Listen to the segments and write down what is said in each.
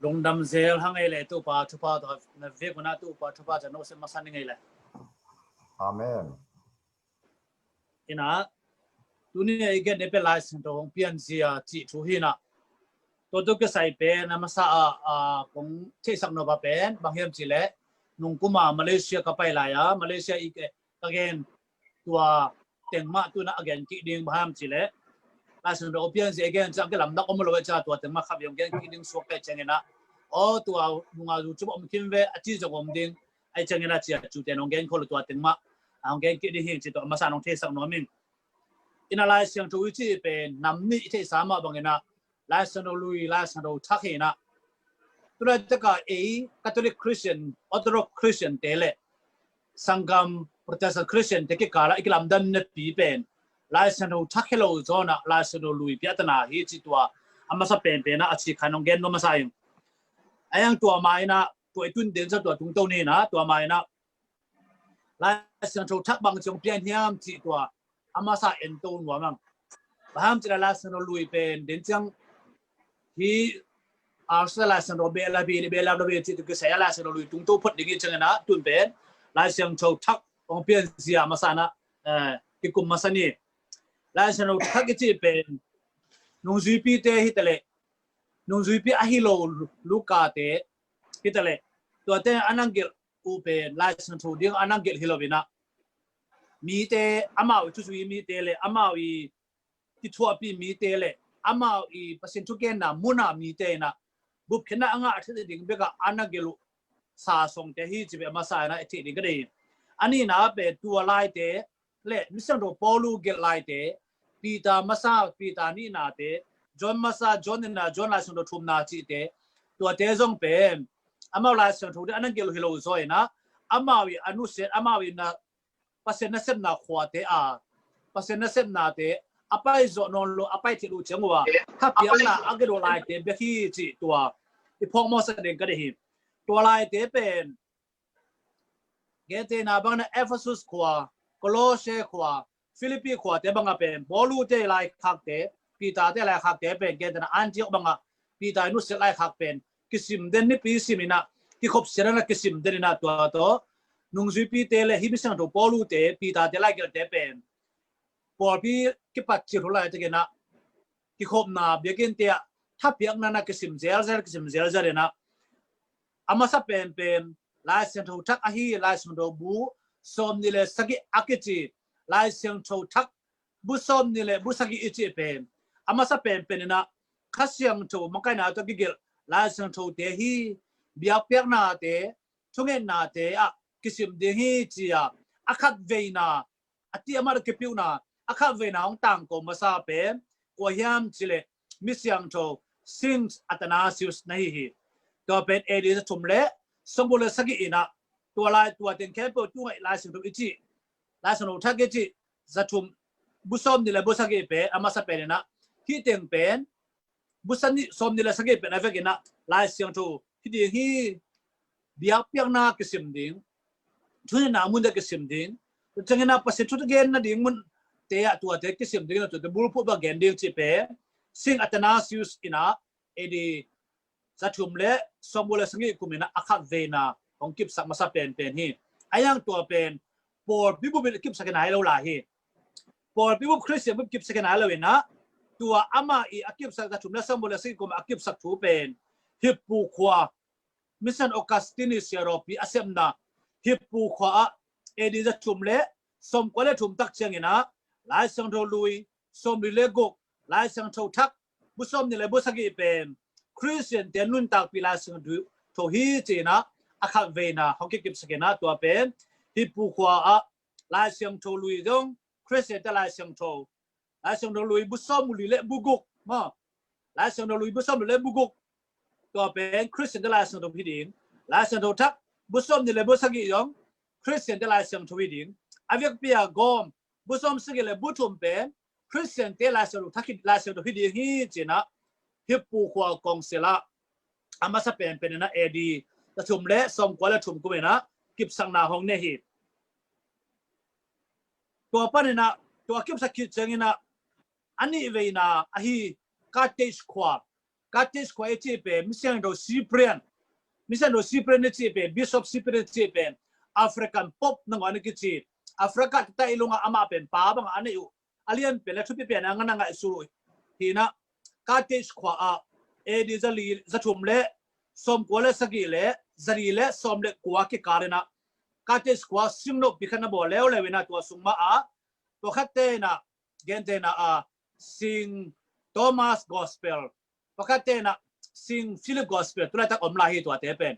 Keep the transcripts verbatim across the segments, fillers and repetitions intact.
Lungdam zel hang ei le, Topa thupha tawh na vek un ah, Topa thupha tawh na sem masa ning ei le. Amen. Ina, tuni a i gen ding pen Lai Siangtho hong pianzia cih thu hi na. Tua tawh kisai pen a masa a, a, kong theihsak nop a pen bang hiam cih leh, nung kum a Malaysia ka pai lai a, Malaysia i ka gen tua teng mah tu in ah a gen kik ding bang hiam cih leh, Lai Siangtho hong pianzia i gen ciang kilamdang om lo e, tua teng mah khat vei hong gen kik ding suak ka hih ciangin ah, aw, tua nung a zu cu bawh om khin ve a ci zong om ding, ahih ciangin ah ci a, cute hong gen kho lo, tua teng mah hong gen kik ding hi ci, tua a masa hong theisak nuam ing. Ina, Lai Siangtho i cih pen nam nih i theihsa mah bangin ah, Lai Siangtho Lui, Lai Siangtho Thak hi na. Tulaitak a ei Catholic Christian, Orthodox Christian te le sanggam Protestant Christian te kikal ah i kilamdanna pi pen Lai Siangtho Thak hi lo zaw in ah, Lai Siangtho Lui piahtana hi ci, tua a masa penpen ah a ci khan hong gen nuam masa ing. A yang tua mah in ah, tua i tun den sa tua tungto ni na, tua mah in ah Lai Siangtho Thak bang ci hong pian hiam cih tua a masa en to nuam ang. Bang hiam cih leh Lai Siangtho Lui pen den ciang hi, a sa Lai Siangtho beh la bi, beh la bi cih tu kisai a Lai Siangtho Lui tungto phot ding i ciangin ah, tun pen Lai Siangtho Thak hong pianzia masa na, eh, kikum masa ni. Lai Siangtho Thak i cih pen nungzuipite hi ta leh, nungzuipi ahi lo Luka te hi ta leh, tuate a nang gelh uh pen Lai Siangtho ding a nang gelh hi lo in ah, mite, amau i thuzui mite le amau i kithuahpih mite le amau i Pasian thugenna mun a mite in ah bupkhiatna a ngah theih ding bek a a nang gelh uh sa songte hi ci pen a masa in ah i theih ding ka deih hi. A nihna pen tua laite le Misiangtho Paulu gelh laite, Peter masa, Peter nihnate, John masa, John nihna, John Lai Siangtho thumna cihte, tuate zong pen amau Lai Siangtho ding a nang gelh uh hi lo zaw in ah, amau i a nusiat, amau i na Pasian nasepna khuate a, Pasian nasepnate a pai zawh nawn lo, a pai theih lo ciang uh a thapiakna a gelh uh laite bek hi cih tua i phawk mawhsak ding ka deih hi. Tua laite pen gentehna bangin ah Ephesus khua, Kolose khua, Philippi khuate bang a pen Paulu te laikhakte, Peter te laikhakte pen gentehna Antioch bang a Peter i nusiat laikhak pen kisim den, nipi sim in ah, kikhop sian in ah kisim den in ah, tua tawh nungzuipite le hih Misiangtho Paulu te, Peter te laikhakte pen pawlpi kipat cil hu laitakin ah kikhopna biakinn te ah thapiakna in ah kisim zelzel, kisim zelzel in ah, a masa penpen Lai Siangtho Thak ahi, Lai Siangtho Bu sawmnih le sagih a kici, Lai Siangtho Thak bu sawmnih le bu sagih i cih pen a masa penpen in ah Kha Siangtho makaihna tawh kigelh Lai Siangthote hi, biakpiaknate, thungetnate ah kisim ding hi ci a, a khat veina, a ti a mah kipiuhna, a khat veina hong tangko masa pen kua hiam cih leh Misiangtho Saint Athanasius na hi hi. Tua pen A D za thum le sawmguk le sagih in ah, tua lai tua teng khempeuh tu ngaih Lai Siangtho i cih, Lai Siangtho Thak i cih, za thum, bu sawmnih le bu sagih pen a masa pen in ah, hih teng pen bu sawmnih, sawmnih le sagih pen a vekin ah Lai Siangtho hi ding hi, biakpiakna kisim ding, thungetna mun te kisim ding, tua ciangin ah Pasian thu gen nading mun te ah tuate kisim ding in ah, tuate bulphuh bang gen ding cih pen Saint Athanasius in ah A D za thum le sawmguk le sagih kum in ah a khat veina hong kipsak masa penpen hi. A yang tua pen pawlpi bup in a kipsak hi nai lo lai hi. Pawlpi bup, Khristian bup kipsak hi nai lo in ah, tua amah i a kipsak, za thum le sawmguk le sagih kum a kipsak thu pen Hippu khua, Mission Augustine siarawpi a sepna Hippu khua ah A D za thum le sawmkua le thum tak ciangin ah Lai Siangtho Lui sawmli le guk, Lai Siangtho Thak bu sawmnih le bu sagih pen Khristiante nuntakpih Lai Siangtho hi ci in ah a khat veina hong kikipsak in ah, tua pen Hippu khua ah Lai Siangtho Lui zong Khristiante Lai Siangtho, Lai Siangtho Lui bu sawmli le bu guk maw, Lai Siangtho Lui bu sawmli le bu guk, tua pen Khristiante Lai Siangtho hi ding. Lai Siangtho Thak bu sawmnih le bu sagih zong Khristiante Lai Siangtho hi ding. A vekpi a gawm bu sawmsagih le bu thum pen Khristiante Lai Siangtho Thak hi, Lai Siangtho hi ding hi ci in ah Hippu khua kongsil ah a masa penpen in ah A D za thum le sawmkua le thum kum in ah kipsakna hong nei hi. Tua panin ah, tua kipsak khit ciangin ah a nih veina ahi Carthage khua, Carthage khua i cih pen, mi siangtho Cyprian, mi siangtho Cyprian i cih pen, Bishop Cyprian i cih pen African Pope nangawn a kici. Africa tata i lungah amah pen pa bangah a neih uh, a lian pen le thupi pen a ngana ngaihsut uh hi in ah, Carthage khua ah A D za li, za thum le sawmkua le sagih le za li le sawm le kua kikal in ah Carthage khua singno pi khat na bawl leuleu in ah, tua sung mah ah pawlkhatte in ah, gentehna ah Sing Thomas Gospel, pawlkhatte in ah Sing Philip Gospel, tulaitak om lai hi tuate pen.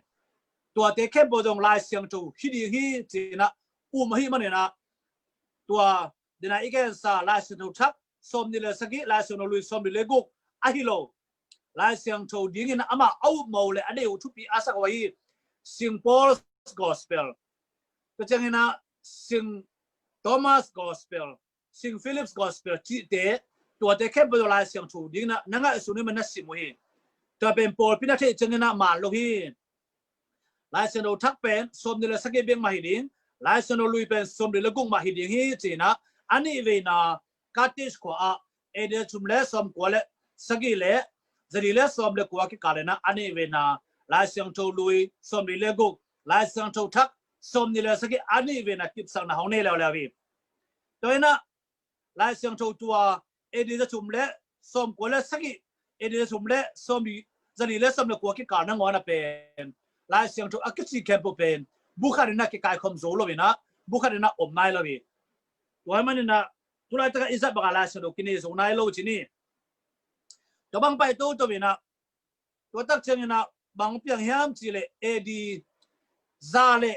Tuate khempeuh zong Lai Siangtho hi ding hi ci in ah um ahih manin ah, tua dena i gensa Lai Siangtho Thak sawmnih le sagih, Lai Siangtho Lui sawmnih le guk ahi lo, Lai Siangtho dingin amah a upmo le a deih uh thupi a sak uh ahi Sing Paul's Gospel, tua ciangin ah Sing Thomas Gospel, Sing Philip's Gospel cihte, tuate khempeuh Lai Siangtho dingin ah na ngaihsun uh manin na sim uh hi. Tua pen pawlpi na theih ciangin ah man lo hi. Lai Siangtho Thak pen sawmnih le sagih bek mah hi ding, Lai Siangtho Lui pen sawmnih le guk mah hi ding hi ci in ah, a nih veina Carthage khua ah A D za thum le sawmkua le sagih le za li le sawm le kua kikal in ah a nih veina Lai Siangtho Lui sawmnih le guk, Lai Siangtho Thak sawmnih le sagih a nih veina kipsakna hong nei leuleu hi. Tua in ah Lai Siangtho tua A D za thum le sawmkua le sagih, A D za thum le sawmli, za li le sawm le kua kikal nangawn ah pen Lai Siangtho a kici khempeuh pen bu khat in ah kikaikhawm zo lo in ah, bu khat in ah om nai lo hi. Tua ahih manin ah tulaitak ah i zat bangah Lai Siangtho kinei zo nai lo ci ni. Tua bang pai toto in ah, tua tak ciangin ah bang piang hiam cih leh A D za le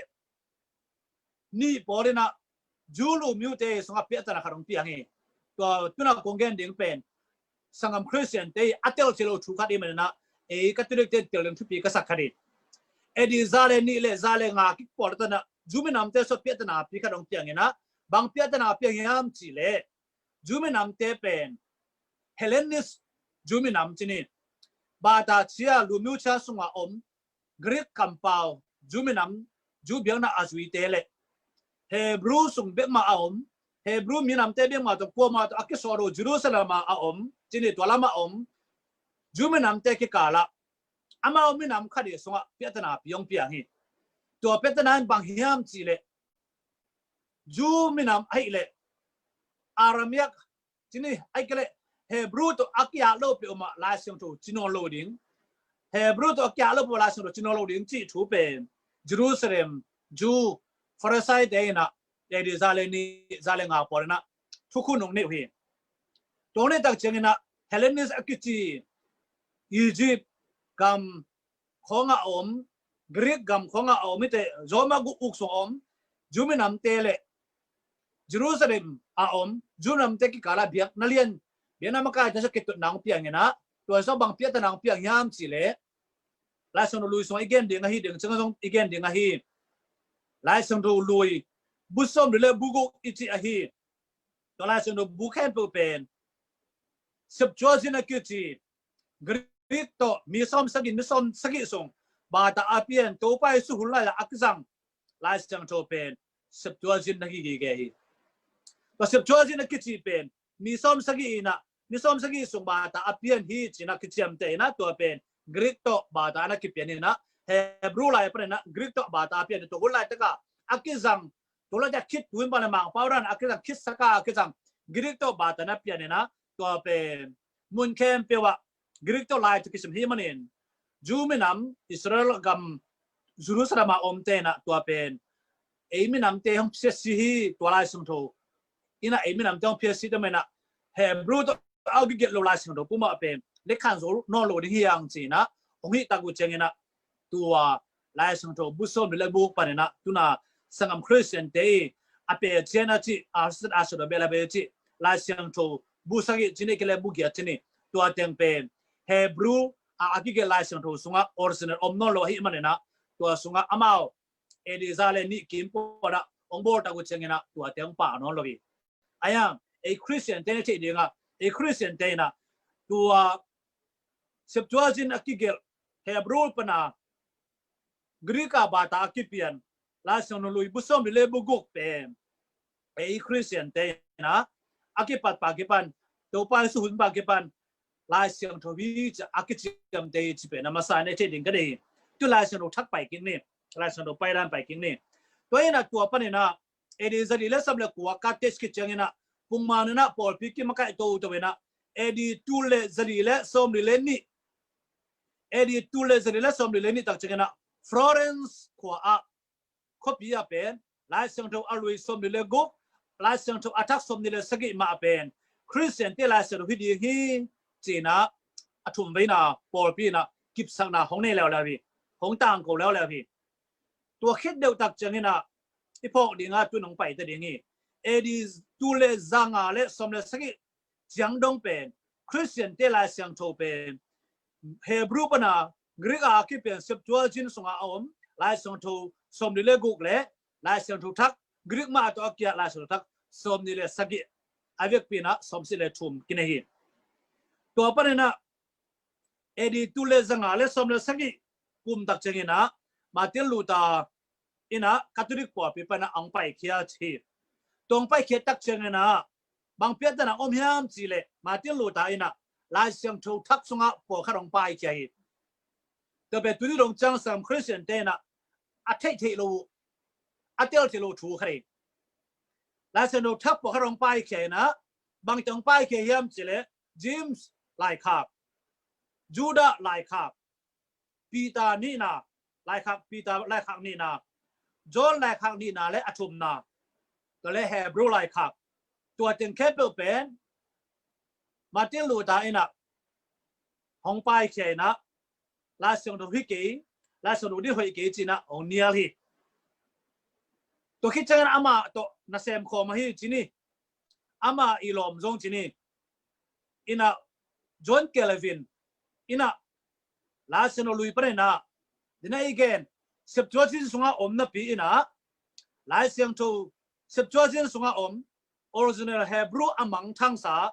nih pawl in ah Jew lumiute sungah piahtana khat hong piang hi. Tua tu-in ah kong gen ding pen sanggam Khristiante a telsiam lo thu khat ahih manin ah, ei Catholic-te tel ding thupi ka sak khat hi. A D za le nih le za le nga kik pawl tan ah Jew minamte sungah piahtana pi khat hong piang in ah, bang piahtana piang hiam cih leh Jew minamte pen Hellenist Jew minam ci ni, Bata chia, Lumio chia sungah om Greek kampau Jew minam, Jew biakna a zuite le Hebrew sung bek mah a om, Hebrew minamte bek mah tawh, kuamah tawh a kisawh lo, Jerusalem ah a om ci ni, tua lamah om Jew minamte kikal ah amau minam khat i sungah piahtana pi hong piang hi. Tua piahtana in bang hiam cih leh Jew minam ahih leh Aramaic ci ni, ahih kei leh Hebrew tawh a ki-at loh peuhmah Lai Siangtho ci nawn lo ding, Hebrew tawh a ki-at loh peuhmah Lai Siangtho ci nawn lo ding cih thu pen Jerusalem Jew Pharisee-te in ah A D za le nih, za le nga pawl in ah thukhun hong nei uh hi. Tua hong neih tak ciangin ah Hellenist a kici Egypt gam khawng ah a om, Greek gam khawng ah a om, hihte Roma guk uk sung a om Jew minamte le Jerusalem ah a om Jew minamte kikal ah biakna lian, biakna makaite sungah kitutna hong piang in ah, tua sungah bang piahtana hong piang hiam cih leh Lai Siangtho Lui sungah i gen ding ahi, ding ciang zong i gen ding ahi, Lai Siangtho Lui bu sawmli le bu guk i cih ahi. Tua Lai Siangtho bu khempeuh pen Septuagint a kici Greek tawh mi sawm sagih, mi sawm sagih sung Bata a pian, Topa Jesu hun lai-a a kizang Lai Siangtho pen Septuagint na kigige hi. Tua Septuagint a kici pen mi sawm sagih in ah, mi sawm sagih sung Bata a pian hi ci in ah kiciamteh in ah, tua pen Greek tawh Bata na kipian in ah, Hebrew lai panin ah Greek tawh Bata a pian, tua hun laitak ah a kizang, tua laitak khit, tu hun pan a Mangpau dan a kizang, khit saka a kizang Greek tawh Bata na pian in ah, tua pen mun khempeuh ah Greek tawh lai tawh kisim hi manin, Jew minam Israel gam Jerusalem a omte in ah tua pen ei minamte hong phiatsi hi, tua Lai Siangtho in ah ei minamte hong phiatsi, tua manin ah Hebrew tawh a kigelh lo Lai Siangtho pumah pen lekhan zo nawn lo ding hi hang ci in ah hong hih tak uh ciangin ah, tua Lai Siangtho bu sawmli le bu guk panin ah tu-in ah sanggam Khristiante i a pe cian a cih, a sat a sat a bel a pe cih Lai Siangtho bu sagih ci ni, ahih kei leh bu giat ci ni, tua teng pen Hebrew a a kigelh Lai Siangtho sungah original om nawn lo ahih manin ah, tua sungah amau A D za le nih kim pawl ah hong bawl tak uh ciangin ah tuate hong pha nawn lo hi. Ahi hang ei Khristiante na theih ding ah, ei Khristiante in ah tua Septuagint a kigelh, Hebrew pan a Greek a Bata a kipian Lai Siangtho Lui bu sawmli le bu guk pen ei Khristiante in ah a kipat pan a kipan, Topa Jesu hun pan a kipan, Lai Siangtho hi ci a kiciamteh hi ci pen a masa in i theih ding ka deih hi. Tu Lai Siangtho thak pai kik ni, Lai Siangtho paidan pai kik ni. Tua in a tua panin a A D zali le sawm le kua ka test khit ciangin a pungman in a pawlpi kimakaih toto in a A D tul le zali le sawmli le nih, A D tul le zali le sawmli le nih tak ciangin a Florence khua ah khuapi ah pen Lai Siangtho a lui sawmli le guk, Lai Siangtho a thak sawmni le sagih mah pen Khristiante Lai Siangtho hi ding hi ci in a a thumveina pawlpi in a kipsakna hong nei leuleu hi, hong tangko leuleu hi. Tua khit deuh tak ciangin a i phawk ding a tu in hong pai ta ding hi. A D tul le zanga le sawm le sagih ciang dong pen Khristiante Lai Siangtho pen Hebrew pan a Greek a kipian Septuagint sungah a om Lai Siangtho sawmli le guk le Lai Siangtho thak Greek mah tawh a kiat Lai Siangtho thak sawmni le sagih a vekpi in a sawmsagih le thum kinei hi. Tua panin a A D tul le zanga le sawm le sagih kum tak ciangin a Martin Luther in a Catholic pawlpi pan a hong paikhia hi. Tua hong paikhia tak ciangin a bang piakdan a om hiam cih leh Martin Luther in a Lai Siangtho thak sungah pawlkhat hong paikhia hi. Tua pen tuni dong ciang sam Khristiante in a a theih theih lo uh, a tel theih lo uh thu khat hi. Lai Siangtho thak pawlkhat hong paikhia in a bang teng hong paikhia hiam cih leh James laikhak, Judah laikhak, Peter nihna, laikhak Peter laikhak nihna, John laikhak nihna le a thumna, tua le Hebrew laikhak, tua teng khempeuh pen Martin Luther in a hong paikhia in a Lai Siangtho hi kei, Lai Siangtho ding hoih kei ci in a hong nial hi. Tua khit ciangin amah tawh nasem khawm ahi ci ni, amah i lawm zong ci ni. In a John Calvin in a Lai Siangtho lui panin a dina i gen Septuagint sungah om napi in a Lai Siangtho Septuagint sungah om original Hebrew a mangthangsa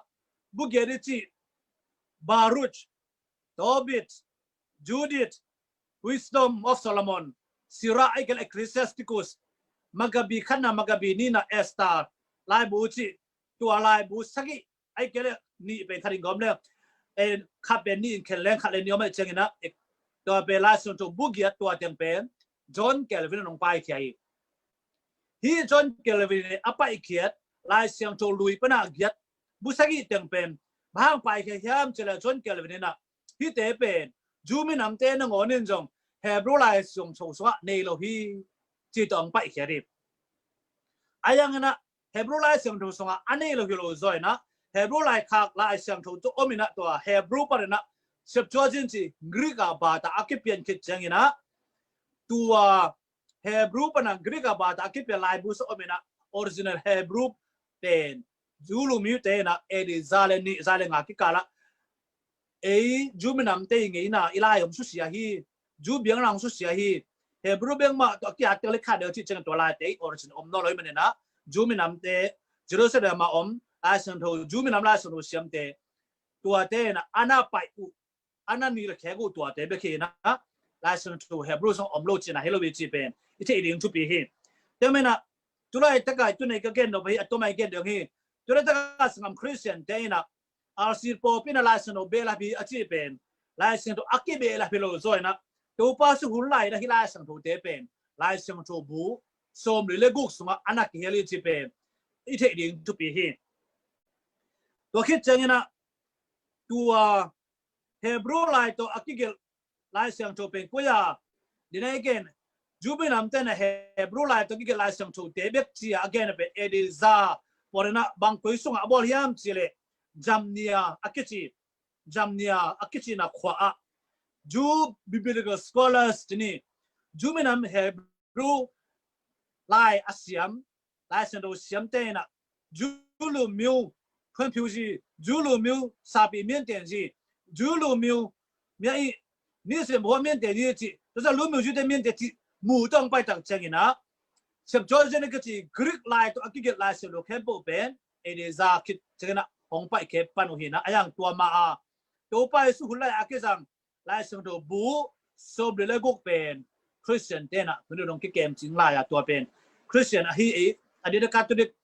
bugiat i cih Baruch, Tobit, Judith, Wisdom of Solomon, Sirach, ahih kei leh Ecclesiasticus, Maccabee khatna, Maccabee nihna, Esther, laibu cih tua laibu sagih, ahih kei leh nih pen khat in gawm le khat pen nih in khen leng khat le nih om ahih ciangin a tua pen Lai Siangtho bugiat tua teng pen John Calvin in hong paikhia hi. Hih John Calvin in a paikhiat Lai Siangtho lui pan a giat bu sagih teng pen bang hang paikhia hiam cih leh John Calvin in a hihte pen Jew minamte nangawn in zong Hebrew Lai Siangtho sungah nei lo hi ci tawh hong paikhiat hi. A yang in a Hebrew Lai Siangtho sungah a nei lo hi lo zaw in a Hebrew laikhak Lai Siangtho tawh om in a tua Hebrew panin a Septuagint ci Greek a bata a kipian khit ciangin a tua Hebrew pan a Greek a bata a kipian laibu sawm om in a original Hebrew pen Jew lumite in a A D za le nih za le nga kikal ah ei Jew minamte i ngeina i lai hong susia hi. Jew biakna hong susia hi. Hebrew biakna mah tawh a kiat tek le khat deuh cih ciang tua laite i origin om nawn lo ahih manin a Jew minamte Jerusalem ah om Lai Siangtho Jew minam Lai Siangtho siamte tuate in a a na pai uh a na nih le khek uh tuate bek hi in a Lai Siangtho Hebrew sung om lo cihna hi lo hi cih pen i theih ding thupi hi. Tua manin a tulaitak a tu nei ka gen nop hi a tua mah i gen ding hi. Tulaitak a sanggam Khristiante in a R C pawlpi in a Lai Siangtho behlap hi a cih pen Lai Siangtho a kibehlap hi lo zaw in a Topa suk hun lai in a hih Lai Siangthote pen Lai Siangtho bu sawmli le guk sungah a na kihel hi cih pen i theih ding thupi hi. Tua khit ciangin a tua Hebrew lai tawh a kigelh Lai Siangtho pen koi a dina i gen Jew minamte in a Hebrew lai tawh a kigelh Lai Siangthote bek ci a a gen a pen A D za pawl in a bang koi sungah a bawl hiam cih leh Jamnia a kici, Jamnia a kicina khua ah Jew biblical scholars ci ni Jew minam Hebrew lai a siam Lai Siangtho siamte in a Jew လူမျိုး ဖွံ့ဖြိုးရေး, Jew လူမျိုး စာပေမြင့်တင်ရေး, Jew လူမျိုးများ၏ နေ့စဉ်ဘဝမြင့်တင်ရေး ကျင့်, ဒါကြောင့်လူမျိုးရေးတွေမြင့်တင်ရေး မူတောင်းပိုက်တန်ချင်ရင် Septuagint ကချီ Greek လိုက်တော့ အကိကလိုက်စလို့ ခဲပုတ်ပင် A D ဇာ ခေတ်ချင် ဟောင်းပိုက်ခဲပန် ဟိနာ အယံ တွားမအာ တိုးပိုက်စု ဟူလိုက် အကိဇံ Lai Siangtho bu sawmli le guk pen Khristiante in a tuni dong kikem cing lai a tua pen Khristian ahi ei, a dina Catholic,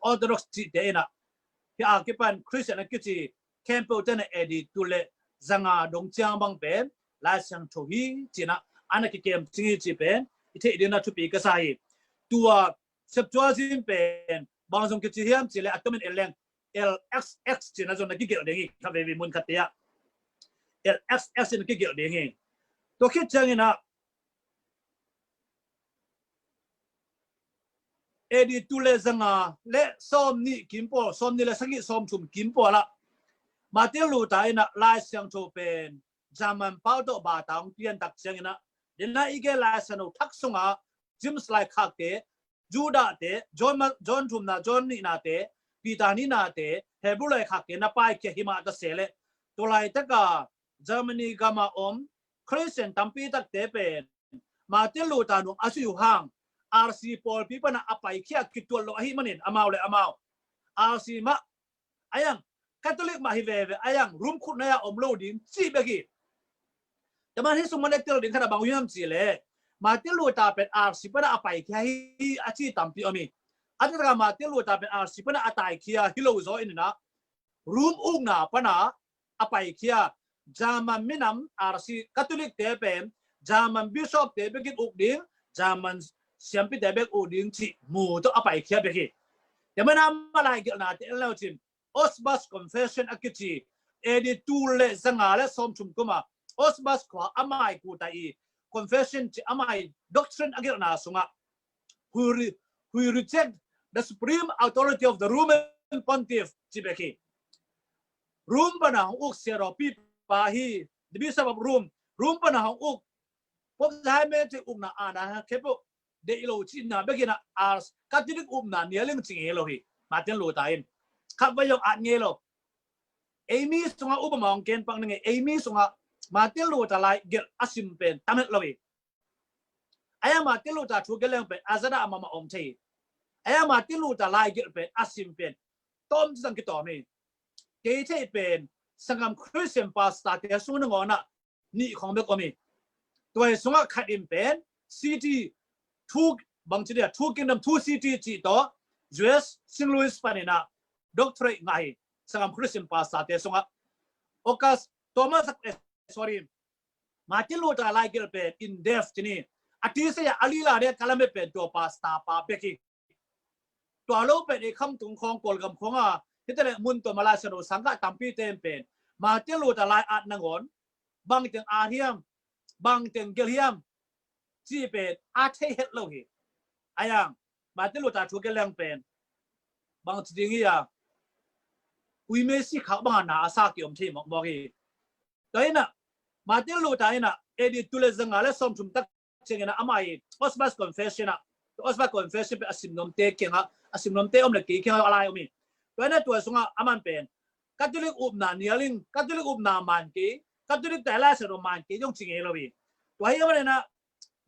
Orthodox cihte in a hih a kipan Khristian a kici khempeuh ten a A D tul le zanga dong ciang bang pen Lai Siangtho hi ci-in ah a na kikem cing hi cih pen i theih dingin ah thupi ka sa hi. Tua Septuagint pen bang zong kici hiam cih leh a tomin en leng L X X ci-in ah zong na kigelh ding hi, kha veve mun khat te ah L X X in kigelh ding hi. Tua khit ciangin ah A D tul le zanga le sawm nih kim pawl, sawm nih le sagih, sawm thum kim pawl ah Martin Luther in ah Lai Siangtho pen German pau tawh bata hong pian tak ciangin ah, den ah i gen Lai Siangtho thak sungah James laikhakte, Judah te, John, John thumna, John nihnate, Peter nihnate, Hebrew laikhakte na paikhia hi mah ta se leh, tua laitak a Germany gam a om Christian tampi takte pen Martin Luther nung a zui uh hang R C pawlpi pan a paikhia kituat lo ahih manin amau le amau R C mah a iang Catholic mah hi veve a iang Rome khutnai ah om lo ding ci bek hi. Tua man hih sung man ek tel ding khat a bang uh hiam cih leh Martin Luther pen R C pan a paikhia hi a ci tampi om hi. A taktak a Martin Luther pen R C pan a taikhia hi lo zaw in ah Rome ukna pan a paikhia German minam R C Catholic te pen German bishop te bekin uk ding, German siampite bek uk ding cih mu tawh a paikhia bek hi. Tua man a ama laigelhnate en le uh cin Augsburg Confession a kici A D tul le zanga le sawm thum kum a Augsburg khua a mai kuta i Confession ci a mai doctrine a gelhna sungah who, re, who reject the supreme authority of the Roman pontiff ci bek hi. Rome pan a hong uk siadaw pipa hi, the Bishop of Rome, Rome pan a hong uk Pope Jaime ci ukna a na khempeuh deih lo cihna bek in ah Catholic upna nial ing ci ngei lo hi. Martin Luther in khat va zong at ngei lo. Ei mi sungah upama hong ken pak ning ei, ei mi sungah Martin Luther laigelh a sim pen tam het lo hi. A iang Martin Luther thu gelh leng pen a zadah a mahmah om thei hi. A iang Martin Luther laigelh pen a sim pen tawm ci zang kitawm hi. Kei theih pen sanggam Christian pastor te sung nangawn ah nih khong bek om hi. Tua hi sungah khat in pen C T, thu bang ci dia, Two Kingdom, Two City cih tawh U S Saint Louis panin ah doctorate ngah hi. Sanggam Christian pastor te sungah August Thomas, eh, sorry, Martin Luther laigelh pen in depth ci ni. A tisa ya a lila de kalamet pen tua pastor pa bek hi. Tua lo pen ei khamtung khawng Kawlgam khawng a hita le mun tua ma Lai Siangtho sangkah tampi ten pen Martin Luther lai at nangawn bangteng at hiam, bangteng gelh hiam cih pen a thei het lo hi. A iang Martin Luther thu gelh leng pen bang ci ding hi a, ui mei si khak bang a na a sa ki om thei mawkmawk hi. Tua hi in ah Martin Luther in ah A D tul le zanga le sawm thum tak ciangin ah amah i Augsburg Confession ah, Augsburg Confession pen a sim nuamte kiangah, a sim nuamte om le kei kiangah a lai om hi. Tua hi in ah tua sungah aman pen Catholic upna nial ing, Catholic upna man kei, Catholic te Lai Siangtho man kei zong ci ngei lo hi. Tua hi a man in ah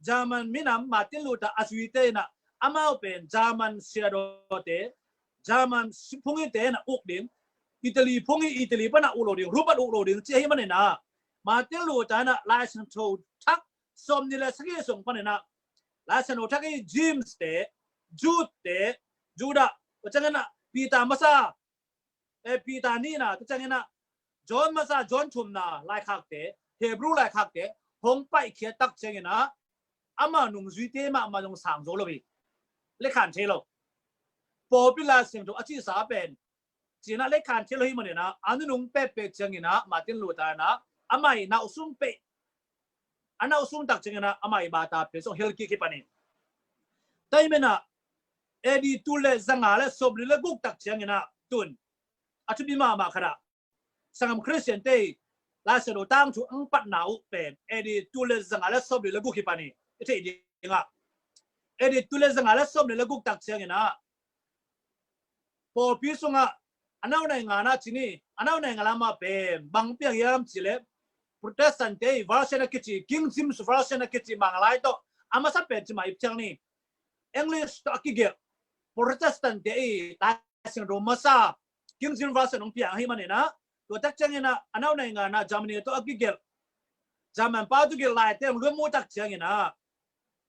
German minam Martin Luther a zuite in ah amau pen German siadawte, German phungite in ah uk ding, Italy phungi, Italy pan a uk lo ding, Rome pan uk lo ding ci ahi man in ah Martin Luther in ah Lai Siangtho thak sawm nih le sagih sung pan in ah Lai Siangtho thak i James te, Jude te, Judah, tua ciangin ah Peter masa, eh, Peter nihna, tua ciangin ah John masa, John thumna laikhakte, Hebrew laikhakte hong paihkhiat tak ciangin ah ama nungzuite mahmah zong sang zo lo hi. Lekhan thei lo. Pawlpi Lai Siangtho a cihsa pen ci-in ah lekhan thei lo hi man in ah a nunung pekpek ciangin ah Martin Luther in ah amah i nauh sung pek, a nauh sung tak ciangin ah amah i bata pen zong hel kik hi pan hi. Tua hi man in ah A D tul le zanga le sawmli le guk tak ciangin ah tun a thupi mahmah khat ah sanggam Christian te Lai Siangtho tangthu ang patna uh pen A D tul le zanga le sawmli le guk hi pan hi. I theih dingah A D tul le zanga le sawmli le guk tak ciangin ah pawlpi sungah a nau nai ngana ci ni, a nau nai ngana mah pen bang piang hiam ci le Protestant te i version a kici, King James version a kici Manglai tawh a masa pen ci mah i piang ni. English tawh a kigelh Protestant te i Lai Siangtho masa King James version hong piang ahi man in ah tua tak ciangin ah a nau nai ngana Germany tawh a kigelh German pau tawh gelh laite hong luat mu tak ciangin ah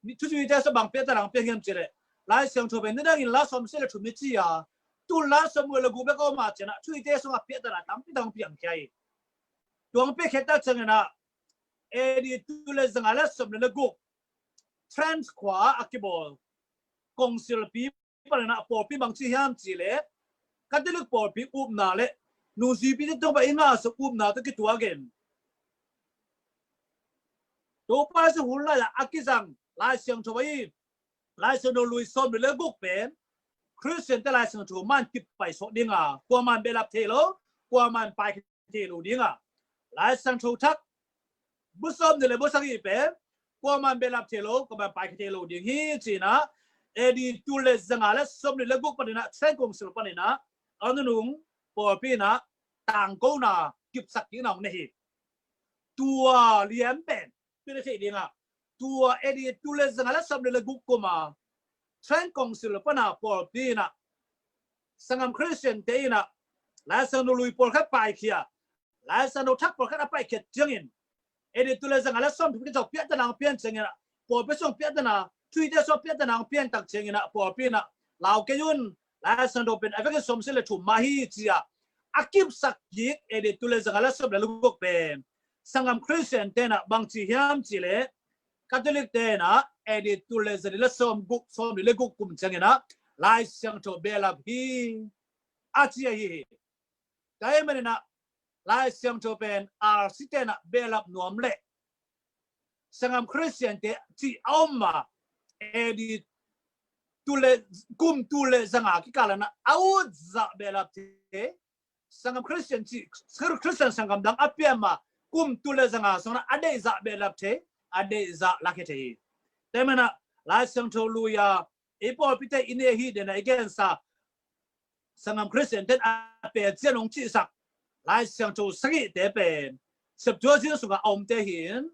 thuzuite sung bang pia ta dang pia hiam ci le Lai Siangtho pen nidangin la sawmsagih le thum ni ci a Tul la sawmguk le guk bek a om a, ciangin ah Thuhilhte sungah piahtana tampi tak piangkhia hi. Tua piakhia tak ciangin ah A D tul le zanga le sawmli le guk Trent khua a kibawl kongsilpi panin ah pawlpi bangci hiam cih leh Catholic pawlpi upna le nungzuipite tungah i ngahsak upna tawh kituakin Topa Jesu hun lai-ah a kizang Lai Siangtho ahi, Lai Siangtho Lui sawmli le guk pen Khristiante Lai Siangtho man kip paisuak ding a, kuaman behlap thei lo, kuaman paikhe thei lo ding a, Lai Siangtho Thak bu sawmnih le bu sagih pen kuaman behlap thei lo, kuaman paikhe thei lo ding hi, ci-in ah A D tul le zanga le sawmli le guk panin ah Trent kongsil panin ah a nunung pawlpi in ah tangkona kipsak kikna hong nei hi. Tua lian pen tua theih ding a, tua A D tul le zanga le sawmli le guk kum a Trent kongsil pan a pawlpi in ah sanggam Khristiante in ah Lai Siangtho Lui pawlkhat paikhia, Lai Siangtho Thak pawlkhat a paikhiat ciangin A D tul le zanga le sawmthum kicawk piahtana hong pian ciangin ah, pawlpi sung piahtana, Thuhilhte sung piahtana hong pian tak ciangin ah pawlpi in ah lau kei un, Lai Siangtho pen a vekin sawmsagih le thum mah hi, ci-a a kipsak kik A D tul le zanga le sawmli le guk pen sanggam Khristiante in ah bangci hiam cih leh Catholic-te in ah A D tul le zali le sawmguk, sawmli le guk kum ciangin ah Lai Siangtho behlap hi, a ci ahi hi. Tua ahih manin ah Lai Siangtho pen R C te in ah behlap nuam leh sanggam Khristiante cih a om a, A D tul le, kum tul le zanga kikal in ah a ut zah behlap thei, sanggam Khristian cih, Khristian sanggam dang a piang a, kum tul le zanga sungah a deih zah behlap thei, a deih zah lakhia thei hi. Tua ahih manin ah Lai Siangtho Lui a i pawlpite i nei ahi ding a i gensa sanggam Khristiante in a pia cian hong cihsak Lai Siangtho sagihte pen Septuagint sungah a omte hi-in,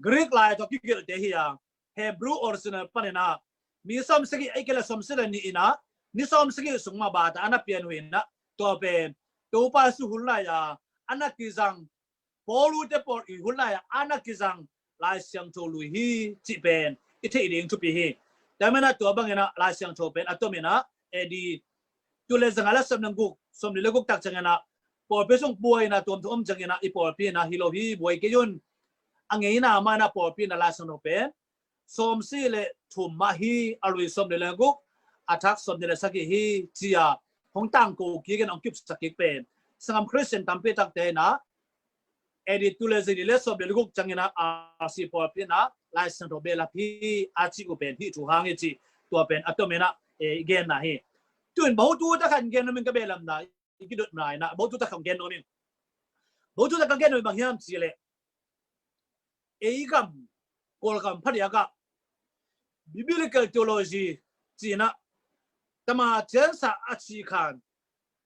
Greek lai tawh kigelhte hi a, Hebrew original panin ah mi sawmsagih, ahih kei leh sawmsagih le nih in ah ni sawmsagih sung mah bata a na pian uh hi-in ah, tua pen Topa Jesu hun lai-a a na kizang, Paul-te pawl i hun lai-a a na kizang Lai Siangtho Lui hi cih pen i theih ding thupi hi. Tua ahih manin ah tua bangin ah Lai Siangtho pen a tomin ah A D tul le zanga le sawmli le guk, sawmli le guk tak ciangin ah pawlpi sung buaina tuamtuam om ciangin ah i pawlpi in ah hi lo hi, buai kei un. A ngeina mah in ah pawlpi in ah Lai Siangtho pen sawmsagih le thum mah hi, a lui sawmli le guk, a thak sawmnih le sagih hi, ci-a hong tangko kik in hong kipsak kik pen sanggam Khristian tampi takte in ah A D tul le zali le sawmli le guk ciangin ah R C pawlpi in ah Lai Siangtho behlap hi a cih uh pen hih thu hang hi cih tua pen a tomin ah i genna hi. Tu-in bawh tu takhan gen nuam ing, ka behlapna i kidotna in ah bawh tu takhan gen nuam ing. Bawh tu takhan gen nuam ing bang hiam cih leh ei gam, Kawlgam phadiak ah Biblical Theology ci-in ah tama ciansa a ci khan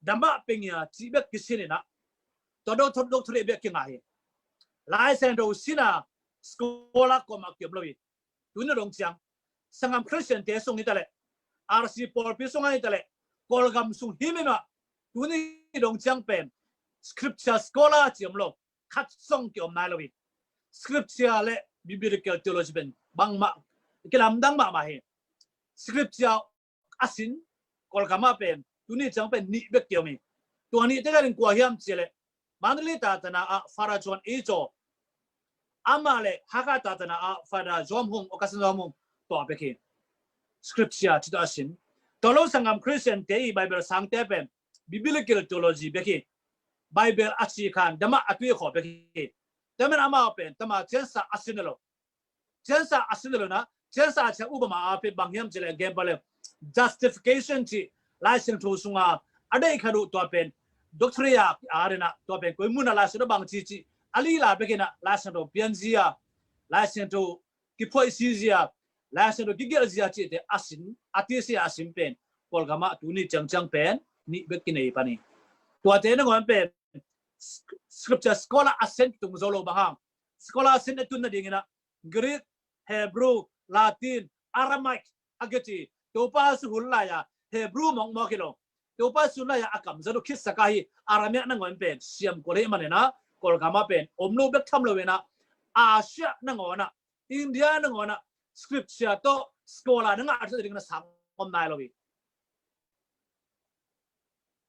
dama pengya cih bek kisin in ah tua doctor, doctorate bek kinga hi. Lai Siangtho sin a scholar kuamah kiom lo hi. Tuni dong ciang sanggam Khristiante sung hi ta leh, R C pawlpi sung hi ta leh, Kawlgam sung hi mah, tuni dong ciang pen scripture scholar ci om lo, khat zong kiom nai lo hi. Scripture le Biblical Theology pen bangmah kilamdang mahmah hi. Scripture a sin Kawlgam ah pen tuni ciang pen nih bek kiom hi. Tua nih te kua hiam cih leh Mandalay tatana ah Father John E. Cho, amah le Hakha tatana ah Father Zom Hung, Augustine Zom Hung, tua bek hi. Scripture ci tawh a sin. Tua lo sanggam Khristiante i Bible sangte pen Biblical Theology bek hi. Bible a ci khan dama a tui khawh bek hi. Tua ahih manin amau pen tama ciansa a sin lo. Ciansa a sin lo na, ciansa a ciang upama a pen bang hiam cih leh, example leh, justification cih Lai Siangtho sunga a deih khat uh tua pen doctrine a, a dena tua pen koi mun a Lai Siangtho bang ci cih a lila bek in ah Lai Siangtho pianzia, Lai Siangtho kiphuaisizia, Lai Siangtho kigelhzia cihte a sin, a tisia a sin pen Kawlgam ah tuni ciangciang pen nih bek kinei pan hi. Tuate nangawn pen scripture scholar a sin tung zo lo bang hang, scholar a sin a tun nadingin ah Greek, Hebrew, Latin, Aramaic a kici. Topa Jesu hun lai-a Hebrew mawkmawk hi lo. Topa Jesu lai-a a kamzat uh khitsak ahi Aramaic nangawn pen siam kul ahih manin ah Kawlgam ah pen om lo bek tham lo in ah, Asia nangawn ah, India nangawn ah scripture tawh scholar na ngah a ding na sang om nai lo hi.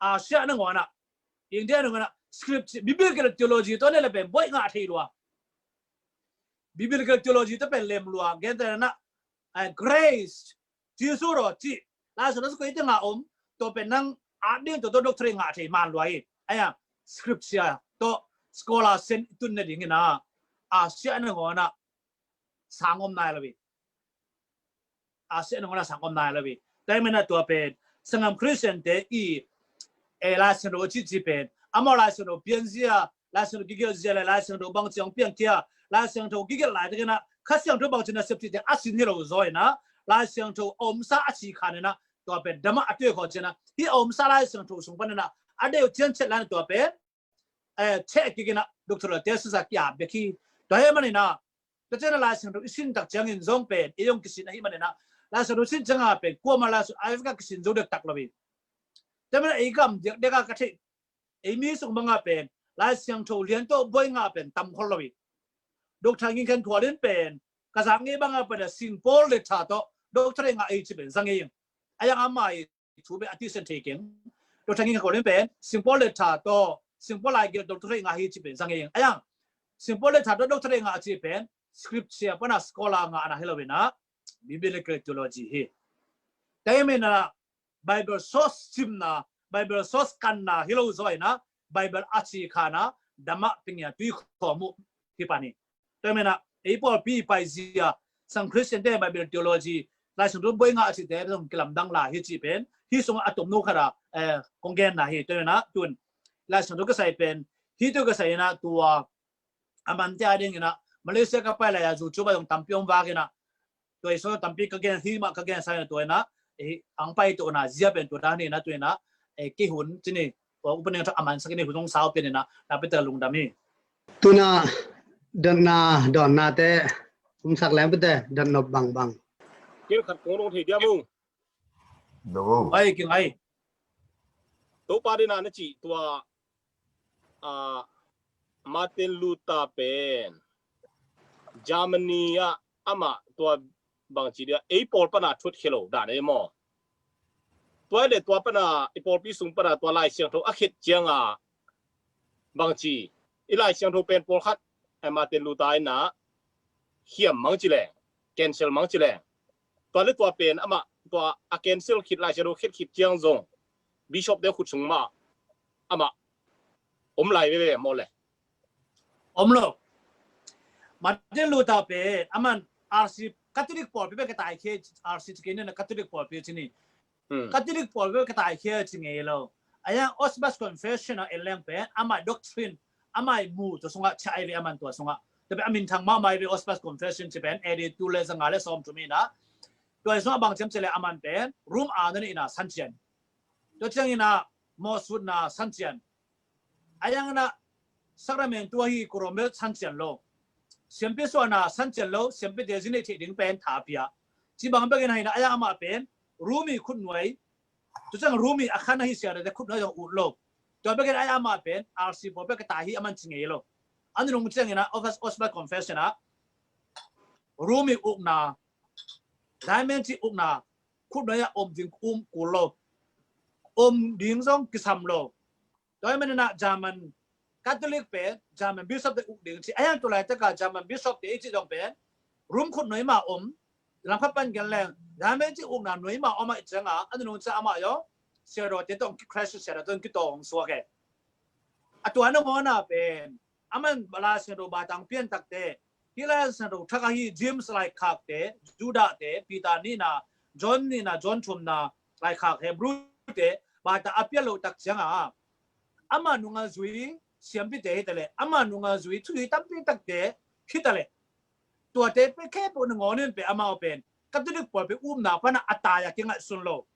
Asia nangawn ah, India nangawn ah scripture, biblical theology tawh ne le pen buai ngah thei lua. Biblical theology tawh pen lem lua, gentehna ah, grace, Jesu raw cih Lai Siangtho sung koi tengah om, tua pen nang at ding tua tawh doctrine ngah thei man lua hi. Ahi a, scripture tawh scholar sen tun nadingin ah, Asia nangawn ah sang om nai lo hi. Asia nangawn ah sang om nai lo hi. Tua ahih manin ah tua pen sanggam Christian te i, eh, Lai Siangtho a cihcih pen amau Lai Siangtho pianzia, Lai Siangtho kigelh zia le Lai Siangtho bangci hong piangkhia, Lai Siangtho kigelh laitakin ah Kha Siangtho bangci nasep cihte a sin hi lo zaw in ah, Lai Siangtho a omsa a ci khan in ah, tua pen damah a tuai khawh ciangin ah, hih a omsa Lai Siangtho sung panin ah a deuh cianciat lai in ah tua pen, eh, cheh kik in ah doctoral thesis a ki-ap bek hi. Tua ahih manin ah, tua ciangin ah Lai Siangtho i sin tak ciangin zong pen ei hong kisin ahih manin ah, Lai Siangtho sin ciangin pen kuamah Lai Siangtho a vek a kisin zo dektak lo hi. Tua ahih manin ah ei gam diakdiak ah ka theih, ei mi sung bangah pen Lai Siangtho lian tawh buai ngah pen tam khol lo hi. Doctor Ngin Khen Thual in pen ka zak ngei bangah pen a Singpawl letter tawh doctor ngah ei ci pen za ngei ing. A yang ama i thu pen a tisen thei keng. Doctor Ngin Khen Thual in pen Singpawl letter tawh, Singpawl laigelh doctor ngah hi ci pen za ngei ing. A yang Singpawl letter tawh doctor ngah ci pen scripture pana scholar ngahna hi lo in ah, biblical theology hi. Tua ahih manin ah Bible source simna, Bible source kanna hi lo zaw in ah, Bible a ci khan ah damah pingia tui khawm uh hi pan hi. Tua ahih manin ah ei pawlpi paizia sang Christian te Bible theology, Lai Siangtho buai ngah a cihte zong kilamdang lai hi cih pen hih sungah a tomno khat ah, eh, kong genna hi. Tua ahih manin ah tun Lai Siangtho kisai pen hih tu kisai in ah tua a mante a dingin ah Malaysia ka pai lai-a YouTube ah zong tampi hong vak in ah, tua i sung tampi ka gen hi mah ka gensa in ah, tua in ah, eh, ang pai tua na zia pen tua dan hi in ah, tua in ah, eh, kei hun ci ni, tua upa ning a mansak in i hun hong sau pen in ah, na pete lungdam hi. Tuna dotna, dotnate umsak leng pete dotnop bangbang. Kei khat kong dong thei dia mu. Dong. Ai, king ai. Topa dina na cih tua, ah, Martin Luther pen Germany ah amah tua bangci dia ei pawl pana thut khia lo dan ei maw. Tua le tua pana i pawlpi sung pana tua Lai Siangtho a khit cianga bangci i Lai Siangtho pen pawlkhat, eh, Martin Luther in ah hiam mang ci leng, cancel mang ci leng. Tua le tua pen amah tua a cancel khit Lai Siangtho khit khit ciang zong Bishop te khut sung mah amah om lai veve maw le. Om lo. Martin Luther pen aman R C Catholic pawlpi pen ka taikhia, R C ci kei ni na Catholic pawlpi ci ni. Hmm. Catholic pawlpi pen ka taikhia ci ngei lo. A yang Augsburg Confession a en leng pen amah doctrine, amah mu tua sungah chia ai ve aman tua sungah. Tua pen a minthang mahmah ai ve Augsburg Confession ci pen A D tul le zanga le sawmthum in ah. Tua i sungah bang ciam ci le aman pen Rome a na ni in ah sancian. Tua ciangin ah mawhsutna sancian. A yang in ah Sacramentu ahi Kurombel sancian lo. Siampi suahna sancian lo, siampi te zinei theih ding pen tha pia. Ci bang bekin ahi in ah a yang amah pen Rumi khutnuai. Tua ciang Rumi a khan ahi siate khutnuai zong ut lo. Tua bekin a yang amah pen R C pawl bek ka tai hi aman ci ngei lo. A nunung ciangin ah Augsburg Confession ah Rumi ukna, diamond ci ukna khutnuai ah om ding um kul lo. Om ding zong kisam lo. Tua ahih manin ah German Catholic pen German Bishop te uk ding ci. A yang tu laitak a German Bishop te i ci zong pen Rome khutnuai mah om. Lamkhat pan gen leng diamond ci ukna nuai mah om a i cianga a nunung ciang amah zong siadaw te tawh Christian siadaw tawh kitaw hong suak e. A tua nangawn ah pen aman Lai Siangtho Baibal pian takte, hih Lai Siangtho thak ahi James laikhakte, Judah te, Peter nihna, John nihna, John thumna, laikhak Hebrew te Baibal a pian loh tak cianga ama nunga zui siampite hi ta leh, ama nunga zui thuhilh tampi takte hi ta leh, tuate pen khempeuh nangawn in pen amau pen Catholic pawlpi upna pana a tai a kingaihsun lo.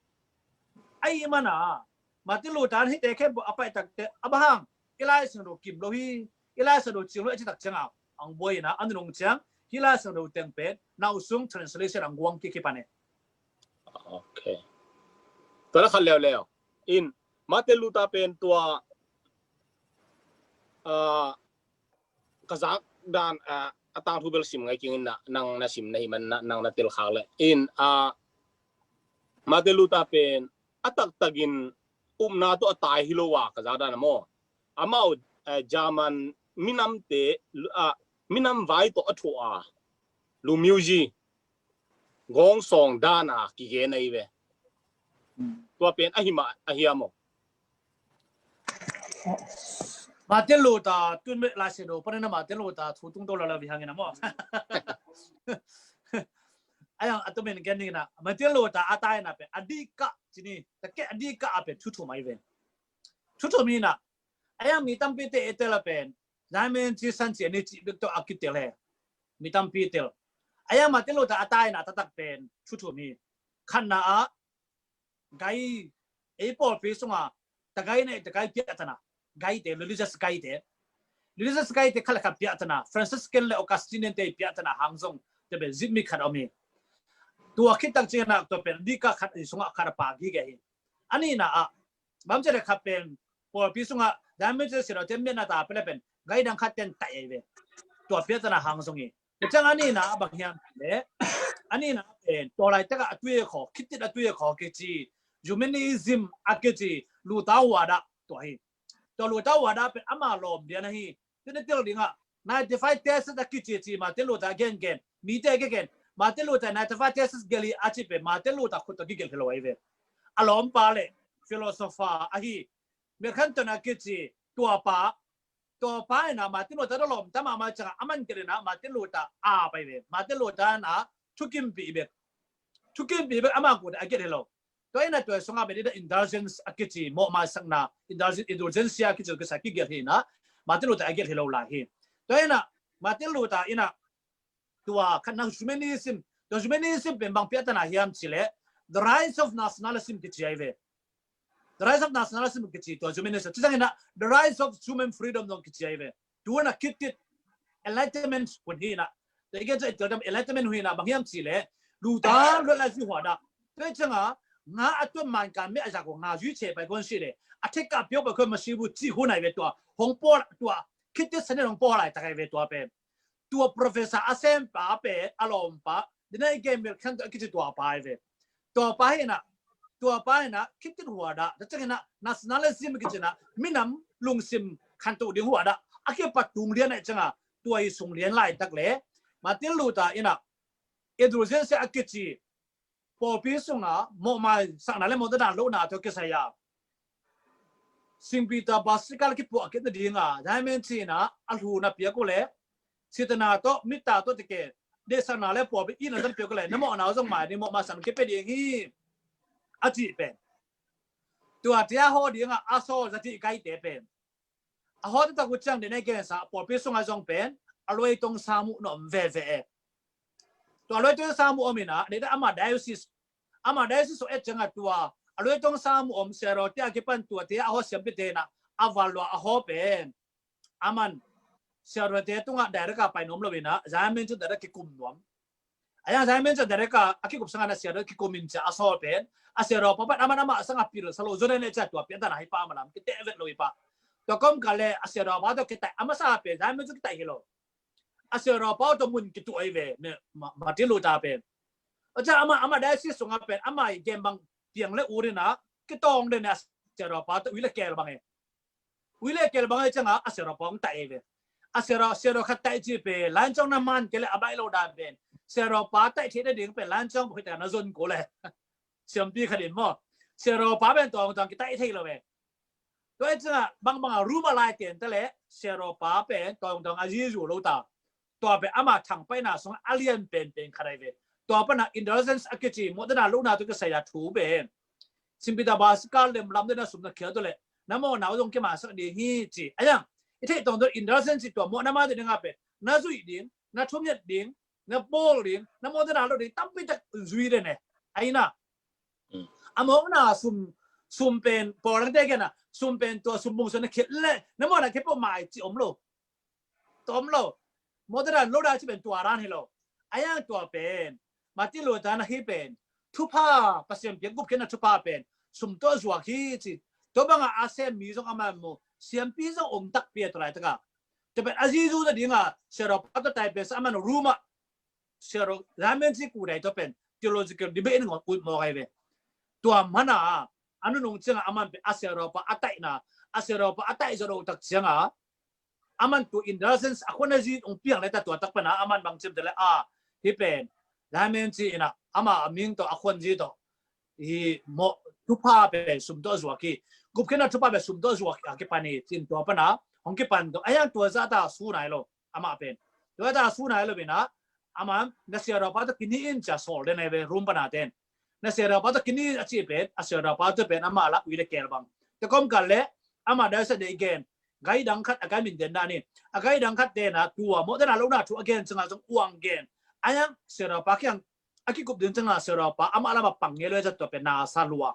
Ahih mana Martin Luther in hihte khempeuh a paih takte a bang hang, i Lai Siangtho kim lo hi, i Lai Siangtho cing lo hi a ci tak cianga ang buai ina, a nunung ciang hih Lai Siangtho teng pen nausung translation ang guang kik hi pan e. Ok. Tua na khat leuleu in Martin Luther pen tua, ah, ka zak dan, ah, a tangthu bel sim ngai kingin na, nang na sim na hih man na, nang na tel khak leh in, ah, Martin Luther pen a taktakin upna tawh a tai hi lo a, ka za dan a maw. Amau, eh, German minamte, ah, minam vai tawh a thuah a, lu music gawng sawng dan a kigen ahi ve. Tua pen ahi mah, ahi a maw. Martin Luther tun bek Lai Siangtho panin a Martin Luther thu tung to lo lo vi hangin a maw. Ayang a tumin gen ding in a, Martin Luther a taina pen a dika cini, ta ke a dika a pen thu thum ahi ve. Thu thum hi in a, ayang mi tampi te e tel a pen, Diamond ci san ci a ni ci bek tawh a kitel he. Mi tampi tel. Ayang Martin Luther a taina taktak pen thu thum hi. Khatna ah, gai, ei pawlpi sunga, ta gai nei, ta gai piahtana, gaite, religious gaite. Religious gaite khat le khat piahtana, Franciscan le Augustinian te piahtana hang zong, te pen zitmi khat om hi. Tua khit tak ciangin a tua pen dika khat i sungah khat a pha gige hi. A nihna ah, bang ci le khat pen, pawlpi sungah, Diamond ci siarawte miatna ta pele pen, gai dang khat ten tai ahi ve. Tua piahtana hang zong hi. Tua ciang a nihna a bang hiam le, a nihna pen, tua laitak a tui a khaw, khittit a tui a khaw kici, humanism a kici, Luther huadah tua hi. Tua Luther huadah pen ama lawm dian ahi. Tuni tel dingah, ninety-five thesis a kici ci, Martin Luther a gengen, mite a gengen, Martin Luther ninety-five thesis gelh hi a ci pen, Martin Luther khut a kigelh hi lo ahi ve. A lawmpa le, philosopher ahi, Melanchthon a kici, tua pa, tua pa in a Martin Luther a lawm ta mahmah ciangah, aman gelh in a Martin Luther a pai ve. Martin Luther in a thukimpih bek, thukimpih bek ama khut a gelh hi lo. Tua in a tua sungah pen indulgence a kici, mawhmaisakna, indulgen-, indulgencia a kici, kisa kigelh hi in a, Martin Luther a gelh hi lo lai hi. Tua in a Martin Luther in a tua khatna humanism, tua humanism pen bang piahtana hiam ci le, the rise of nationalism kici ahi ve. The rise of nationalism kici tua humanism. Ci ciangin a, the rise of human freedom zong kici ahi ve. Tua na khittit enlightenment hun hi in a. Tua i gen ciang i tel dam enlightenment hun hi in a, bang hiam ci le, Luther luat lai ci huadah. Tua ciangah, nga a tuan man kan me a zak uh nga zui ce pai kon si le, a theka piau pai kon masibu ci hun ahi ve tua. Hong pawl tua, khittit sanin hong pawl laitak ahi ve tua pen. Tua professor a sempa pen, a lawmpa, dina i gen Melanchthon a kici tua pa ahi ve. Tua pa hi in a, tua pa hi in a, khittit huadah, ta ciangin a, nationalism kici in a, minam lungsim khantoh ding huadah, a kipat tung lian a ciangah, tua i sung lian laitak le, Martin Luther in a, indulgencia a kici, pawlpi sunga, mawhmaisakna le mawhna dan lohna tawh kisai a, Saint Peter Basilica kipuah kik nadinga, Diamond ci in a, a hlun a piak uh le, sitana tawh, mitta tawh tike, deihsakna le pawlpi itna zong piak uh le, na mawhna uh zong mai ding, mawhmaisak kipia ding hi, a ci pen. Tua tia haw dingah, a sawl zatih gaite pen. A haw taktak uh ciang dena i gensa, pawlpi sungah zong pen, a luaitong sam uh na om veve e. Tua luaitong sam uh om in a, dena ama diocese, ama diocese uh et ciangah tua, a luaitong sam uh om, siarawte a kipan tua, tia a haw siampite in a, a val lua a haw pen. Aman, siarawte tungah direct a pai nuam lo in a, Diamond ci direct kikum nuam. Ayang Diamond ci direct a, a kikum sangah a siaraw kikum in cia a sawl pen. A siarawpa pan aman amah sangah pil sa lo, zon a ne cia tua piahtana hi pa ama lam, kiteh vet lo hi pa. Tua kom ka le, a siarawpa tawh kitai, a masa pen, Diamond ci kitai hi lo. A siarawpa tawh mun kituh ahi ve, ne, Ma-, Martin Luther pen. Tua ciang ama, ama diocese sungah pen, ama i gen bang piang le ut in a, kitawng den a siarawpa tawh ui le kel bang e. Ui le kel bang e ciangah, a siarawpa hong tai ve. A siaraw, siaraw khat tai ci pen, lancong na man ke le a baih lo dan pen. Siarawpa tai thei nading pen, lancong buk hita na zon ko le. Siampi khat in maw. Siarawpa pen tawng tawng kitai thei lo ve. Tua e ciangah, bangbang a Roma lai ten ta le, siarawpa pen tawng tawng a zizu lo ta. Tua pen ama thangpaihna sungah a lian penpen khat ahi ve. Tua pana indulgence a kici, mawhna dan lohna tawh kisai a thu pen. Saint Peter Basilica lemlam dena sum na khial tawh le, na mawhna uh zong kimaisak ding hi ci. Ayang, i theih tawng tawh indulgence tua mawhna mai ding a pen. Na zuih ding, na thunget ding, na bawl ding, na mawhna dan loh ding, tampi tak zui den e. Ahi na. Mm. A mawhna sum, sum pen, pawlangte gen a, sum pen tua sum bung suan na khial le, na mawhna khial pawh mai ci om lo. Tom lo. Mawhna dan lohna ci pen tua dan hi lo. Ayang tua pen. Martin Luther na hi pen. Thupha, Pasian piak gupkhiatna thupha pen. Sum tawh zuak hi ci. Tua banga a sem mi zong a man mu. Siampi zong om takpi a tua laitaka. Tua pen a zizu nadinga. Siarawpa tawh tai pen sa a man Roma. Siaraw, Diamond ci kudai tua pen. Theological debate in ngon ut mawk ahi ve. Tua mana. a nunung ciangah aman pen a siaruapa a taihna, a siaruapa a taih zawh loh tak ciangah aman tua indulgence a khuan a zi hong piang le ta tua tak pana aman bang ciam te le a hi pen laimen ci inah ama a ming tawh a khuan zi tawh hi mawh thupha pen sum tawh zuak hi. Gupkhiatna thupha pen sum tawh zuak hi a kipan hi cin tua pana hong kipan tawh a hiang tua zah ta su nai lo amah pen. Tua ta su nai lo inah amah na siaruapa tawh kini in cia sawl den ai ve rum pana ten. Na siaruapa tawh kini a ci pen a siaruapa tawh pen amah la ui le kel bang. Te kom kal le amah dai sa dei gen. Gai dang khat a gai min den na ni. A gai dang khat den a tua mawh den a lo na thu a gen canga zong uang gen. A hiang siaruapa kiang a kikup ding canga siaruapa amah lama pang nge lo e ca tua pen na sa lua.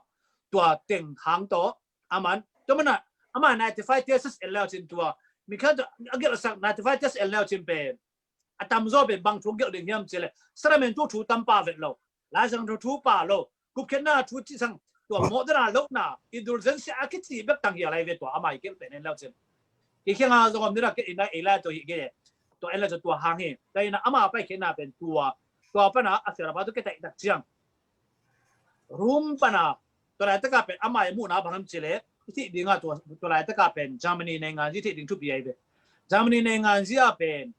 Tua teng hang tawh aman tua mana ama ninety five thesis en lau cin tua mi khan a gelh sak ninety five thesis en lau cin pen a tamzaw pen bang thu gelh ding hiam ci le saramen tu thu tam pa vet lo. Laisang thu thu pa lo. Gupkhiatna thu ci sang tua mawh den a lo na indulgence a kici bek tang hi a lai ve tua ama i gelh pen en lau cin. I khianga zong om nira ke ina ei lai tua hi ke tua en lau tua hang hi. Ka ina ama pai khena pen tua tua pana a siaruapa tu ke tai tak ciang. Rum pana tua lai taka pen ama i muhna bang ham ci le i thih dinga tua lai taka pen Germany nei ngan zi thih ding thupi ai ve. Germany nei ngan zi a pen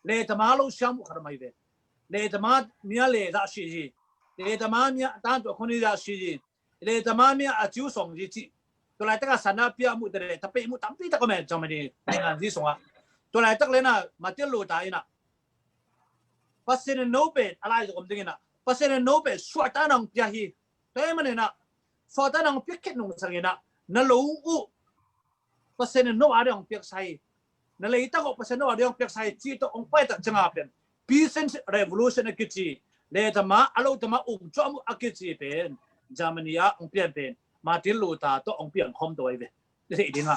le tama lo siam uh khat mai ve. Le tama mia le za si zi. Le tama mia tan tua khoni za si zi. Le tama mia a ciu song zi ci. Tua lai taka sana pia mu te le ta pe mu tampi tak ko me Germany nei ngan zi song a. Tua lai tak le na Martin Luther ina Pasian in no pen a lai zong om ding inah Pasian in no pen suahta nang pia hi. Tua hi man inah suahta nang pia khet nung sang inah na lo uh Pasian in no a ding piak sai. Na lei tak uh Pasian no a ding piak sai ci tawh ong pai tak canga pen peasant revolution a kici le tama a lo tama ung cuam uh a kici pen Germany a ong pian pen Martin Luther tawh ong pian khom tawh ai ve. Thei dinga.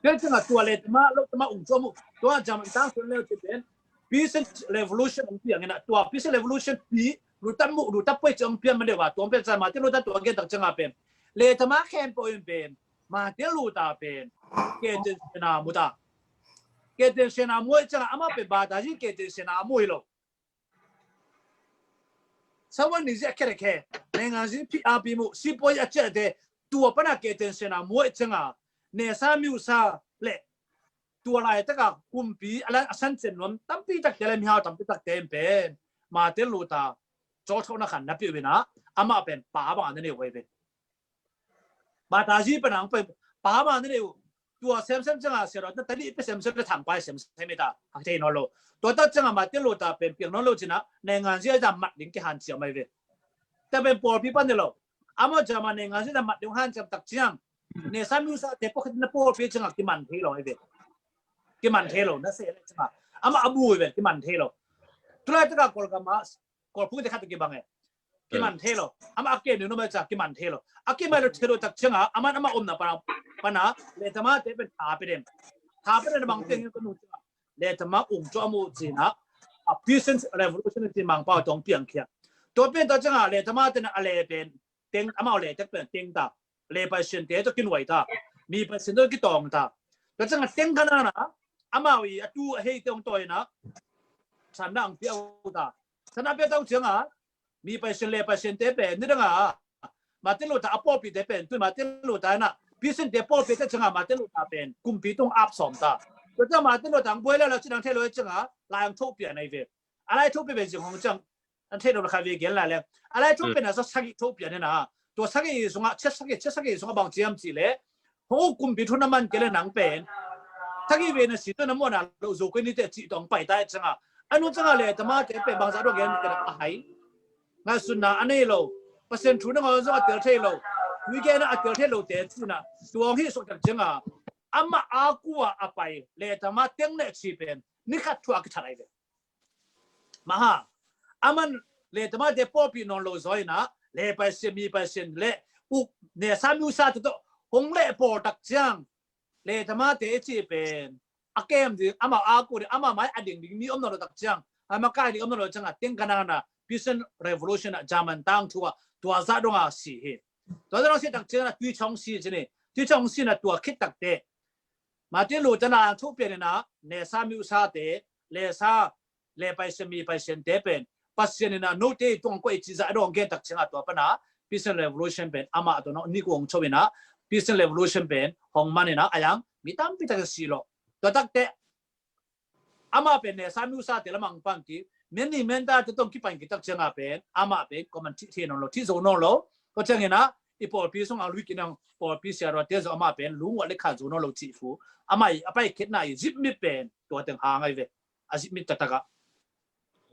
Tua canga tua le tama lo tama ung cuam uh tua German tang sun leu ci pen peasant revolution ong piang inah tua peasant revolution pi lu tam mu lu tap poi ci ong pian man deuh a tua ong pian canga Martin Luther tua gen tak canga pen le tama khen poi pen Martin Luther pen keten sena mu ta. Keten sena mu ai canga ama pen ba ta zi keten sena mu hi lo. Sawan ni zia kere ke. Nei ngan zi pi a pi mu si poi a cia te tua pana keten sena mu ai canga ne sa miu sa le tua lai taka kumpi a lan a san cen nuam tampi tak te le mihau tampi tak te pen Martin Luther cawlthawhna khan na piu inah amah pen pa bang a na neu vai ve. Ba ta zi pen ang pen pa bang a na neu tua semsem canga siaruat na tali pe semsem le thang pai semsem ita hak thei nawn lo. Tua tak canga Martin Luther pen piang nawn lo cina nei ngan zi a mat ding ke han ciam mai ve. Ta pen pawlpi pan ne lo. Amah cama nei ngan zi a mat ding han ciam tak ciang ne sa miu sa te pawlpi na pawlpi canga kiman thei lo ai ve. Kiman thei lo na se le canga ama a bui ve kiman thei lo. Tulai taka kolgama kolphung te khat kibang e. Kiman thei lo. Ama a kem ni no mai ca kiman thei lo. A kimai lo thei lo tak cianga aman ama omna pana pana le tama te pen tha pe dem. Tha pe dem bang teng ko nu cianga le tama ung cuam uh cina a peasant revolution ci mangpau tong piang khia. Tua pen ta cianga le tama te na a le pen teng ama le tek pen teng ta. Le paisian te tawh kinuai ta. Mi paisian tawh kitawng ta. Tua cianga teng khan ana amau i a tu a hei te ong tawi na sana ang piau ta. Sana pia tau cianga mi paisian le paisian te pen ni danga Martin Luther a pawlpi te pen tu Martin Luther na peasant te pawlpi te cianga Martin Luther pen kumpi tung ap sawm ta. Tua cianga Martin Luther ang buai le la cinang thei lo cianga lai ang thopia nai ve. A lai thopia ve zing hong ciang an thei lo la kha ve gen lai le a lai thopia na sa sagi thopia ne na tua sagi sunga chia sagi chia sagi sunga bang ciam ci le hong kumpi thu na man ke le nang pen sagi ve na si to na mo na lo zo ko ni te ci tong pai ta cianga anu cianga le tama te pen bang za do gen ke a hai. Nga sun na a nei lo. Pasian thu na ngau zo a tel thei lo. Wi ke na a tel thei lo te ci na tuang hi sok tak cianga ama a kua a pai le tama teng ne ci pen ni khat thu a kithalai ve. Maha aman le tama te pawlpi nawn lo zaw ina le paisian mi paisian le uk ne sa miu sa te tawh hong le pawl tak ciang le tama te ci pen a kem ding ama a ku ding ama mai a ding ding mi om nawn lo tak ciang ama kai ding om nawn lo cianga teng kanana peasant revolution a German tang thu a tua za donga si hi. Tua za dong si tak cianga tui chong si cini tui chong si na tua khit tak te Martin Luther na ang thu pian ina ne sa miu sa te le sa le paisian mi paisian te pen Pasian ina no te tuang ko i ci za dong gen tak cianga tua pana Peace and Revolution pen amah tawh ni kuang cho in ah, Peace and Revolution pen hong man in ah, a yang mi tampi tak si lo. Tua takte amah pen ne sa nu sa te lamang pang ki, men ni men ta te tong kipan ki tak ciang a pen amah pen ko man thi thei nawn lo, thi zo nawn lo. Ko ciang in ah i pawlpi sung a lui ki nang pawlpi sia rua te zo amah pen lungwa le khan zo nawn lo ci fu. Amah i a pai khet na i zip mit pen tua teng hang ai ve. A zip mit tak tak a.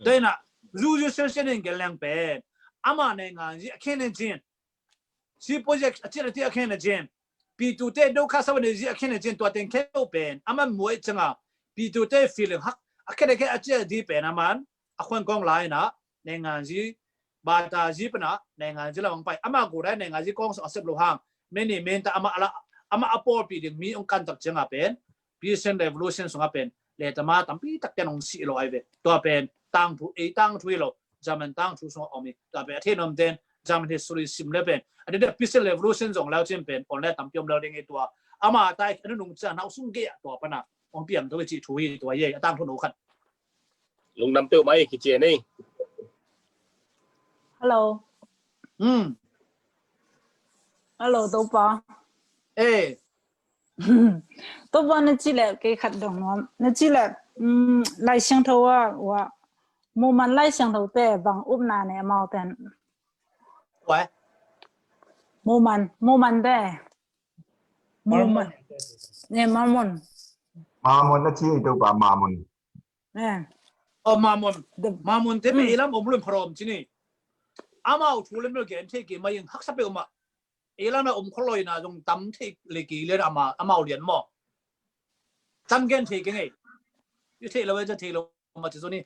Tua in ah zu zu sel sel in gel leng pen amah ne ngan zi a khen ne cin. Si project a cin a ti a khen a cin. Pi tu te do kha sa ne zi a khen a cin tua teng khen pen amah muai ciang a. Pi tu te feeling hak a khen a khen a cin a di pen amah a khuan kong lai na ne ngan zi ba ta zi pen a ne ngan zi la wang pai amah gu dai ne ngan zi kong sa a sep lo hang. Men ni men ta amah a la amah a pawlpi ding mi ong kan tak ciang a pen Peace and Revolution sung a pen le tama tampi tak ten ong si lo ai ve. Tua pen tangthu ei tangthu i lo German tangthu sung a om i. Tua pen a thei nom ten German history sim le pen a dede Peace and Revolution zong lau cin pen on le tampi om lau ding i tua. Ama tai a nung ciang nau sung ge a tua pana ong piang tho i ci thu i tua ye a tangthu no khat. Lungdam peuh mai kici a nei. Hello. Hmm. Hello Topa. Eh. Topa na ci le kei khat dong nuam na ci le. Lai Siangtho a wa muman Lai Siangtho te bang upna ne amau ten. Muman muman te. Muman ne Mammon. Mammon na ci Topa Mammon. Aw Mammon. Mammon te pe ilam om lun pharom ci ni. Amau thu le mel gen thei ke mai ing haksa pe uma. Ilam na om kholoi na zong tam thei le ke le ama amau lian mo. Tam gen thei ke ngei. I thei lo ja thei lo ma ci zoni.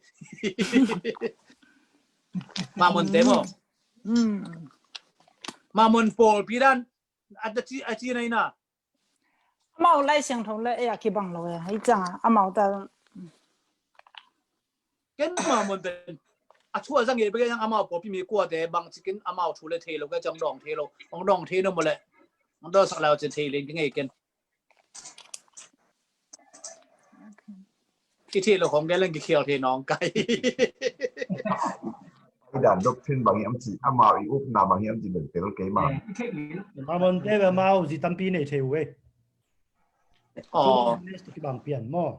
Mammon te mo. Mammon pawlpi dan a ci a ci nai na. Amau Lai Siangtho le ei a kibang lo e hei ciang a amau ta. Ken Mammon pen a thu a zang e bek yang amau pawlpi mi kuate bang cikin amau thu le thei lo ke ciang dong thei lo ong dong thei no mo le ong dong sak lau cin thei ling ke ngei ken. I thei lo hong ke leng ki khial thei nong kai. Ai dan doctrine bang hiam ci amau i upna bang hiam ci bel tel kei ma. Mammon te bel amau zi tampi nei thei uh e. Aw. Kibang pian maw.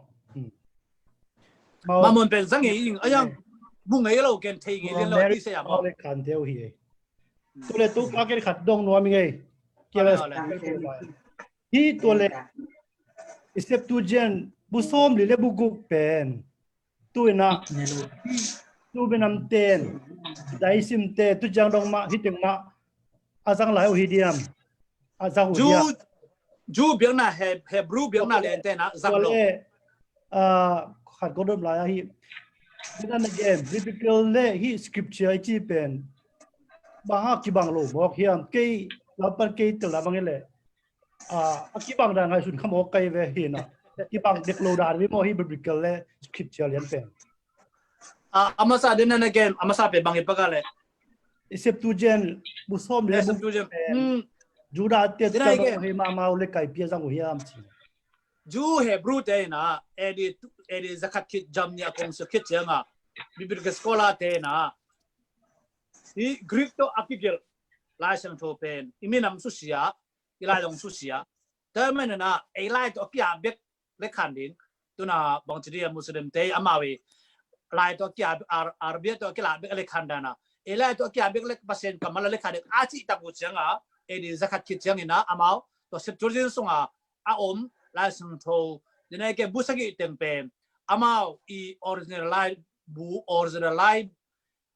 Mammon pen zang ngei ing a yang bu ngei lo ken thei ngei lian lo ti se ya maw. Le khan teu hi e. Tu le tu pa ken khat dong nuam ngei. Kia le. Hi tua le. I Septuagint bu sawm li le bu guk pen. Tu ina tu benam ten dai sim te tu ciang dong mah hi teng mah a zang lai uh hi diam. A zang uh diam. Ju biakna Hebrew biakna len te na zang lo. Khat ko dom lai ahi. Then again biblical le hi scripture i ci pen. Bang ha kibang lo mawk hiam kei lampan kei tel lamang le. A kibang dan ngai sun kham awk kai ve hi na. Kibang dek lo dan ve maw hi biblical le scripture lian pen. A masa den na ken a masa pe bang i paka le. I Septuagint bu sawm le Septuagint. Judah te te hi ma mau le kai pia zang uh hiam ci. Ju Hebrew te na edi edi zakhat khit jam nia kong se khit chianga. Biblical scholar te na. Hi Greek to akigel Lai Siangtho pen i minam susia i lai dong susia. Tua man na ei lai to kia bek le khan ding. Tuna bang ci dia Muslim te amau i lai to kia bek Arabia to kia bek le khan dana. Ei lai to kia bek le Pasian kamala le khan ding a ci tak uh cianga. Ei di zakhat khit ciang ina amau to Septuagint sunga a om Lai Siangtho dina ke bu sagi teng pen amau i original lai bu original lai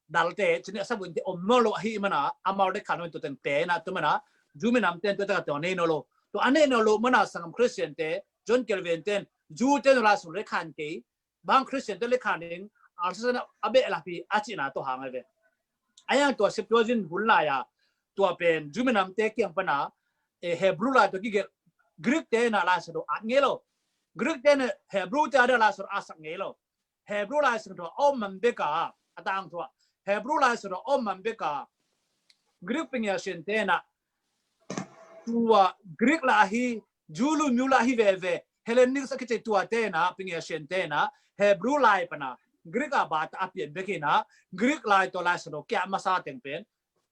dalte cini a sabun te om no lo ahi mana amau le khan tu teng te na tu mana Ju minam ten tu ta to nei no lo tu a nei no lo mana sangam Christian te John Calvin ten Ju ten la sun le khan ke bang Christian te le khan ding a sa na a be la pi a ci na to hang ve. A yang tua Septuagint hun lai a tua pen Ju minam te kiang pana Hebrew lai to ki Greek te na la sa do at ngei lo. Greek te na Hebrew te a da la sa a sak ngei lo. Hebrew Lai Siangtho a om man beka a tangthu a Hebrew Lai Siangtho a om man beka Greek pingia sian tena tua Greek la hi Ju lu miu la hi veve Hellenic sa kici tua tena pingia sian tena Hebrew lai pana Greek a bata a pian bekina Greek lai to Lai Siangtho kia masa teng pen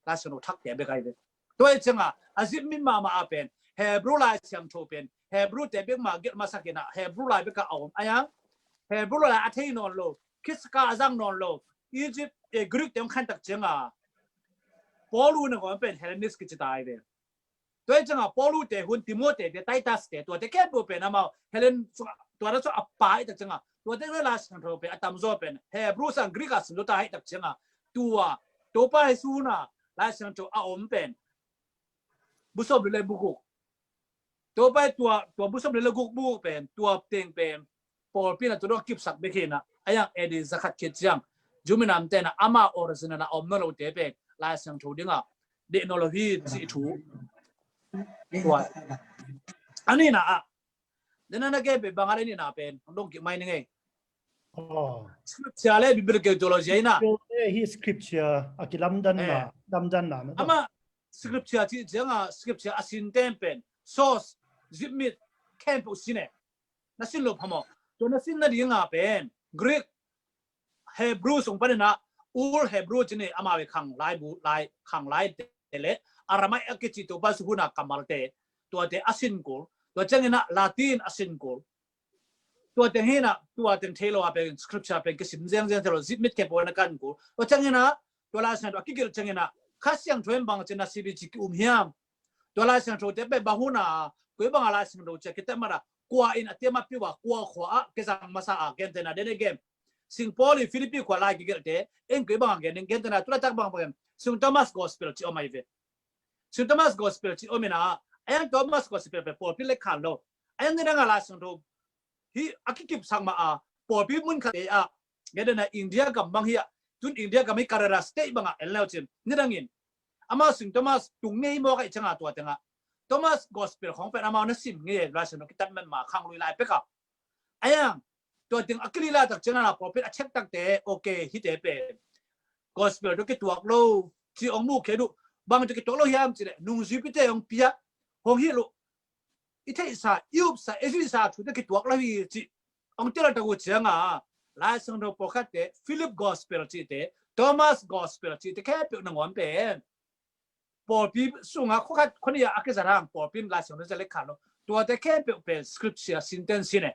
Lai Siangtho thakte bek ahi ve. Tua hi cianga a zip mit mahmah a pen Hebrew Lai Siangtho pen Hebrew te bek mah gelh masak inah Hebrew lai bek a om a yang Hebrew lai a thei nawn lo, Khisaka a zang nawn lo, Egypt e Greek te hong khantak cianga Paul u nangawn pen Hellenist kici ta ahi ve. Tua hi cianga Paul u te hun Timote te Titus te tuate khempeuh pen amau Hellen tua na cu a pa hi tak cianga tuate na Lai Siangtho pen a tamzaw pen Hebrew sang Greek a sim zo ta hi tak cianga tua Topa hi suna Lai Siangtho a om pen busop le bukuk. Tua pai tua tua busop le guk bu pen tua teng pen pawlpi na tua dong kipsak bek hi na a yang A D zakhat khit ciang Juminam te na ama original na om na lo te pen Lai Siangtho dinga deh nawn lo hi ci thu. Tua a nihna ah dena na gen pen bang a le nihna pen dong kik mai ni ngei. Scripture le biblical theology aina. Hi scripture a kilamdanna damdanna ama scripture ci cianga scripture a sin ten pen source zip mit khempeuh sin e. Na sin lo phamo tua na sin na dinga pen Greek Hebrew sung panina Ur Hebrew cini amau i khang lai bu lai khang lai te le Aramaic a kici tua pasu huna kammal te tuate a sin kul tua ciangina Latin a sin kul. Tua teng hina tua teng thei lo a pen scripture pen kisim ziangziang thei lo zip mit khempeuh na kan kul tua ciangina tua Lai Siangtho a kigelh ciangina Kha Siangtho in bang cina C B G ki um hiam. Tua Lai Siangtho te pen bang huna koi banga Lai Siangtho cia kitem mara kua in a tiam a piu a kua khua a kizang masa a gen tena dene gen. Sing Paul i Philippi khua lai kigelh te en koi banga gen gen tena tulatak bang bang Sing Thomas Gospel ci om ai ve. Sing Thomas Gospel ci om ina a yang Thomas Gospel pen pawlpi le khan lo a yang nidanga Lai Siangtho hi a kikip sang ma a pawlpi mun khat a nidana India gam bang hi a tun India gam hi Kerala state banga el neu cin nidangin ama Sing Thomas tung ngei mawk a i cianga tua tenga Thomas Gospel khong pen amau na sim ngei Lai Siangtho kitat man ma khang lui lai peka. A yang tua teng a kilila tak ciangana pawlpi a check takte okay hite pen Gospel tu kituak lo ci ong mu khe duh bang tu kituak lo hiam ci le nungzuipite ong pia hong hi lo i theihsa i upsa i zuihsa thute kituak lo hi ci ong tila taku cianga Lai Siangtho pawlkhatte Philip Gospel cite Thomas Gospel cite khempeuh nangawn pen pawlpi sunga khukhat khoni a kizarang pawlpi Lai Siangtho zale khan lo tuate khempeuh pen scripture sin ten sin e.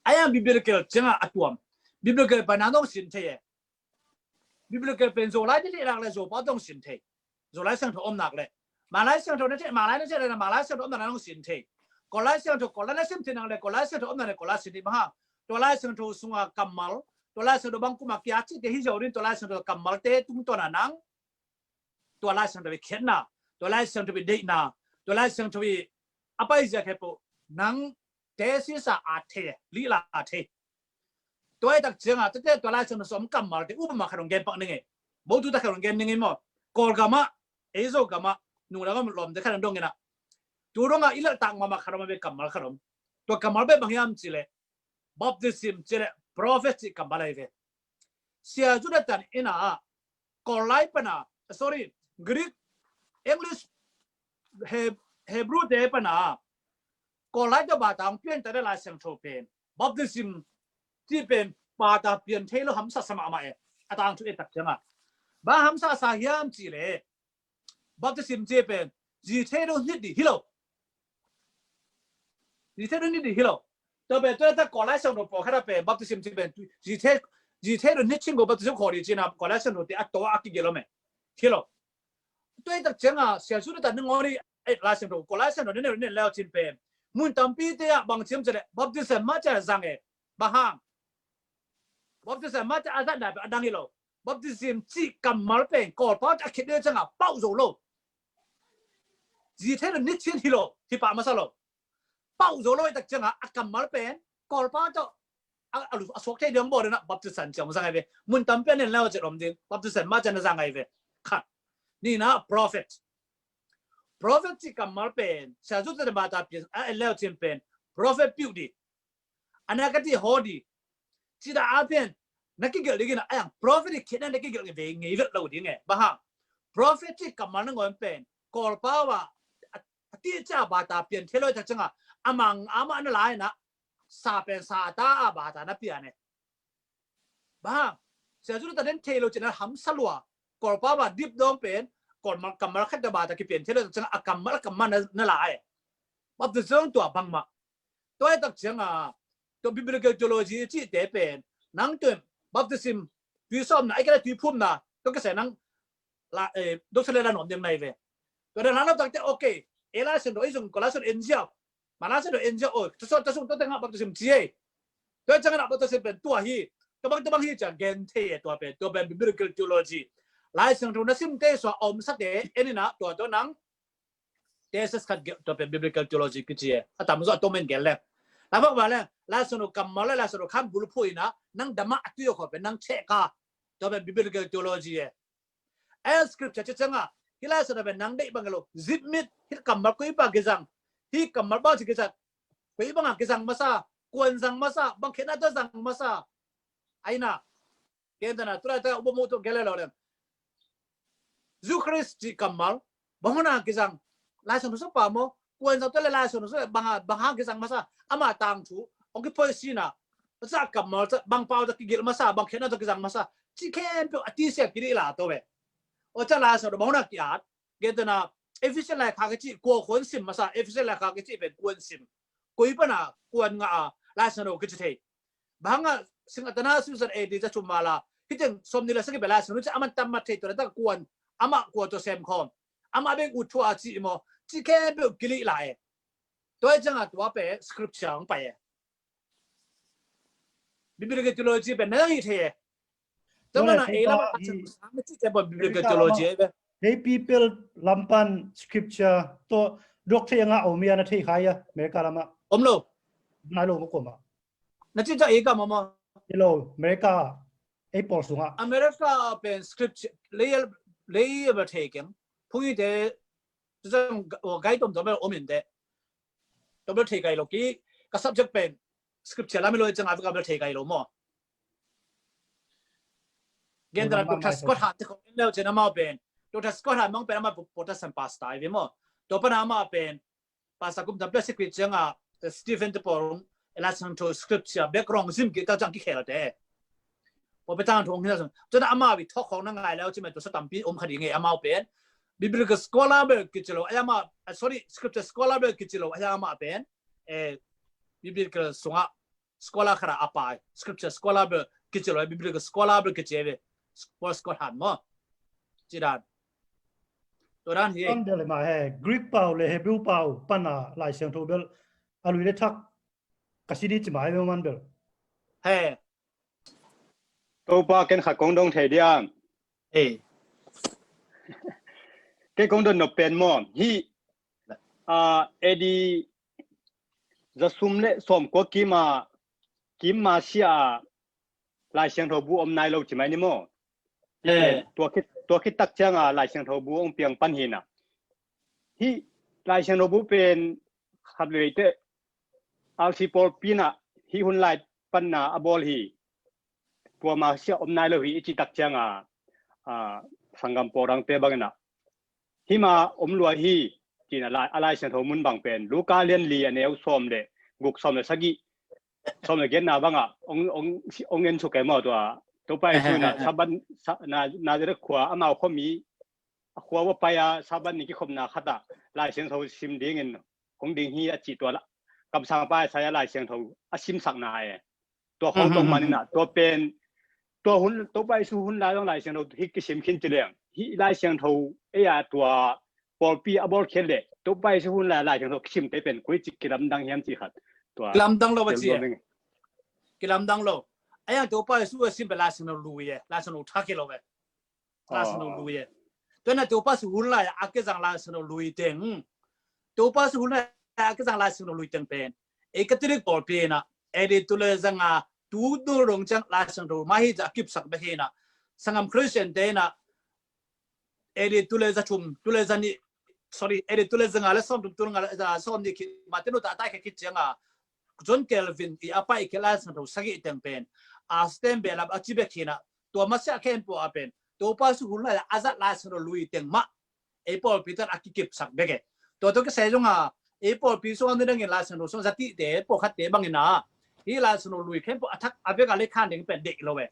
A yang biblical cianga a tuam biblical pen a nong sin thei e. Biblical pen Zolai te theih nak le Zopa tong sin thei. Zolai Siangtho om nak le Malai Siangtho na theih Malai na theih le Malai Siangtho om nak na nong sin thei. Kolai Siangtho Kolai na sim thei nak le Kolai Siangtho om nak le Kolai sin thei maha. Tua Lai Siangtho sunga kammal tua Lai Siangtho bang kuma kia ci te hi zo din tua Lai Siangtho kammal te tungtawn a nang tua Lai Siangtho i khiatna tua Lai Siangtho i deihna tua Lai Siangtho i a paizia khepo nang te sisa a thei lila a thei. Tua i tak cianga tete tua Lai Siangtho som kammal te upama khat ong gen pak ning e. Bo tu ta khat ong gen ning e maw. Kawlgama eizo gama nungdangam lawmte khat ong dong ina tu donga i laltak mama khat om a be kammal khat om. Tua kammal be bang hiam ci le baptism ci le prophet ci kammal ai ve. Sia Judah tan ina Kawllai pana sorry Greek English Hebrew te pana Kawllai to bata ong pian ta de Lai Siangtho pen baptism ci pen bata pian thei lo hamsa sama ama e. A tang thu e tak cianga ba hamsa sa hiam ci le baptism ci pen zi thei lo nit di hi lo. Zi thei lo nit di hi lo. Tua pen tua ta Kawllai Siangtho pawlkhat a pen baptism ci pen zi thei zi thei lo nit chin ko baptism khaw di cina Kawllai Siangtho te a to a kigelh lo me hi lo. Tua i tak cianga Sia Judah tan nangawn i Lai Siangtho Kawllai Siangtho ne ne ne leo cin pen mun tampi te a bang ciam ci le baptism ma ci a zang e. Bang hang baptism ma ci a zang dai a dang hi lo. Baptism ci kammal pen Kawlpau a khit ne cianga pau zo lo. Zi thei lo nit chin hi lo hi pa masa lo. Pau zo lo i tak cianga a kammal pen Kawlpau to a suak thei diang bo dena baptism ciang zang ai ve. Mun tampi a nen lau ci lom ding baptism ma ci a zang ai ve. Khat nina prophet. Prophet ci kammal pen Sia Judah te bata pian a en leu cin pen prophet piu di. Ana ka ti ho di. Ci da a pen na kigelh dingin a yang prophet i khit na na kigelh ve ngei vet lo ding e. Bang hang prophet ci kammal nangawn pen Kawlpau a a ti ca bata pian thei lo i tak cianga a mang ama na lai na sa pen sa ta a bata na pian e. Bang hang Sia Judah ta den thei lo cina hamsa lua kawlpa ba dip dawng pen, kawlmal kammal khat dah ba ta kipian thei lo, ciang a kammal a kammal na, na la e. Baptism tua bangmah. Tua e tak ciang a, tua biblical theology cihte pen, nang tua baptism, tui sawmna, ai kala tui phumna, tua ka se nang la, eh, doctrine la nuam ding nai ve. Tua dan hang lo tak te, okay. E Lai Siangtho i zong ko Lai Siangtho en ziau. Ma Lai Siangtho en ziau, oh, tua sawm, tua sung, tua tengah baptism ci e. Tua ciang a baptism pen tua hi. Tua bang, tua bang hi ciang gen thei e tua pen, tua pen biblical theology. Lai Siangtho na sim te sua om sa te, en ina, tua, tua nang thesis khat ge, tua pen biblical theology kici e. A tam zo a tua men gen leng. La bak ba leng, Lai Siangtho kammal le, Lai Siangtho khan bulphuh ina, nang dama a tui a khaw pen, nang cheh ka. Tua pen biblical theology e. Ai scripture ci ciang a, hi Lai Siangtho pen nang deih bang lo, zit mit, hi kammal koi pa kizang, hi kammal bang ci kizang, koi bang a kizang masa, kuan zang masa, bang khena ta zang masa. Ai na, ken ta na, tu lai ta uba mu tu gele lo lem. Zu Khrist ci kammal, bang hona kizang, Lai Siangtho sa pa mo, kuan zang tu le Lai Siangtho sa bang ha, bang ha kizang masa, ama tang thu, ong ki poi sina, sa kammal, sa bang pau ta kigil masa, bang khena ta kizang masa, ci khempeuh a ti sia kiri la to ve. O ca Lai Siangtho bang hona ki at, gen ta na, Ephesian lai kha kici, kua khon sim masa, Ephesian lai kha kici pen kuan sim. Koi pana, kuan nga a, Lai Siangtho kici thei. Bang a sing Athanasius an A D za chum mala. Hi teng sawm ni la sagi bela sing nu ci aman tam mat thei tua la tak kuan. Ama kua tua sem khawm. Ama beng ut thua ci mo. Ci khempeuh kili la e. Tua ciang a tua pe scripture ang pa e. Biblical theology pe na hi thei e. Tua mana e la ma sang ci te bo biblical theology e be. Hei people lampan scripture to dok thei nga om ya na thei khai ya America lama. Om lo. Nai lo ma ko ma. Na ci ca ei ka mama. Hello, America, ei pawl sungah. America pen scripture, lei, lei a bel thei keng. Phung i te, tu zang, o, gai tom tom bel om in te. Tom bel thei kai lo ki, ka subject pen, scripture lam i lo i cang a ka bel thei kai lo mo. Gen ta na Doctor Scott Hahn te kong en leu cen amau pen. Doctor Scott Hahn mang pen amau Protestant pastor i ve mo. Tua pan amau pen, Pastor kum tam pia sikri ciang a, Stephen te pawl rung, Lai Siangtho scripture background zim ki ta ciang ki khel te. Pawl pe tang thong hina zong. Cun ama wi thok khong na ngai leu ci mai tu sa tampi om kha ding e amau pen. Biblical scholar bel kici lo, ai ama, sorry, scripture scholar bel kici lo, ai ama pen. Eh, biblical sunga scholar khat a pai, scripture scholar bel kici lo, biblical scholar bel kici ve. Paul Scott Hahn mo. Ci dan. Tua dan hi. Pan bel ma he, Greek pau le Hebrew pau pan a Lai Siangtho bel a lui le thak ka si di ci mai ve man bel. He. Topa ken khat kong dong thei diam. He. Ken kong dong nop pen mo. Hi, a, A D za sum le sawm kua kim a, kim ma sia a, Lai Siangtho bu om nai lo ci mai ni maw? Eh. Tua khit, tua khit tak ciang a Lai Siangtho bu ong piang pan hi na. Hi Lai Siangtho bu pen khat vei te R C Paul pi na hi hun lai pan na a bawl hi. Tua ma sia om nai lo hi i ci tak ciang a, a, sanggam pawlrang te bang na. Hima om lua hi, cina lai, a Lai Siangtho mun bang pen, Luka lian li a neu sawm le, guk sawm le sagih, sawm le giatna bangah, ong, ong, ong en suk e maw tua, Topa Jesu na, Saban, sa, na, Nazareth khua, amau khuami, a khua va pai a, Saban ni kikhopna khatah, Lai Siangtho sim dingin, kong ding hi a ci tua la, kamsang pa Isaiah Lai Siangtho, a simsakna e. Tua khong tong maninah, tua pen, tua hun, Topa Jesu hun lai zong Lai Siangtho hi kisim khin ci leng. Hi Lai Siangtho ei a tua pawlpi a bawl khiat leh Topa Jesu hun lai Lai Siangtho kisim te pen koi cik kilamdang hiam ci khat. Tua kilamdang lo a ci. Kilamdang lo. A yang Topa Jesu a sim pen Lai Siangtho lui e, Lai Siangtho thak hi lo e. Lai Siangtho lui e. Tua na Topa Jesu hun lai a kizang Lai Siangtho lui teng. Topa Jesu hun lai a kizang Lai Siangtho lui teng pen. Ei Catholic pawlpi na. Ei di tu le zanga tu dul rong ciang Lai Siangtho ma hi za kipsak bek hi na. Sangam Christian te na. Ei di tu le za thum, tu le za ni. Sorry, ei di tu le zanga le sawm thum tu nga le za sawm ni ki. Ma te nu ta tai ki cianga. John Calvin i a pai ki Lai Siangtho sagih teng pen. A stem be lam a ci bek hi na. Tua masia khen po a pen. Topa Jesu hun lai a zat Lai Siangtho lui teng mah. Ei pawlpi tan a kikipsak bek e. Tua tua kisai zongah ei pawlpi sung a nidangin Lai Siangtho sung zatihte pawlkhatte bangin a hi Lai Siangtho lui khempeuh a thak a bek a leikhan ding pen deih lo e.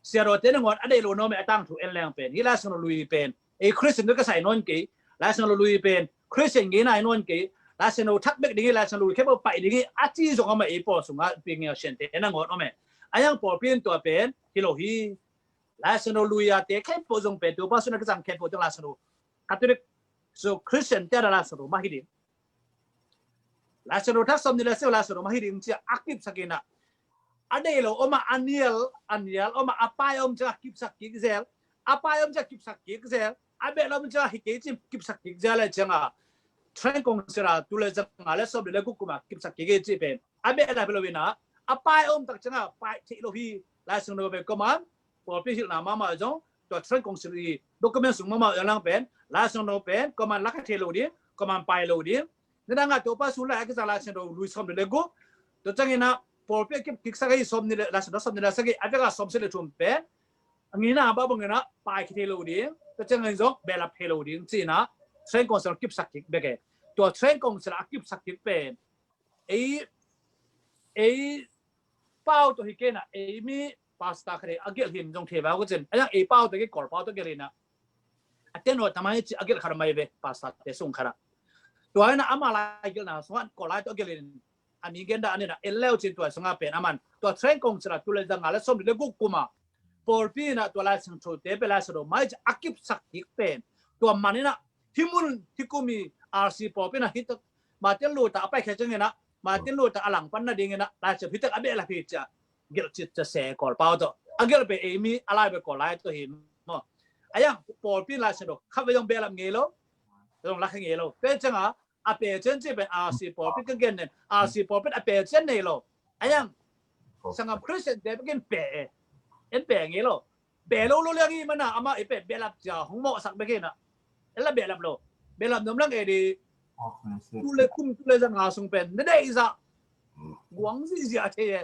siadawte nangawn a deih lo nuam e, a tangthu en leng pen hih Laisiangtho lui pen ei Khristian tawh kisai nawn kei. Laisiangtho lui pen Khristian ngeina hi nawn kei. Laisiangtho thak bek ding hi, Laisiangtho lui khempeuh paih ding hi a ci zong om e, ei pawl sungah pi ngiau siante nangawn om e. A yang pawlpi in tua pen hi lo hi. Laisiangtho lui a te khempeuh zong pen Topa sungah kizang khempeuh zong Laisiangtho Catholic, so Khristian te a Laisiangtho mah hi ding. Laisiangtho thak sawmnih le sagih Laisiangtho mah hi ding ci a kipsak in ah, a deih lo om a, a nial, a nial om a, a pai om ciang a kipsak kik zel, a pai om ciang a kipsak kik zel, a behlap om ciang a hi kei ci kipsak kik zel le ciang a Trent Council a tu le zanga le sawmli le guk kum a kipsak kik ci pen a behlap hi lo in ah, a pai om tak ciang a pai theih lo hi. Laisiangtho pen kuaman pawlpi hilhna mahmah zong, tua Trent Council i document sung mahmah zong lang pen Laisiangtho pen kuaman lakha thei lo ding, kuaman pai lo ding. Nidang a Topa sung lai a kizang Laisiangtho lui sawmli le guk, tua ciangin ah pawlpi a kip kiksak hi sawmnih le, Laisiangtho sawmnih le sagih, a vek a sawmsagih le thum pen a ngeina bah bangin ah pai kik thei lo ding, tua ciangin zong behlap thei lo ding ci in ah Trent Council kipsak kik bek e. Tua Trent Council a kipsak kik pen ei, ei pau tawh hi kei in ah, ei mi pastor khat a gelh hi in zong thei vau ka cin. A yang ei pau tawh kei, Kawl pau tawh gelh hi in ah, a ten lo tamai ci a gelh khat mai ve, pastor te sung khat ah. Tua in ah ama lai gelhna sungah Kawl lai tawh gelh hi in, a mi gen dah a ni in ah en leu cin tua sungah pen aman tua Trent Council a tu le zanga le sawmli le guk kum a pawlpi in ah tua Laisiangtho te pen Laisiangtho mai ci a kipsak kik pen tua man in ah hih mun hih kum i R C pawlpi in ah hih tak Martin Luther a paikhia ciangin ah, Martin Luther a langpan nadingin ah Laisiangtho hih tak a behlap hi ci a gelh cit ci a se Kawl pau tawh. A gelh pen ei mi a lai pen Kawl lai tawh hi maw. A yang pawlpi in Laisiangtho khat vei zong behlap ngei lo, zong lakha ngei lo. Tua ciang a, a pecian ci pen R C pawlpi ka gen nen, R C pawlpi in a pecian nei lo. A yang sanggam Khristian te bekin pe e, en pe ngei lo. Pe lo lo liang hi mana, amah i pe behlap ci a hong mawhsak bek hi na. En la behlap lo. Behlap nuam lang e di. Tu le kum, tu le zanga sung pen na deih zah guang zihziah thei e.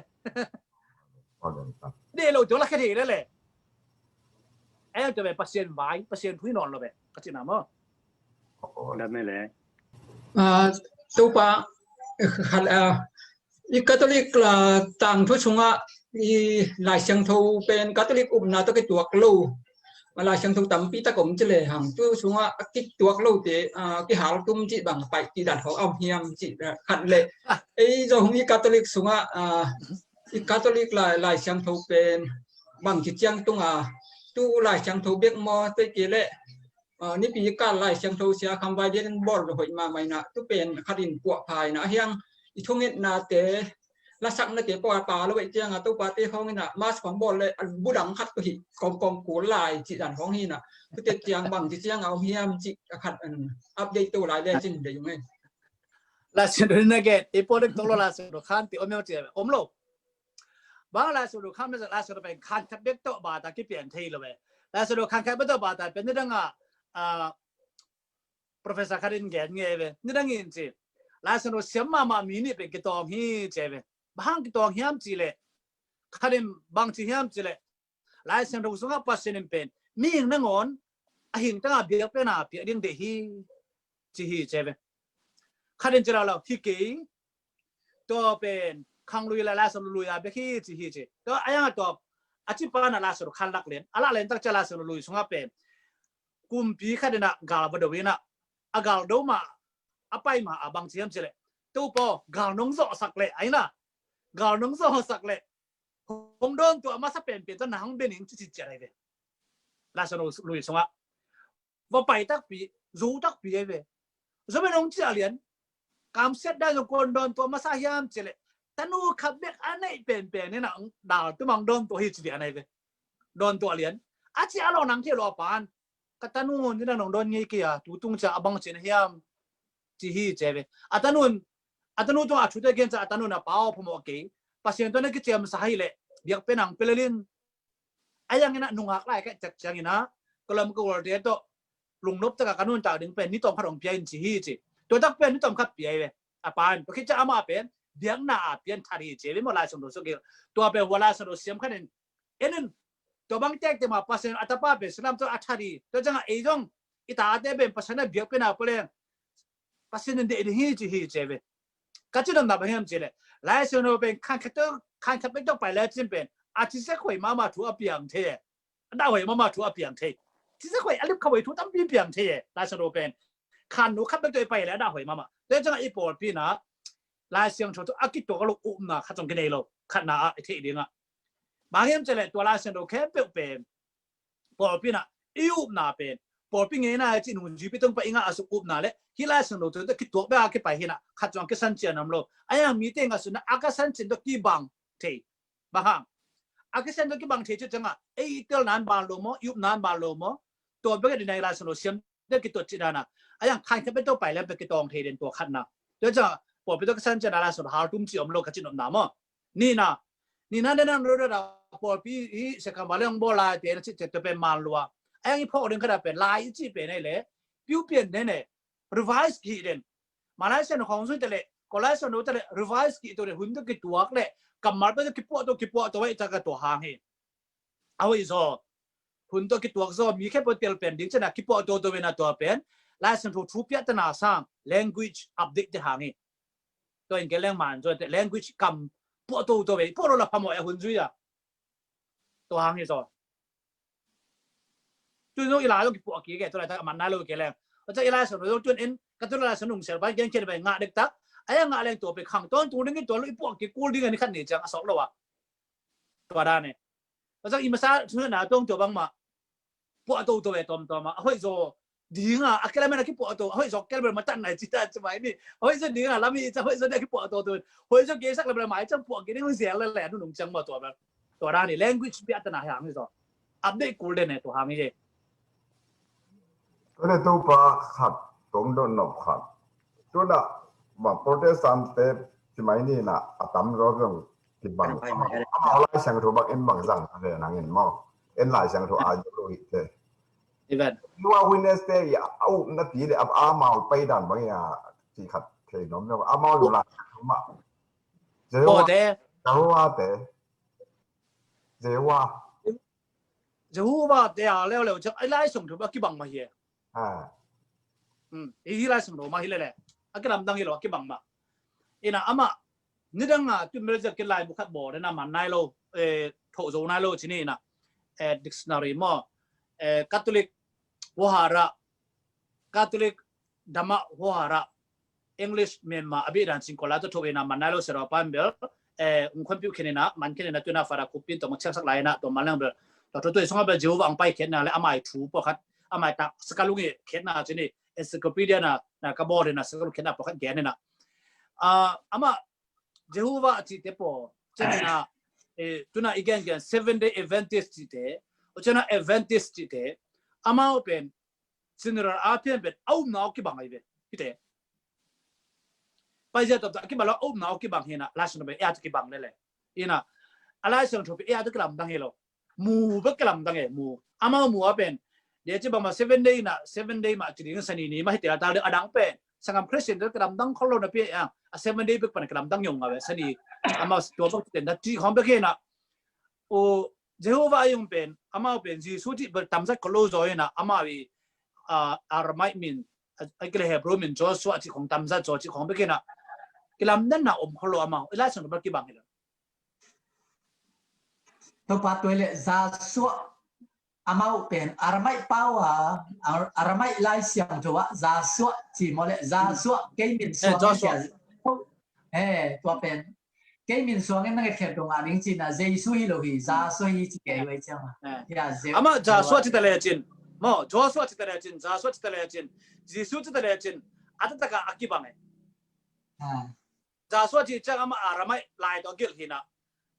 Deih lo tua la khe thei le le. E tua be Pasian vai, Pasian thui nawn lo be ka cihna maw. Dam e le. Topa, khat a, i Catholic la tangthu sungah i Lai Siangtho pen Catholic upna tawh kituak lo. Lai Siangtho tampi tak om ci le hang, tu sungah a kituak lo te, a, kihal tum cih bang paih cih dan khawng a om hiam cih, a, khat le. Ei zong i Catholic sungah, a, i Catholic Lai, Lai Siangtho pen bang ci ciang tung a, tu Lai Siangtho bek maw, tei kei le, a, nipi kal Lai Siangtho sia kham vai lian in bawl lo hoih mahmah in a, tu pen khat in puah phai in a, a hiang i thungetna te, lasakna te pawh a pa lo veih ciang a, Topa te khawng in a, mas khawng bawl le, a budang khat ko hi, kawm kawm kul lai, cih dan khawng hi in a, tu te ciang bang ci ciang a om hiam cih a khat, an update to lai le cin dei ung e. Lai Siangtho na gen, i pawh dek tawh lo Lai Siangtho khan ti om hiam ci om lo. Bang Lai Siangtho khan, Lai Siangtho pen khan khat bek tawh bata kipian thei lo e. Lai Siangtho khan khat bek tawh bata pian ni dang a, a, professor khat in gen ngei ve. Ni dang in ci. Lai Siangtho siam mahmah mi nih pen kitawng hi ci ve. Bang hang kitawng hiam ci le. Khat in bang ci hiam ci le. Lai Siangtho sungah Pasian in pen mihing nangawn a hing tangah biakpiakna piak ding deih hi ci hi ci ve. Khat in ci lo lo hi kei. Tua pen khang lui la Lai Siangtho lui a bek hi ci hi ci. Tua a yang a tua a ci pa na Lai Siangtho khan lak lian. A lak lian tak cia Lai Siangtho lui sungah pen kumpi khat in a gal va do in a, a gal do ma, a pai ma a bang ci hiam ci le. Topa, gal nong zawhsak le, a hi na. Gal nong zawhsak le. Hong dawn tua masa penpen tawh na hang bia ning ci ci ciat ahi ve. Lai Siangtho lui sungah. Va pai takpi, zo takpi ahi ve. Zo bia nong ciah lian. Kamsiat dan zong kuan dawn tua masa hiam ci le. Tanu khat bek a neih penpen in a dal tumang dawn tua hi ci lian ahi ve. Dawn tua lian. A ci a lo nang thei lo a pan. Ka tanu ni dang nong dawn ngei kei a, tu tung cia a bang ci na hiam ci hi ci ve. A tanu, a tanu tung a thute gen cia a tanu na pau phamawh kei. Pasian tua na kiciamsa hi le, biakpiakna ang pe le lin. A yang in a nungak lai ka cak ciang in a, ka lam ka ualte tawh lungnop taka ka nuntak ding pen ni tawm khat hong pia in ci hi ci. Tua tak pen ni tawm khat pia hi ve. A pan, tua khit cia amah pen biakna a pian that hi ci ve maw Lai Siangtho suk hi. Tua pen hua Lai Siangtho siam khat in, en in, tua bang tektek mah Pasian a tapa pen salam tawh a that hi. Tua ciangah ei zong i tate pen Pasian a biakpiakna pua leng Pasian in deih ding hi ci hi ci ve. Ka ci namna bang hiam ci le. Lai Siangtho pen khan khat tawh, khan khat bek tawh pai le cin pen a cizek huai mahmah thu a piang thei e. A dah huai mahmah thu a piang thei. Cizek huai a lip kha huai thu tampi piang thei e. Lai Siangtho pen khan nu khat bek tawh i pai le a dah huai mahmah. Tua ciangah i pawlpi inah Lai Siangtho thu a kituak lo upna khat zong kinei lo. Khatna ah i theih dingah, bang hiam cih leh tua Lai Siangtho khempeuh pen pawlpi inah i upna pen, pawlpi ngeina i cih nungzuipi tungpa i ngah a suk upna le hih Lai Siangtho thu tawh kituak bek a kipai hinah khat zong a kisan cian om lo. A yang mite ngah sunah a ka san cian tawh kibang thei. Bang hang? A kisian tawh kibang thei cih ciangah ei i telna in ban lo maw, i upna in ban lo maw? Tua bek a ding a i Lai Siangtho siam tawh kituat cih dana a yang khan khat bek tawh pai lem bek kitawng thei den tua khatna. Tua ciangah pawlpi tawh kisan cian a Lai Siangtho haltum cih om lo ka cih nopna maw? Nihna, nihna dana lo dana pawlpi i sekam va leng bawl lai te na cih te tua pen man lua. A yang i phawk ding khat a pen lai i cih pen ei le piu pian den e. Revise kihih den. Malai Siangtho khawng zui ta leh, Kolai Siangtho ta leh, revise kihih to leh, hun tawh kituak leh kammal pen tawh kipuah to, kipuah to vai ta ka tua hang hi. A hoih zaw, hun tawh kituak zaw, mi khempeuh tel pen ding ciangah kipuah to to vena tua pen Lai Siangtho thu piahtana sang language update te hang hi. Tua in ke leng man zaw te language kam puah to to vai, puah lo la phamawh a hun zui a. Tua hang hi zaw. Tun zong i lai zong kipuah kik e, tua laitak a man nai lo kei leng. Tua ciang i Lai Siangtho zong tun in ka tun Lai Siangtho nungsel pai gen khian pai ngah dektak. A ia ngah leng tua pai khang tawntung ding in tua lo i puah kik kul ding a ni khat ni ciang a sawk lo a. Tua dan e. Tua ciang i masa thungetna tawng tua bangmah puah to to ve tawmtawm a, a hoih zaw dinga a kilamen a kipuah to, a hoih zaw kilamen matan nai cita cimai ni. A hoih zaw dinga lam i ca, a hoih zaw dinga kipuah to to. A hoih zaw geisak lamen a mai ciang puah kik ding zial le le a nunung ciang maw tua bel. Tua dan hi, language piahtana hi hang hi zaw. Update kul den e tua hang hi. Tuna Topa khat tong don nop khat. Tuna bang Protestant te cimai ni na a tam zaw zong kibang. Amau Lai Siangtho bang en bang zang ve nang en maw. En Lai Siangtho a zong lo hi te. Amen. Jehovah Witness te i a upna ti le amau pai dan bang ia ti khat thei nom lo. Amau Lai Siangtho mah. Jehovah te. Jehovah te. Jehovah. Jehovah te a leuleu ciang a Lai Siangtho a kibang mah hi e. Hi Lai Siangtho mah hi lele. A kilamdang hi lo, a kibang mah. Ina amah nidang a tun Melzia kin laibu khat bawl dena man nai lo, thoh zo nai lo cini ina, dictionary maw, Catholic Hohara, Catholic Dhamma Hohara, English Myanmar a bih dan singkol lai tawh thuk ina man nai lo sero pan bel, ung khon piu khen ina man khen ina tuna Father Kupin tawh mah chiaksak lai ina tua man leng bel tua thu tui sunga bel Jehovah ang pai khen na le amai thu pawh khat, amai tak sakalung i khen na cini encyclopedia na, na ka bawl ina sakalung khen na pawh khat gen ina. Amah Jehovah cihte paw ciangina, tuna i gen gen Seven Day Adventist cihte, ciangina Adventist cihte, amau pen general a pian pen a upna uh kibang ai ve. Hite paizia tawp a kibang lo, a upna uh kibang hina, Lai Siangtho pen ei a tawh kibang lele. Ina a Lai Siangtho pen ei a tawh kilamdang hi lo. Mu bek kilamdang e, mu. Amau mu a pen dia ci bangma Seven Day na, Seven Day mah ci ding, Sani ni mah hite a tal ding, a dang pen sanggam Christian te kilamdang khol lo na pi a, a Seven Day bek pan kilamdang yong a ve, Sani amau tua bek ten da ci khong bek hina. O Jehovah a yong pen amau pen Jesu ci bek tamzat khol lo zaw hina, amau i Aramaic min, a kile Hebrew min Joshua ci khong tamzat zaw ci khong bek hina. Kilamdanna om khol lo amau i Lai Siangtho bek kibang hi lo. Topa tuai le Joshua amau pen Aramaic pau a, Aramaic Lai Siangtho a Joshua ci maw le Joshua kei min suang tia. He tua pen kei min suang in na nget khem tung a ning cina Jesu hi lo hi, Joshua hi ci kei wei ciang a. Amah Joshua ci ta le cin maw, Joshua ci ta le cin, Joshua ci ta le cin, Jesu ci ta le cin a taktak a a kibang e. Joshua ci ciang amah Aramaic lai tawh a gilh hina.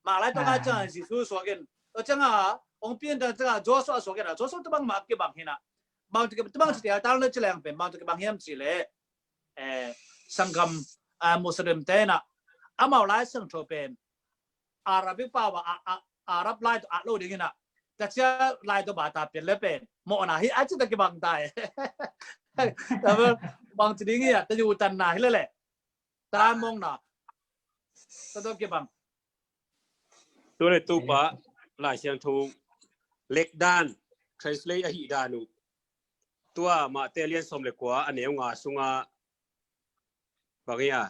Mah lai tawh ngai ciang Jesu suak in. Tua ciang a ong pian ciang ciang a Joshua suak in a, Joshua tawh bangmah a kibang hina. Bang tawh kibang ci tia tal na ci leng pen bang tawh kibang hiam ci le, sanggam Muslim te na amau Lai Siangtho pen Arabic pau a, Arab lai tawh a lo ding hina. Tacia lai tawh bata pian le pen mawhna hi a ci ta kibang ta e. Bang ci ding hi a, ta yu tanna hi lele. Tan mawngna. Tua tawh kibang. Tua le Topa Lai Siangtho lekdan, translate ahi dan uh. Tua Mate lian sawm le kua a neu nga sunga bang ia,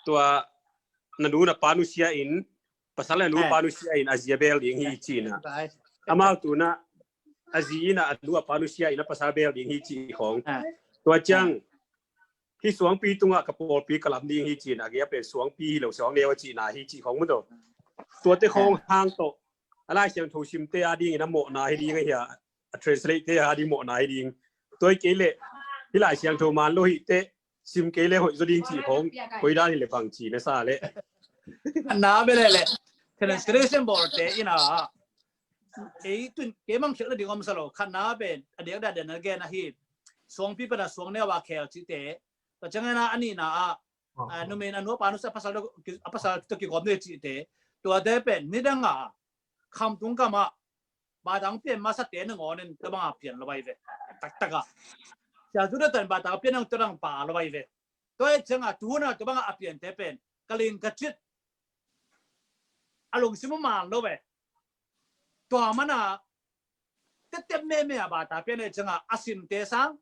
tua na nu na pa nusia in Pasal a nu a pa nusia in a zi a bel ding hi ci-in ah. Amau tu-in ah a zi in ah a nu a pa nusia in a pasal bel ding hi ci khong. Tua ciang hih suangpi tungah ka pawlpi ka lam ding hi ci-in ah, a gei a pen suangpi hi lo, suang neu a cihna hi ci khong maw taw. Tuate khong hang tawh a Lai Siangtho simte a dingin a mawhna hi ding ahi a, a translate te a ding mawhna hi ding. Tua hi kei leh hih Lai Siangtho man lo hi teh sim kei leh hoih zaw ding ci khong, koi dan hi leh bang ci na sa leh. Na be leh leh translation bawlte in ah ei tun kei mang khial na ding om sa lo. Khatna pen a diak dah den a gen ahi, suangpi pan a suang neu a khel cihte. Tua ciangin ah a nihna ah numei in a nu a pa nusia, a pasal tawh kigawm ni cihte. Tuate pen nidang a khamtung gam ah batang pian masate nangawn in tua bang a pian lo bai ve. Taktak a sia zu datan batang pian nang tua dang pa lo bai ve. Tua hi ciang a tu hun a tua bang a piante pen ka lin ka cit a lungsim a man lo ve. Tua man a teptep meme a bata pian hi ciang a a simte sang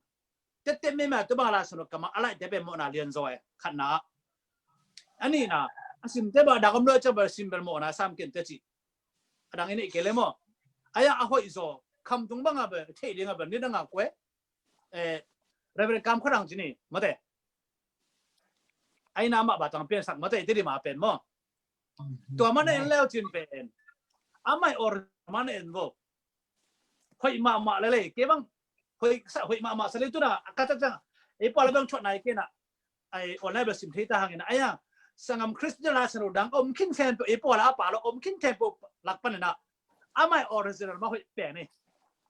teptep meme a tua bang a Lai Siangtho kammal a laihte pen mawhna lian zaw e. Khatna a nihna a simte bang a dak om lo ciang bel sim bel mawhna sam kente ci. A dang i neih kei le maw? Ahi a hoih zaw khamtung bang a bel theih ding a bel nidang a kue Reverend Kam Khuadang ci ni mate. Ahi na mah batang piansak mate i te di ma pen maw? Tua man a en leu cin pen amah i or man a en vo. Hoih mahmah lelei kei bang hoih mahmah sa lei tuna a ka cak cang ei pua la bang thuat nai kei na. Ai online bel sim thei ta hangin a, ai a sangam Christian Lai Siangtho dang om khin khempeuh ei pua la a pa lo om khin khempeuh lak panin a amah i original mah hoih pen hi.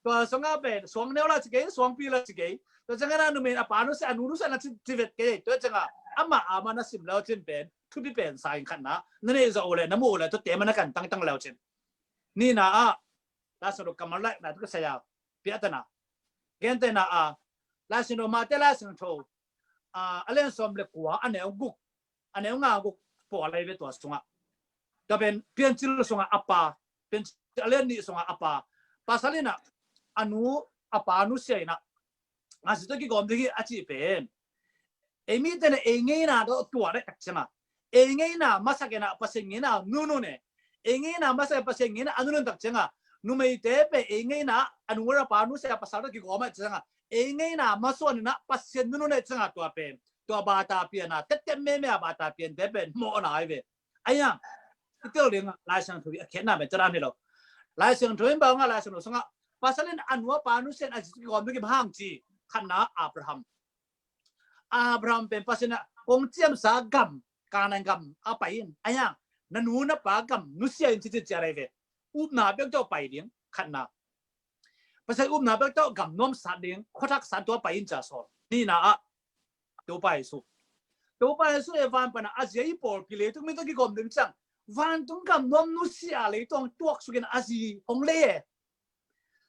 Tua sungah pen suang neu la ci kei, suangpi la ci kei. Tua ciangin a numei in a pa nusia, a nu nusia na ci vet kei. Tua ciangin amah a man a sim leu cin pen thupi pen sa in khatna na neih zawh uh leh na muh uh leh tuate man a kan tangtang leu cin. Nihna ah Lai Siangtho kammal laihna tu ka saya piahtana. Gentehna a Lai Siangtho, Mate Lai Siangtho a lian sawm le kua a neu guk, a neu nga guk pawl lai ve tua sungah. Tua pen Piancil sungah a pa, Piancil a lian nih sungah a pa pasal in a a nu a pa nusia in a a zi tawh kigawm ding hi a cih pen ei mite in a ei ngeina tawh tua dek tak ciang a ei ngeina masak in a Pasian ngeina nunun e. Ei ngeina masak in Pasian ngeina a nunun tak ciang a numeite pen ei ngeina a nu a pa nusia pasal tawh kigawm a ciang a ei ngeina masuan in a Pasian nunun e ciang a tua pen tua bata pian a teptep meme a bata piante pen mawhna hi ve. Ai a i tel ding Lai Siangtho a khiatna pen caran hi lo. Lai Siangtho in bang a Lai Siangtho sungah pasal in a nu a pa nusia in a zi tawh kigawm ding hi bang hang ci. Khatna Abraham. Abraham pen Pasian a kong ciamsa gam Kanaan gam a pai in ai a na nu na pa gam nusia in ci ci cia lai ve. Upna bek tawh pai ding khatna. Pasian upna bek tawh gam nuam sat ding khuathak sat tua pai in cia sawl. Nihna ah Topa Jesu, Topa Jesu e van pana a zi a i pawlpi leitung mi tawh kigawm ding ciang vantung gam nuam nusia leitung tuak sukin a zi hong lei e.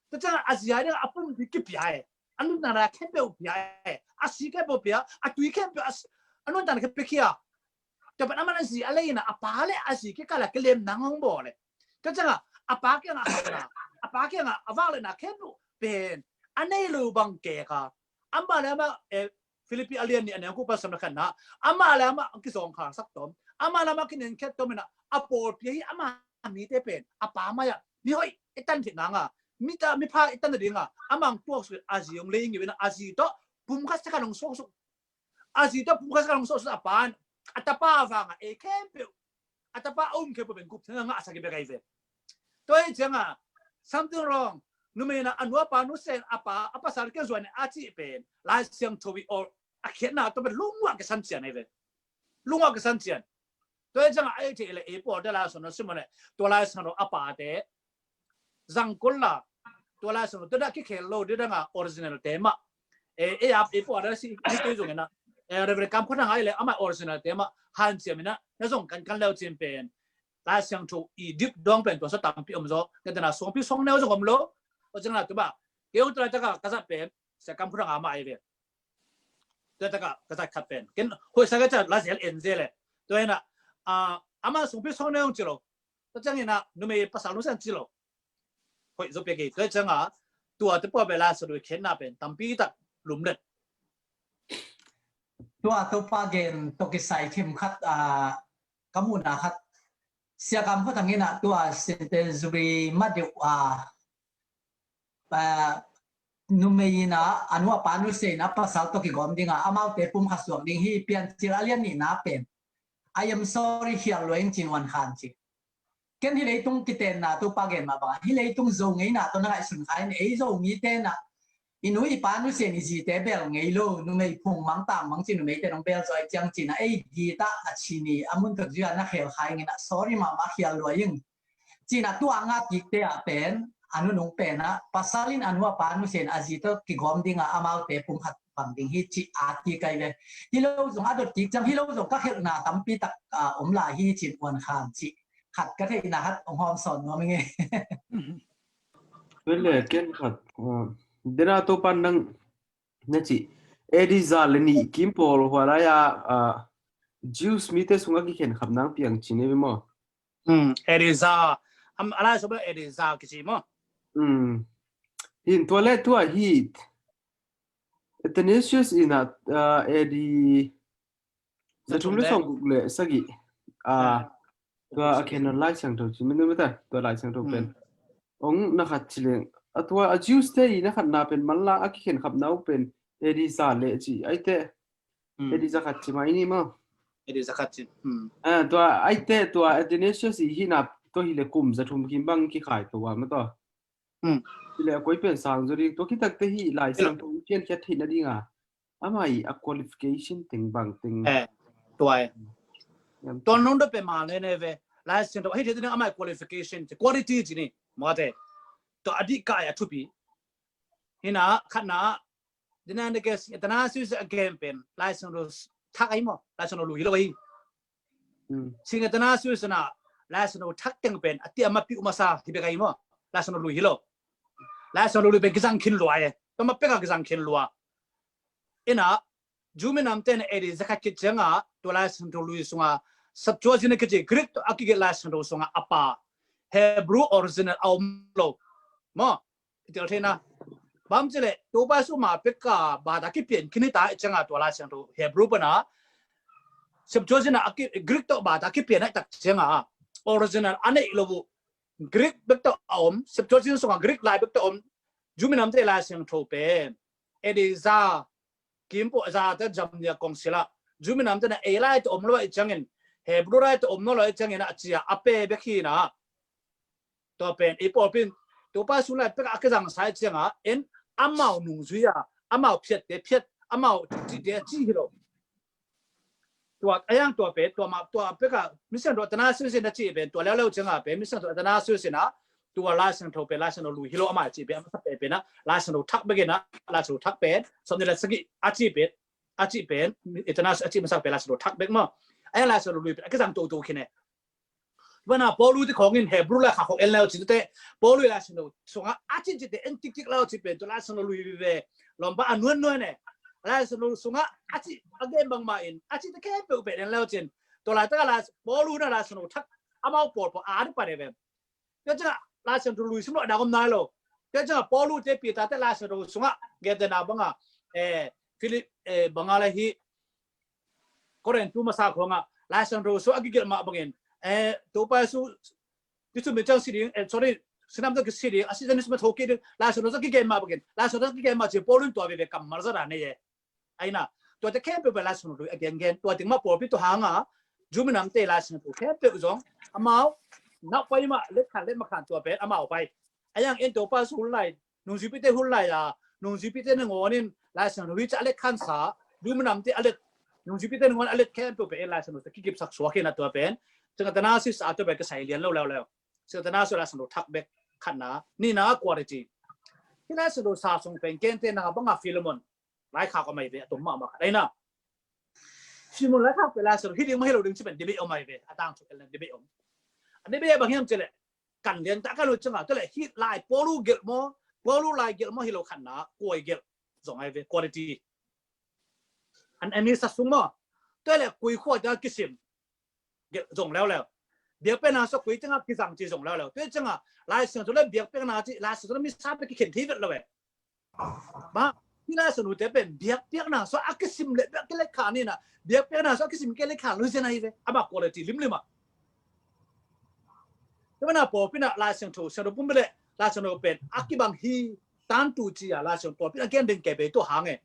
Tua ciang a zi a ding a pum ding kipia e. A nuntakna khempeuh pia e. A si khempeuh pia, a tui khempeuh a nuntakna khempeuh pia. Tua pen a man a zi a lei in a pa le a zi kikal a kilem nang hong bawl e. Tua ciang a a pa kiang a hauhna, a pa kiang a a vak le na khempeuh pen a nei lo bang kek a amah le amah Philippi a lian nih a neu guk pan sawm le khatna amah le amah kizawngkhal sak tawm, amah le amah kinen khet tawm in a a pawlpi ahi amah mite pen a pa mai ah mi hoih i tan theih nang a mi ta mi pha i tan nading a amah tuak suk a zi hong lei ngiu in a zi tawh pum khat sa khat hong suak suk a zi tawh pum khat sa khat hong suak suk a pa in a tapa vang a ei khempeuh a tapa a um khempeuh pen gup theng a ngah sak i bek ahi ve. Tua hi ciang a something wrong. Numei in a nu a pa nusia in a pa a pasal kiang zuan in a cih pen Lai Siangtho i or a khiatna tua pen lungua kisan cian ahi ve. Lungua kisan cian. Tua hi ciang a ei thei le ei pawlte Lai Siangtho sim le tua Lai Siangtho a pate zang kul la tua Lai Siangtho tua dah kikhel lo didang a original te mah. E, e, a, e, pua da si, ni tui zong ina. E, Reverend Kam Khuadang ai le, amah original te mah, hanciam ina, na zong kan kan leu cin pen. Lai Siangtho i dip dong pen, tua sa tampi om zo, ka dana suangpi suang neu zong om lo, o zong na tu ba. Kei ong tua taka, ka zat pen, Sia Kam Khuadang amah ai ve. Tua taka, ka zat khat pen. Ken, hoi sa ka zat, la zel en zel le. Tua ina, a, amah suangpi suang neu ci lo. Tua ciang ina, numei pasal nu san ci lo. Hoih zaw pia kei, tua ciang a, tua te pua bela sa dui khenna pen, tampi tak lumlet. Tua Topa gen tawh kisai thim khat, a, ka muhna khat Sia Kam Khua Thang in ah tua Centenary ma deuh a, a, numei in ah a nu a pa nusia in ah pasal tawh kigawm ding a amaute pum khat suak ding hi, Piancil a lian nihna pen. I am sorry, khial lua ing, ci-in Uan Khan ci. Ken hih leitung kitenna, Topa gen mah bangah hih leitung Zo ngeina tawh na ngaihsun kha in, ei Zo mite in ah i nu i pa nusia in i zite bel ngei lo, numei phung mang tang mang ci, numeite nong bel zaw i ciang ci-in ah ei gita a ci ni, a mun tak zui a na khel kha ing in ah sorry mahmah, khial lua ing, ci-in ah tua a ngak kikte ah pen a nunung pen ah pasal in a nu a pa nusia in a zi tawh kigawm ding a amaute pum khat bang ding hi, ci a kik ai ve. Hi lo zong a dot kik ciang, hi lo zong ka khelhna tampi tak, ah, om lai hi, ci-in Uan Khan ci. Khat ka theihna khat hong hawm sawn nuam ing e. Vel le, ken khat, ah, dena Topan nang na ci, A D za le nih kim pawl hua lai a, ah, Jews mite sungah kikhen khap nang piang ci ne ve maw? Hmm, A D za, am, a lai sawm A D za kici maw? Hmm. Hin tua le tua hi Athanasius in ah, ah, A D za thum le sawm guk le sagih. Ah, tua a khen Lai Siangtho ci, min mita, tua Lai Siangtho pen. Ong na khat ci leng. A tua a Jews te i na khatna pen manlang a kikhen khapna uh pen A D za le ci. Aite. Hmm. A D za khat ci mai ni maw? A D za khat ci. Hmm. Ah, tua aite tua Athanasius i hihna tua hi le kum za thum kim bang kikhai tua maw tua. Hmm. Hi le a koi pen sang zaw ding, tua kitakte hi Lai Siangtho i piankhiat theihna ding a. Amah i a qualification teng bang teng. Eh, tua e. Yam. Tua nong da pe ma le ne ve. Lai Siangtho hi thei ding amah i qualification, quality ci ni. Mawte. Tua a dih kai a thupi. Hi na, khatna, dena ne ke Athanasius a gen pen Lai Siangtho thak ahi maw? Lai Siangtho lui hi lo ahi. Hmm. Sing Athanasius na Lai Siangtho thak teng pen a ti a ma pi u ma sa hi bek ahi maw? Lai Siangtho lui hi lo. Lai Siangtho lui pen kizang khin lua e. Tua ma pek a kizang khin lua. Ina, Jew minamte na A D za khat khit cianga tua Lai Siangtho lui sunga Septuagint a kici Greek tawh a kigelh Lai Siangtho sunga a pa Hebrew original a om lo. Maw? I tel theihna. Bang ci le, Topa Jesu ma pek a bata kipian khin hi ta i cianga tua Lai Siangtho Hebrew pana Septuagint a ki, Greek tawh bata kipian a i tak cianga original a neih lo uh. Greek bek tawh a om, Septuagint sunga Greek lai bek tawh om, Jew minamte Lai Siangtho pen A D za kim pawl, za te jamnia kongsil ah Jew minamte na ei lai tawh om lo i ciangin, Hebrew lai tawh om lo i ciangin a cia a pe bek hi na. Tua pen i pawlpi in Topa Jesu lai pek a kizang sa i cianga en amau nungzui a, amau phiatte phiat, amau cihte a cih hi lo. Tua a yang tua pen, tua ma, tua pek a, Misiangtho Athanasius in a cih pen, tua leuleu cianga pen, Misiangtho Athanasius in a, tua Lai Siangtho pen, Lai Siangtho lui hi lo amah a cih pen, a masa pen pen a, Lai Siangtho thak bek in a, Lai Siangtho thak pen, sawm nih le sagih a cih pen, a cih pen, Athanasius a cih masa pen, Lai Siangtho thak bek maw. A yang Lai Siangtho lui pen, a kizang toto khin e. Tua na Paulu te khawng in Hebrew lai kha khawng en leu cin te, Paulu Lai Siangtho sunga a cin cin te en kik kik lau cin pen tua Lai Siangtho lui ve. Lawmpa a nuan nuan e. Lai Siangtho sunga a cin a gen bangmah in a cin te khempeuh pen en leu cin. Tua laitaka Lai, Paulu na Lai Siangtho thak amau pawl pawl a di pan e ve. Tua ciangah Lai Siangtho lui sim lo a dak om nai lo. Tua ciangah Paulu te Peter te Lai Siangtho sunga gen te na banga, eh, Philip, eh, banga le hi Korintu masa khawngah Lai Siangtho sung a kigelh mah bangin, eh, Topa Jesu, Jesu min ciang si ding, eh, sorry, sinam ciang si ding, a si ciang ni sima tho kik ding, Lai Siangtho sung a kigelh mah bangin, Lai Siangtho sung a kigelh mah ci Paulu in tua veve kammal zat a nei e. Aina, tuate khempeuh pen Lai Siangtho lui a gengen, tua ding mah pawlpi tua hanga, Jew minamte Lai Siangtho khempeuh zong, amau, nak pai mah, let khan, let mah khan tua pen, amau pai. A yang en Topa Jesu hun lai, nungzuipite hun lai a, nungzuipite nangawn in Lai Siangtho lui ca a let khansa, Jew minamte a let, nungzuipite nangawn a let khempeuh pen Lai Siangtho ca kikipsak suak hi na tua pen. Ciang Athanasius a tua pen ka sai lian lo leuleu. Ciang Athanasius Lai Siangtho thak bek khatna, nihna quality. Hi Lai Siangtho sa sung pen kente na banga Philemon. Laikhak om ai ve, a tom mahmah khat aina. Philemon laikhak pen Lai Siangtho hi ding mah hi lo ding ci pen debate om ai ve, a tangthu el debate om. A debate bang hiam ci le, kan lian ta ka lo cianga, tua le hi lai Paulu gelh maw, Paulu lai gelh maw hi lo khatna, koi gelh zong ai ve, quality. An, an ni sa sung maw, tua le kui khua ta kisim gelh zong leuleu. Biakpiakna sung koi cianga kizang ci zong leuleu. Tua cianga Lai Siangtho le biakpiakna ci, Lai Siangtho le misa pen kikhen thei vet lo e. Ba, hi Lai Siangtho te pen biakpiakna sung a kisim le biak kilet khan ni na. Biakpiakna sung a kisim kilet khan lo zen ai ve. Ama quality limlim a. Tua mana pawlpi na Lai Siangtho, Siangtho pumpi le Lai Siangtho pen a kibang hi tantu ci a Lai Siangtho pawlpi na gen ding kei bei tua hang e.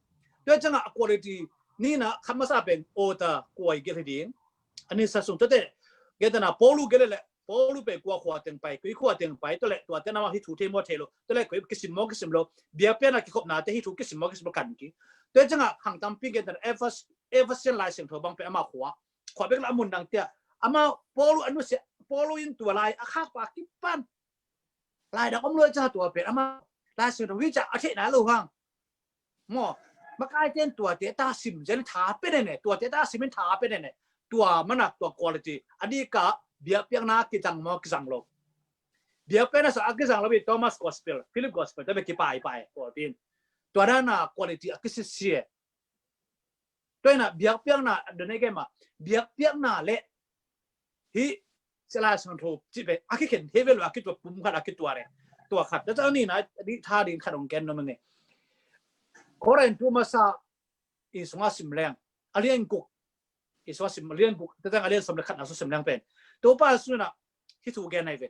Tua cianga a quality ni na khat masa pen ota kuai gel hi ding. Ani sa sung tua te gen tana Paulu gel le Paulu pen kua khua teng pai, kui khua teng pai, tua le tua te nama hi thu thei maw thei lo, tua le kui kisim maw kisim lo, biakpiakna kikhopna te hi thu kisim maw kisim lo kan ki. Tua cianga khang tampi gen tana Efes-, Efesian Lai Siangtho bang pen ama khua khua bek la mun dang tia. Ama Paulu anu se Paulu in tua lai a khak pa kipan. Lai dang om lo ca tua pen ama Lai Siangtho hi ca a theih nai lo hang. Maw, makai ten tua te ta sim zen tha pen ne, tua te ta sim in tha pen ne. Tua mana tua quality. A di ka biakpiakna kizang maw kizang lo. Biakpiakna sa a kizang lo bi Thomas Gospel, Philip Gospel, ta be kipai pai tua tin. Tua dana quality a kisisia. Tua ina biakpiakna a done ke ma biakpiakna le hi Lai Siangtho ci pe a kikhen he velo a kitua pum khat a kitua le tua khat ta ni na di tha ding khat ong ken no mene. Korin tu masa i sunga sim leng a lian guk i sunga sim lian guk ta tang a lian som le khat na so sim leng pen Topa suna hi thu gen nai ve.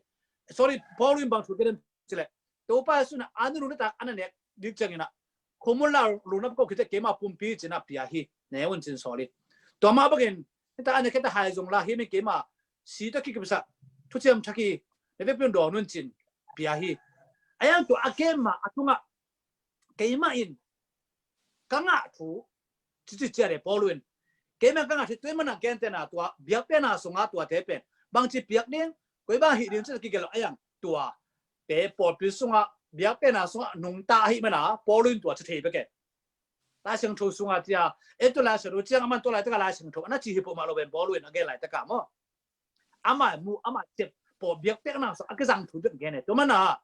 Sorry, Paul in bang thu gen ci le Topa suna anu nung ta ana nek dik ciangina khomul la luna ko kite keima pumpi cina pia hi ne un cin soli. Tua ma bangin ta ana keta hai zong la hi mi keima si to ki kipsa thu ciam thaki ne ve pion dong nun cin pia hi. Ayang tua a keima a tunga keima in ka ngah thu cici cia le Paulu in keima ka ngah thu tui mana kentena tua biakpiakna sunga tua te pen bangci piak ding koi bang hi ding ci kigel lo ayang tua te pawlpi sunga biakpiakna sunga nungta ahi mana Paulu in tua ci thei bek e. Lai Siangtho sunga cia e tu Lai Siangtho ciang aman tu lai taka Lai Siangtho ana ci hi pawh mah lo ben Paulu in a gen lai taka maw. Ama mu ama cep pawh biakpiakna sunga a kizang thu bek gen e. Tua mana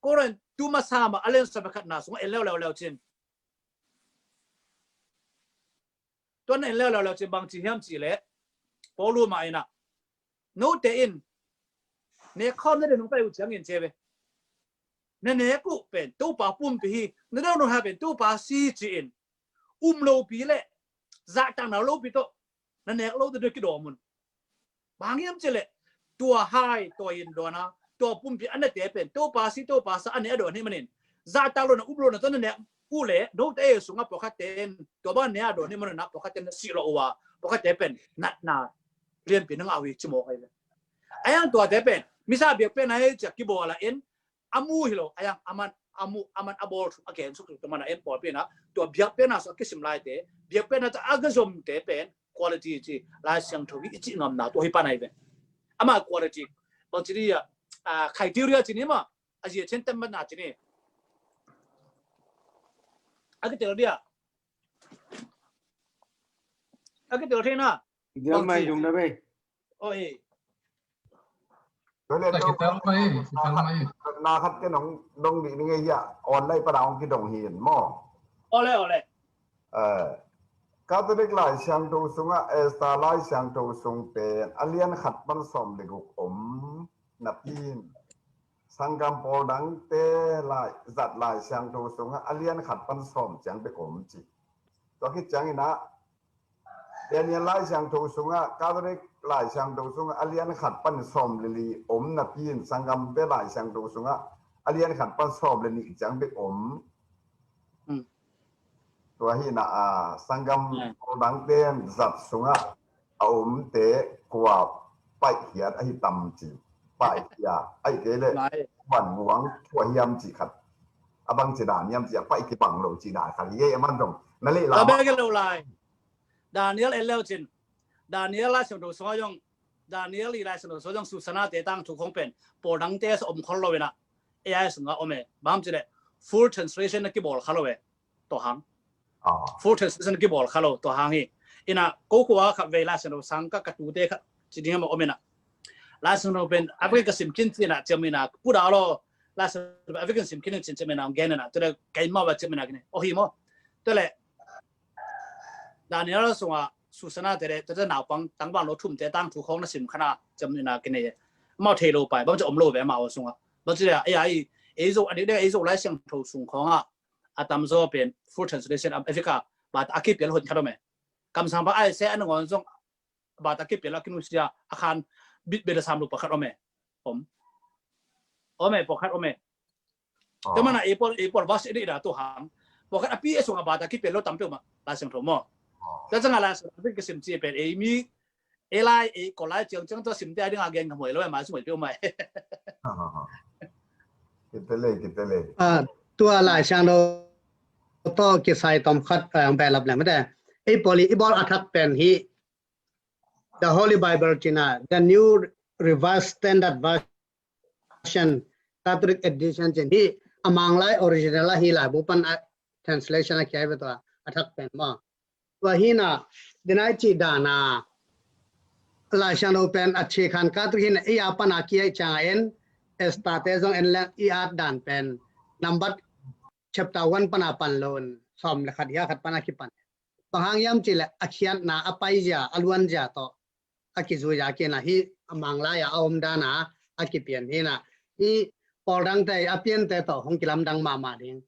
Korin tu masa ma a len sa khatna sunga en leu leu leu cin. Tuan en leu leu leu cin bang ci hiam ci le Paulu ma ina note in ne khawm na de nung pai u ciangin ce ve. Na nek uh pen Topa pumpi hi na dau nung ha pen Topa si ci in um lopi le zahtakna lopi tawh na nek lo te doi kidawm un. Bang hiam ci le tua hai tua in dawn a tua pumpi a nete pen Topa si Topa sa a ne a dawn hi manin zahtak lo na um lo na tawh na nek uh le note e sunga pawlkhat ten tua bang ne a dawn hi manin a pawlkhat ten na sih lo uh a pawlkhat te pen natna lianpi na ngah uh hi ci mawk ahi ve. Ayang tua te pen misa biakpiakna hi ciak kibawl a in a mu hi lo ayang aman a mu aman a bawl thu a gen suk suk tua mana en pawlpi na tua biakpiakna suk a kisim lai te biakpiakna ta a ka zom te pen quality ci Lai Siangtho hi i ci ngamna tua hi pan ahi ve. Ama quality bang ci dia a criteria ci ni ma a zia chen tem na ci ni a kitel dia a kitel thei na Dial mai dung na bei. Oi. Tua le na kitel mai kitel mai na khat ke nong dong di ni ngai ya online pa dang kidong hin mo. Ole ole. Catholic Lai Siangtho sunga Esther Lai Siangtho sung pen a lian khat pan sawm le guk om napi in sanggam pawl dangte lai zat Lai Siangtho sunga a lian khat pan sawm ciang bek om ci. Tua khit ciangin ah Daniel Lai Siangtho sungah Catholic Lai Siangtho sungah a lian khat pan sawm le li om napi in sanggamte Lai Siangtho sungah a lian khat pan sawm le nih ciang bek om. Tua hi na a sanggam dangte zat sungah a omte kua paihkhiat ahi tam ci. Paihkhia ahi kei le van muang thua hiam ci khat a bang ci dan hiam ci a paih kibang lo ci dan khat hi ei a man zong na leh la. Daniel en leu cin Daniel Lai Siangtho sungah zong Daniel i Lai Siangtho sungah zong Susanna te tangthu khong pen pawl dangte sa om khol lo ina A I sungah om e bang ci le full translation na kibawl kha lo e. Tua hang full translation kibawl kha lo tua hang hi. Ina ko ko a khat vei Lai Siangtho sang ka ka tute khat ci ding ma om ina Lai Siangtho pen a vei ka sim kin ci ina ciam ina pu da lo Lai Siangtho a vei ka sim kin cin ciam ina gen ina tua le kai ma ba ciam ina kine o hi mo. Tua le Daniel sunga Susanna te le tua naupang tangval lo thum te tangthu khong na sim khana ciam ina kine mau thei lo pai bang ci om lo ve mau sunga bang ci le ai ai ei zo a dik dek ei zo Lai Siangtho sung khong a a tamzaw pen full translation a Africa bat a kipial hun khat om e. Kamsang pa ai se an ngon zong bat a kipial a kinusia a khan bit bel a sam lu pa khat om e. Om. Ome, pawlkhat ome. Tua mana ei pawl, ei pawl verse nih dah tu hang. Pawlkhat a pi a sungah bata kipel lo tampi mah Lai Siangtho maw. Tua ciangah Lai Siangtho kisim ci pen ei mi, ei lai, ei ko lai ciangciang tua simte a dingah gen kha muai lo, mai sung muai peuh mai. Kitelei, kitelei. Ah, tua Lai Siangtho tawh kisai tom khat, ah, ang behlap leng mate. Ei pawl i bawl a thak pen hi The Holy Bible cina, The New Revised Standard Version, Catholic Edition cin hi, a Manglai original a hi laibu pan a translation a kiai ve tua a thak pen maw. Tua hina, denai ci dana Lai Siangtho pen a ci khan Catholic hina ei a pan a kiai ciang a en, Esther te zong en leng i at dan pen number chapter one pana pan lon, sawm le khat hia khat pana kipan. Bang hang hiam cih leh a khiatna, a paizia, a luanzia tawh a kizui a kina hi, a Manglai a a om dana a kipian hina hi, pawl dangte a piante tawh hong kilamdang mahmah ding.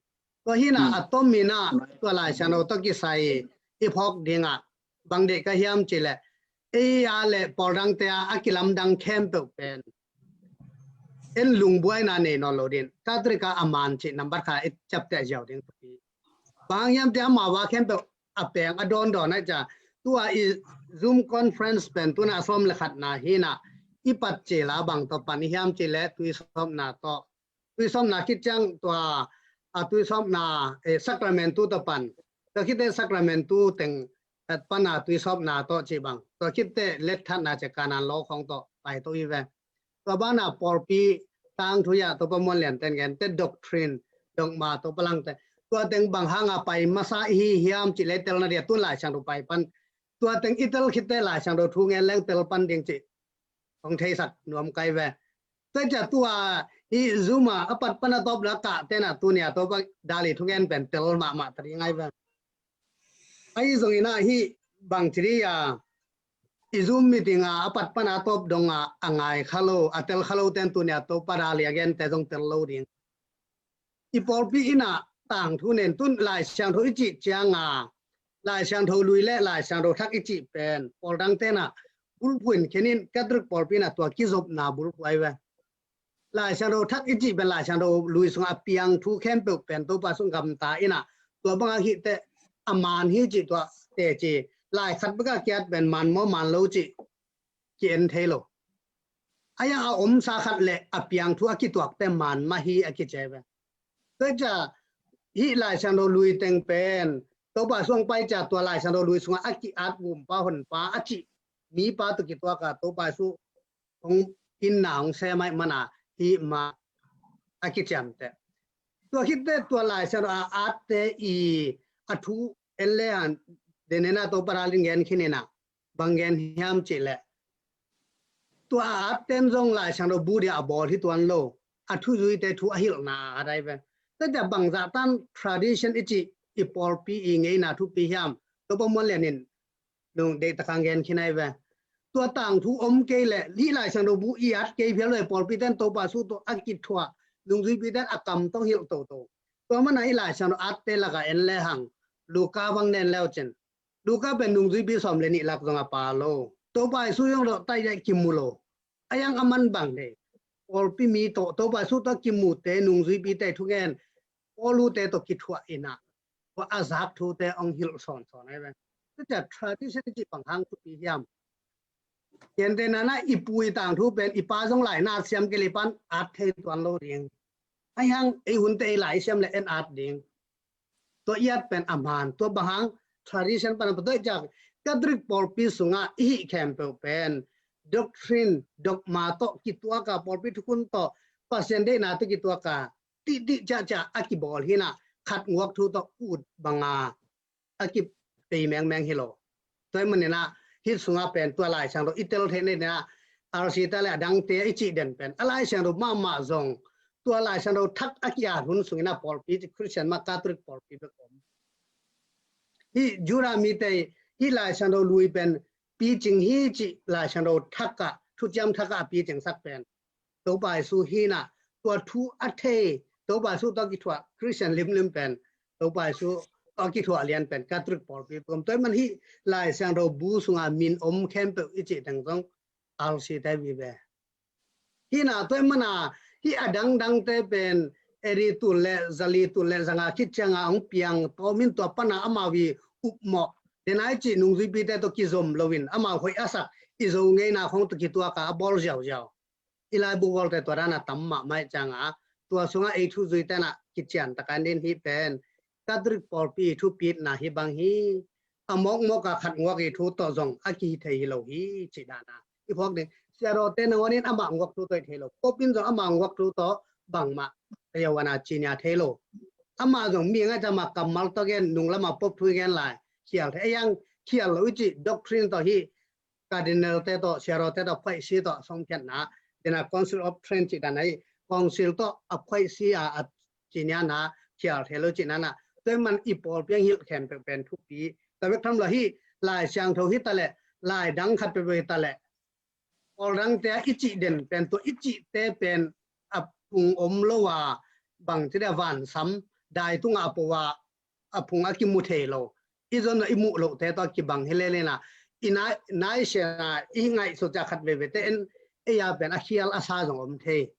Tua hina a tom mina tua Lai Siangtho tawh kisai i phawk dinga bang deih ka hiam cih leh ei a le pawl dangte a a kilamdang khempeuh pen en lungbuaina nei nawn lo din. Catholic a a man cih number khat i ciapteh ziau ding pi. Bang hiam te amau a khempeuh a peng a dawndawn a cia. Tua i Zoom conference pen tuna a sawm le khatna hina i pat cila bang tawh pan i hiam cih leh tuisawpna tawh. Tuisawpna khit ciang tua a tuisawpna, eh, sacramentu tawh pan. Tua khitte sacramentu teng at pana tuisawpna tawh ci bang. Tua khitte let thatna cia Kanan law khawng tawh pai to i ve. Tua bana pawlpi tangthu ya Topa Muan Lian ten gen te doctrine, dogma Topa Langte. Tua teng bang hanga pai masa i hi hiam cih leh telna dia tun Lai Siangtho pai pan. Tua teng i tel khitte Lai Siangtho thu ngen leng tel pan ding cih hong theisak nuam kai ve. Tua cia tua hi Zoom a a pat pana tawp la kah tena tunia Topa dali thu ngen pen tel mahmah ta ding ngai ve. Ahi zongina hi bang ci dia i Zoom meeting a a pat pana tawp donga a ngai kha lo, a tel kha lo ten tunia Topa dali a gente zong tel lo ding. I pawlpi ina tangthu nen tun Lai Siangtho i cih cianga Lai Siangtho lui le Lai Siangtho thak i cih pen pawl dang tena bulphuh in khenin Catholic pawlpi ina tua kizopna bulphuh ai ve. Lai Siangtho thak i cih pen Lai Siangtho lui sunga a piang thu khempeuh pen Topa sung gamta ina tua banga hihte a man hi cih tua teci lai khat beka kiat pen man maw man lo cih ki-en thei lo. A yang a omsa khat le a piang thu a kituakte man mah hi a kici ai ve. Tua cia hih Lai Siangtho lui teng pen Topa sung pai cia tua Lai Siangtho lui sunga a ki-at gumpa honpa a cih mipa tu kituaka Topa su hong inna hong sem ai mana hih mah a kiciamte. Tua khitte tua Lai Siangtho a atte i a thu en le han denena Topa dalin gen khinina bang gen hiam cih leh tua a atten zong Lai Siangtho bu dia a bawl hi tuan lo, a thuzuite thu a hilhna a dai ve. Tua cia bangzah tan tradition i cih i pawlpi i ngeina thupi hiam Topa Muan Lian in nung deih takang gen khin ai ve. Tua tangthu om kei le hih Lai Siangtho bu i at kei phial lo i pawlpi ten Topa su tua a kithuah nungzuipi ten a kam tong hilh toto. Tua mana hih Lai Siangtho atte laka en le hang Luka bang nen leu cin. Luka pen nungzuipi sawm le nih lak zong a pa lo. Topa Jesu zong lo tai dai kimu lo. A yang a man bang dei. Pawlpi mi tawh Topa Jesu tawh kimute nungzuipite thungen. Pawlute tawh kithuah ina tua a zak thute ong hilh sawnsawn ai ve. Tua cia tradition cih bang hang thupi hiam. Kente nana i pu i tangthu pen i pa zong lai na siam kei le pan at thei tuan lo ding. A yang ei hunte ei lai siam le en at ding. Tua i at pen a man, tua bang hang tradition pan a pa tua i ciak Catholic pawlpi sunga i hih khempeuh pen doctrine, dogma tawh kituaka pawlpi thukhun tawh Pasian deihna tawh kituaka tihtih ciahciah a kibawl hina khat nguak thu tawh ut banga a kipei mengmeng hi lo. Tua i manina hih sunga pen tua Lai Siangtho i tel theih neina R C ta le a dangte i cih den pen a Lai Siangtho mahmah zong tua Lai Siangtho thak a ki-at hun sungina pawlpi ci Christian mah Catholic pawlpi bek om. Hih Judah mite hih Lai Siangtho lui pen picing hi cih Lai Siangtho thak a thuciam thak a picing sak pen Topa Jesu hina tua thu a thei Topa Jesu tawh kithuah Christian limlim pen Topa Jesu tawh kithuah lian pen Catholic pawlpi pawm tua i man hih Lai Siangtho bu sunga min om khempeuh i cih teng zong R C te vive. Hina tua i mana Hih a dangdangte pen eri tul le zali tul le zanga khit cianga hong piang tawmin tua pana amau i upmawh. Denai cih nungzuipite tawh kizom loin amau hoih a sak i Zo ngeina khong tawh kituaka a bawl ziauziau. I laibu bawlte tua dana tam mahmah ih cianga tua sungah ei thu zuite na kician takan din hih pen Catholic pawlpi i thupitna hi bang hi. A mawkmawk a khat nguak i thu tawh zong a kihi thei hi lo hi cih dana i phawk ding. Siarawte nangawnin amah nguak thu tawh i thei lo, popin zong amah nguak thu tawh bangmah a yau ana cinia thei lo. Amah zong mi ngai cama kammal tawh gen, nunglamah pop thu i gen lai khial thei a, yang khial lo i cih doctrine tawh hi. Cardinal te tawh, siarawte tawh, phaisi tawh songkhiatna dena Council of Trent cih dan ahi, council tawh a phaisi a a ciniana khial thei lo cih nana tua man i pawlpi ang hilh khempeuh pen thupi. Tua bek tham lo hi, Lai Siangtho hi taleh, lai dang khat peuhpeuh hi taleh, pawl dangte i cih den pen tua i cihte pen a phung om lo a, bang ci dia vansam dai tunga po a a phung a kimu thei lo. I zon i muh lohte tawh a kibang hi lelena i nai naisiana i ngaihsut cia khat veve te en ei a pen a khial a sa zong om thei.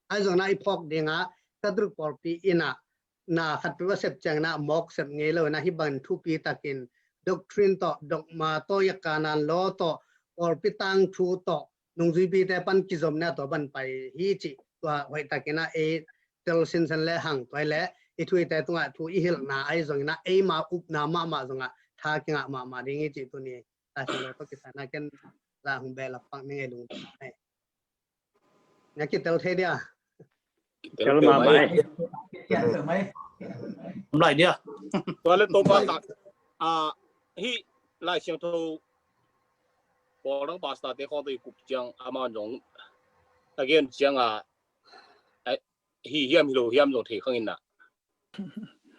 A zong na i phawk dinga Catholic pawlpi ina na khat peuh a sep ciangna mawk sep ngei lo na hi bangin thupi takin doctrine tawh, dogma tawh, ya kanan law tawh, pawlpi tangthu tawh, nungzuipite pan kizomna tawh ban pai hi cih tua hoih takina ei tel sinsen le hang tuai le i thuite tungah thu i hilhna ahi zongina eima upna mahmah zongah tha kingah mahmah ding hi cih tuni. Taisang lo tawh kisana ken la hong beh lapak ning ei lung. Nga kitel thei dia. Kitel mahmah ei. Om lai dia. Tua le to pasta a hi Lai Siangtho pawl dang pasta te khong to i kup ciang ama zong again ciang a hi hiam hi lo hiam zong thei khang inna.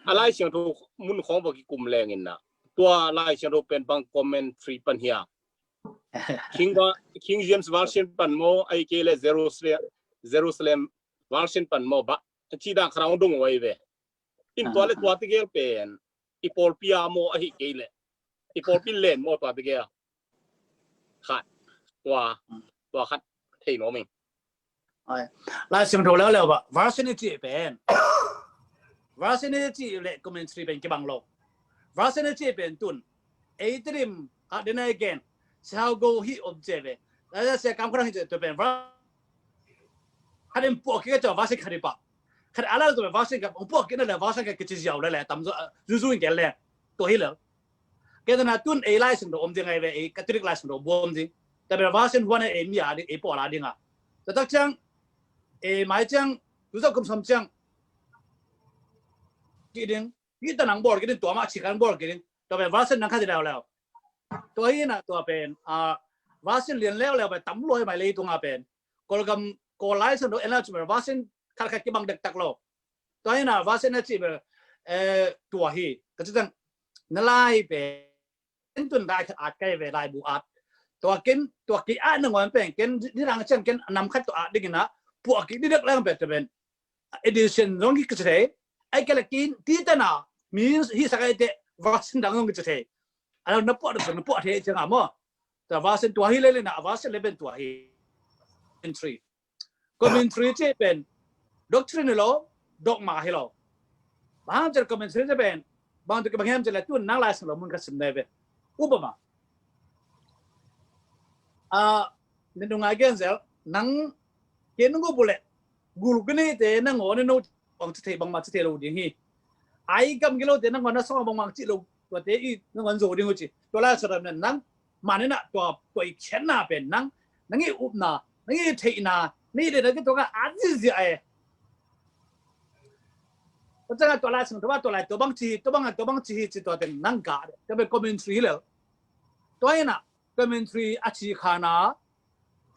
A Lai Siangtho mun khong va kikum leng inna tua Lai Siangtho pen bang commentary pan hiam? King James Version pan maw, ai kei le Jerusalem, Jerusalem Version pan maw, ba ci dang kharang dong wai ve. In tua le tua tegel pen i pawlpi a maw, ahi kei le i pawlpi len maw tua tegel. Khat tua tua khat thei nuam ing. Lai Siangtho leuleu ba version i cih pen, version i cih le commentary pen kibang lo. Version i cih pen tun ei tedim a dena i gen siau go hi om ce ve. Sia kam kharang hi ce tu pen khat in puak kik a cawh version khat i pah. Khat a lal tu pen version khat hong puak kik na le version khat kici ziau le le tam zuzu in gen le tua hi le. Kei tana tun ei Lai Siangtho om ding ai ve, ei Catholic Lai Siangtho buam ding. Tua pen version huan ei mi a ding, ei pawl a ding a. Tua tak ciang ei mai ciang tu zau kum som ciang ki ding, ki ta nang bawl ki ding, tua mah ci kan bawl ki ding. Tua pen version nang khat i leuleu. Tua hi na tua pen a version lian leuleu pen tam luai mai leitung a pen. Kawlgam Kawl Lai Siangtho en la cu pen version khat khat kibang dektak lo. Tua hi na version a cih pen tua hi ka ci tang na lai pen tun lai khat at kai ve, laibu at. Tua ken tua ki at nangawn pen ken ni rang ciang ken nam khat tua at ding ina puak ki didek lang pen tua pen edition zong ki ci thei. Ai kele kin ti tana mi hi sakai te version dang zong ki ci thei. Ala na puak dong na puak thei ciang a maw. Tua version tua hi le le na version le pen tua hi. Entry commentary ci pen doctrine hi lo, dogma hi lo. Bang hang cian commentary ci pen bang tu kibang hiam ci le tun nang Lai Siangtho mun khat sim nai ve. Upama a ni nungai gen zel nang ken nung gup le gul gini te nang ngawn no bang ci thei bangmah ci thei lo ding hi. Ai gam gilo te nang ngawn na song bangmah ci lo tua te i nang ngawn zo ding hu ci. Tua Lai Siangtho nen nang manina tua tua i khiatna pen nang nang i upna nang i theihna ni de na ki tua ka a zizia e. Tua ciang a tua Lai Siangtho a tua lai tua bang ci tua bang a tua bang ci hi ci tua teng nang ga de tua pen commentary hi le. Tua hi na commentary a ci khana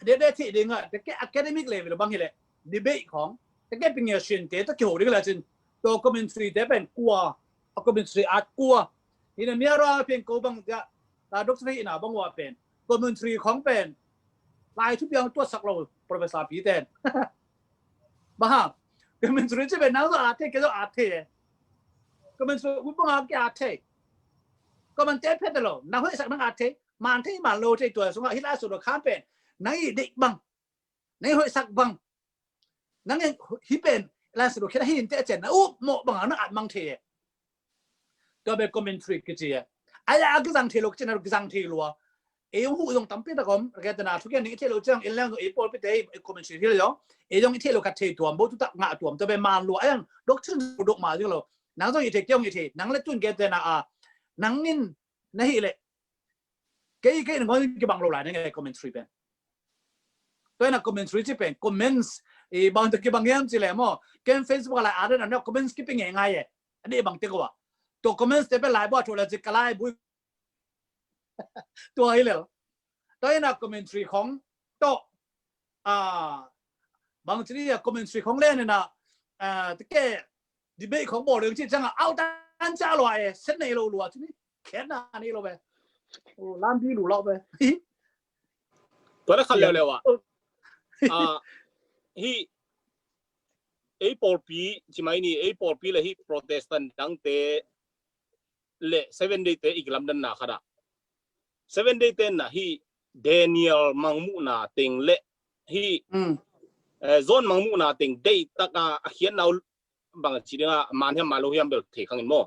dede thei ding a te ke academic level bang hi le debate khong te ke pingia sin te ta kiho ding la cin tua commentary te pen kua a commentary at kua hi na mia ra pen ko bang ja ta doctrine ina bang wa pen commentary khong pen lai thu piang tua sak lo professor pi ten. Ba ha commentary ci pen nang zo a thei ke zo a thei commentary u bang a ke a thei. Ko man te phet lo nang hoi sak nang a thei man thei man lo thei tua sunga hi la su lo khan pen nang i dei bang nang i hoi sak bang Nang en hih pen Laisiangtho khiatna hi inteh a ci a, na up mawh bangin na at mang thei e. Tua pen commentary kici e. Ai a kizang thei lo kici na kizang thei lo a. Ei hong huh zong tampi tak om, ka tena thugen ding i theih loh ciang, en leng zong ei pawlpite ei commentary hi lo zong, ei zong i theih loh khat thei tuam, bo tu tak ngah tuam, tua pen man lua, a yang doctrine dogma zing lo. Nang zong i thei, kei zong i thei, nang le tun ka tena a, nang in na hih leh, kei, kei nangawn kibang lo lai na ngei commentary pen. Tua ina commentary ci pen, comments, i bang tua kibang hiam ci leh maw, ken Facebook a lai a den a na comments kipi ngei ngai e, a dih bang te ko a. Tua comments te pen lai bua thu la ci ka lai bui Tua hi lel. Tua ina commentary khong tawh, ah, bang ci ni a commentary khong len ina, ah, te ke debate khong bawl ding ci ciang a, au tan ca lua e, set nei lo lua ci ni. Khen na ni lo be. Oh, lam bi lu lo be. Tua na khan leu leu a. Ah, hi ei pawlpi ci mai ni, ei pawlpi le hi Protestant dangte le Seven Day te i kilamdanna khat ah, Seven Day te na hi Daniel mangmuhna teng le hi, mm, eh, John mangmuhna teng deih taka a khiatna uh bang ci dinga man hiam man lo hiam bel thei khangin maw.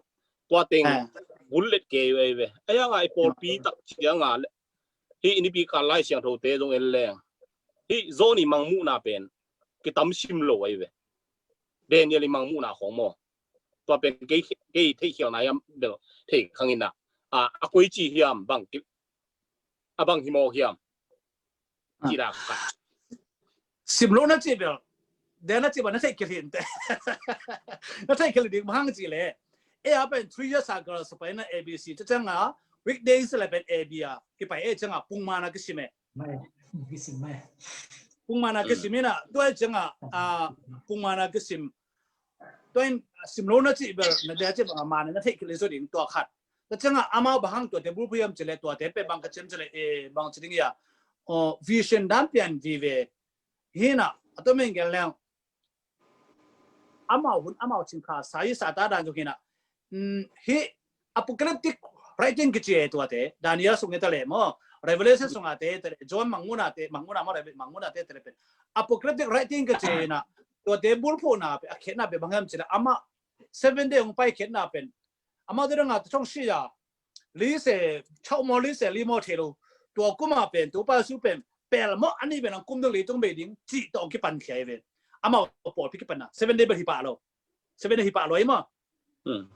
Tua teng, ah, bullet kei ve ve. A yang a i pawlpi tak cianga le hi i nipi kal Laisiangtho te zong en leng hi John i mangmuhna pen kitam sim lo ai ve. Daniel i mangmuhna khong maw. Tua pen kei, kei theihkhialna hiam bel thei khangin a, a, a koi ci hiam bang ki, a bang hi mawk hiam. Ah. Ci dak khat. Sim lo na ci bel, den na ci bel na theihkhial hi inteh. Na theihkhial ding bang hang ci leh, e a pen three years a girls pai na A B C, tua cianga weekdays le pen A B a kipai e cianga pungmana kisim e. Mai, kisim mai. Pungmana kisim ina, tua cianga, ah, pungmana kisim. Tua in sim lo na ci bel, na dia ci bel a man na theihkhial zo ding tua khat. Tua cianga amau bang hang tuate bulphuh hiam ci leh, tuate pen bang ka ci hiam ci leh, eh, bang ci ding ia, oh, vision dan pian vive. Hi na, a tua men gen leng. Amau hun, amau cingkha sa hi sa ta dan zong hi na. Mm, hi apocalyptic writing kici e tuate, Daniel sung e ta le maw, Revelation sung a te, ta le, John mangmuhna te, mangmuhna maw, Reve-, mangmuhna te, ta le pen. Apocalyptic writing kici e na, tuate bulphuhna pen, a khiatna pen bang hiam ci leh, amah Seven Day hong pai khiatna pen. Amau te dang a thong si a, li se, chau maw li se, li maw thei lo. Tua kum a pen, Topa Jesu pen, pel maw a ni pen ang kum dang leitung bei ding, ci tawh kipan khia i ven. Amau pawlpi kipan na, Seven Day bel hi pah lo. Seven Day hi pah lo i maw. Hmm.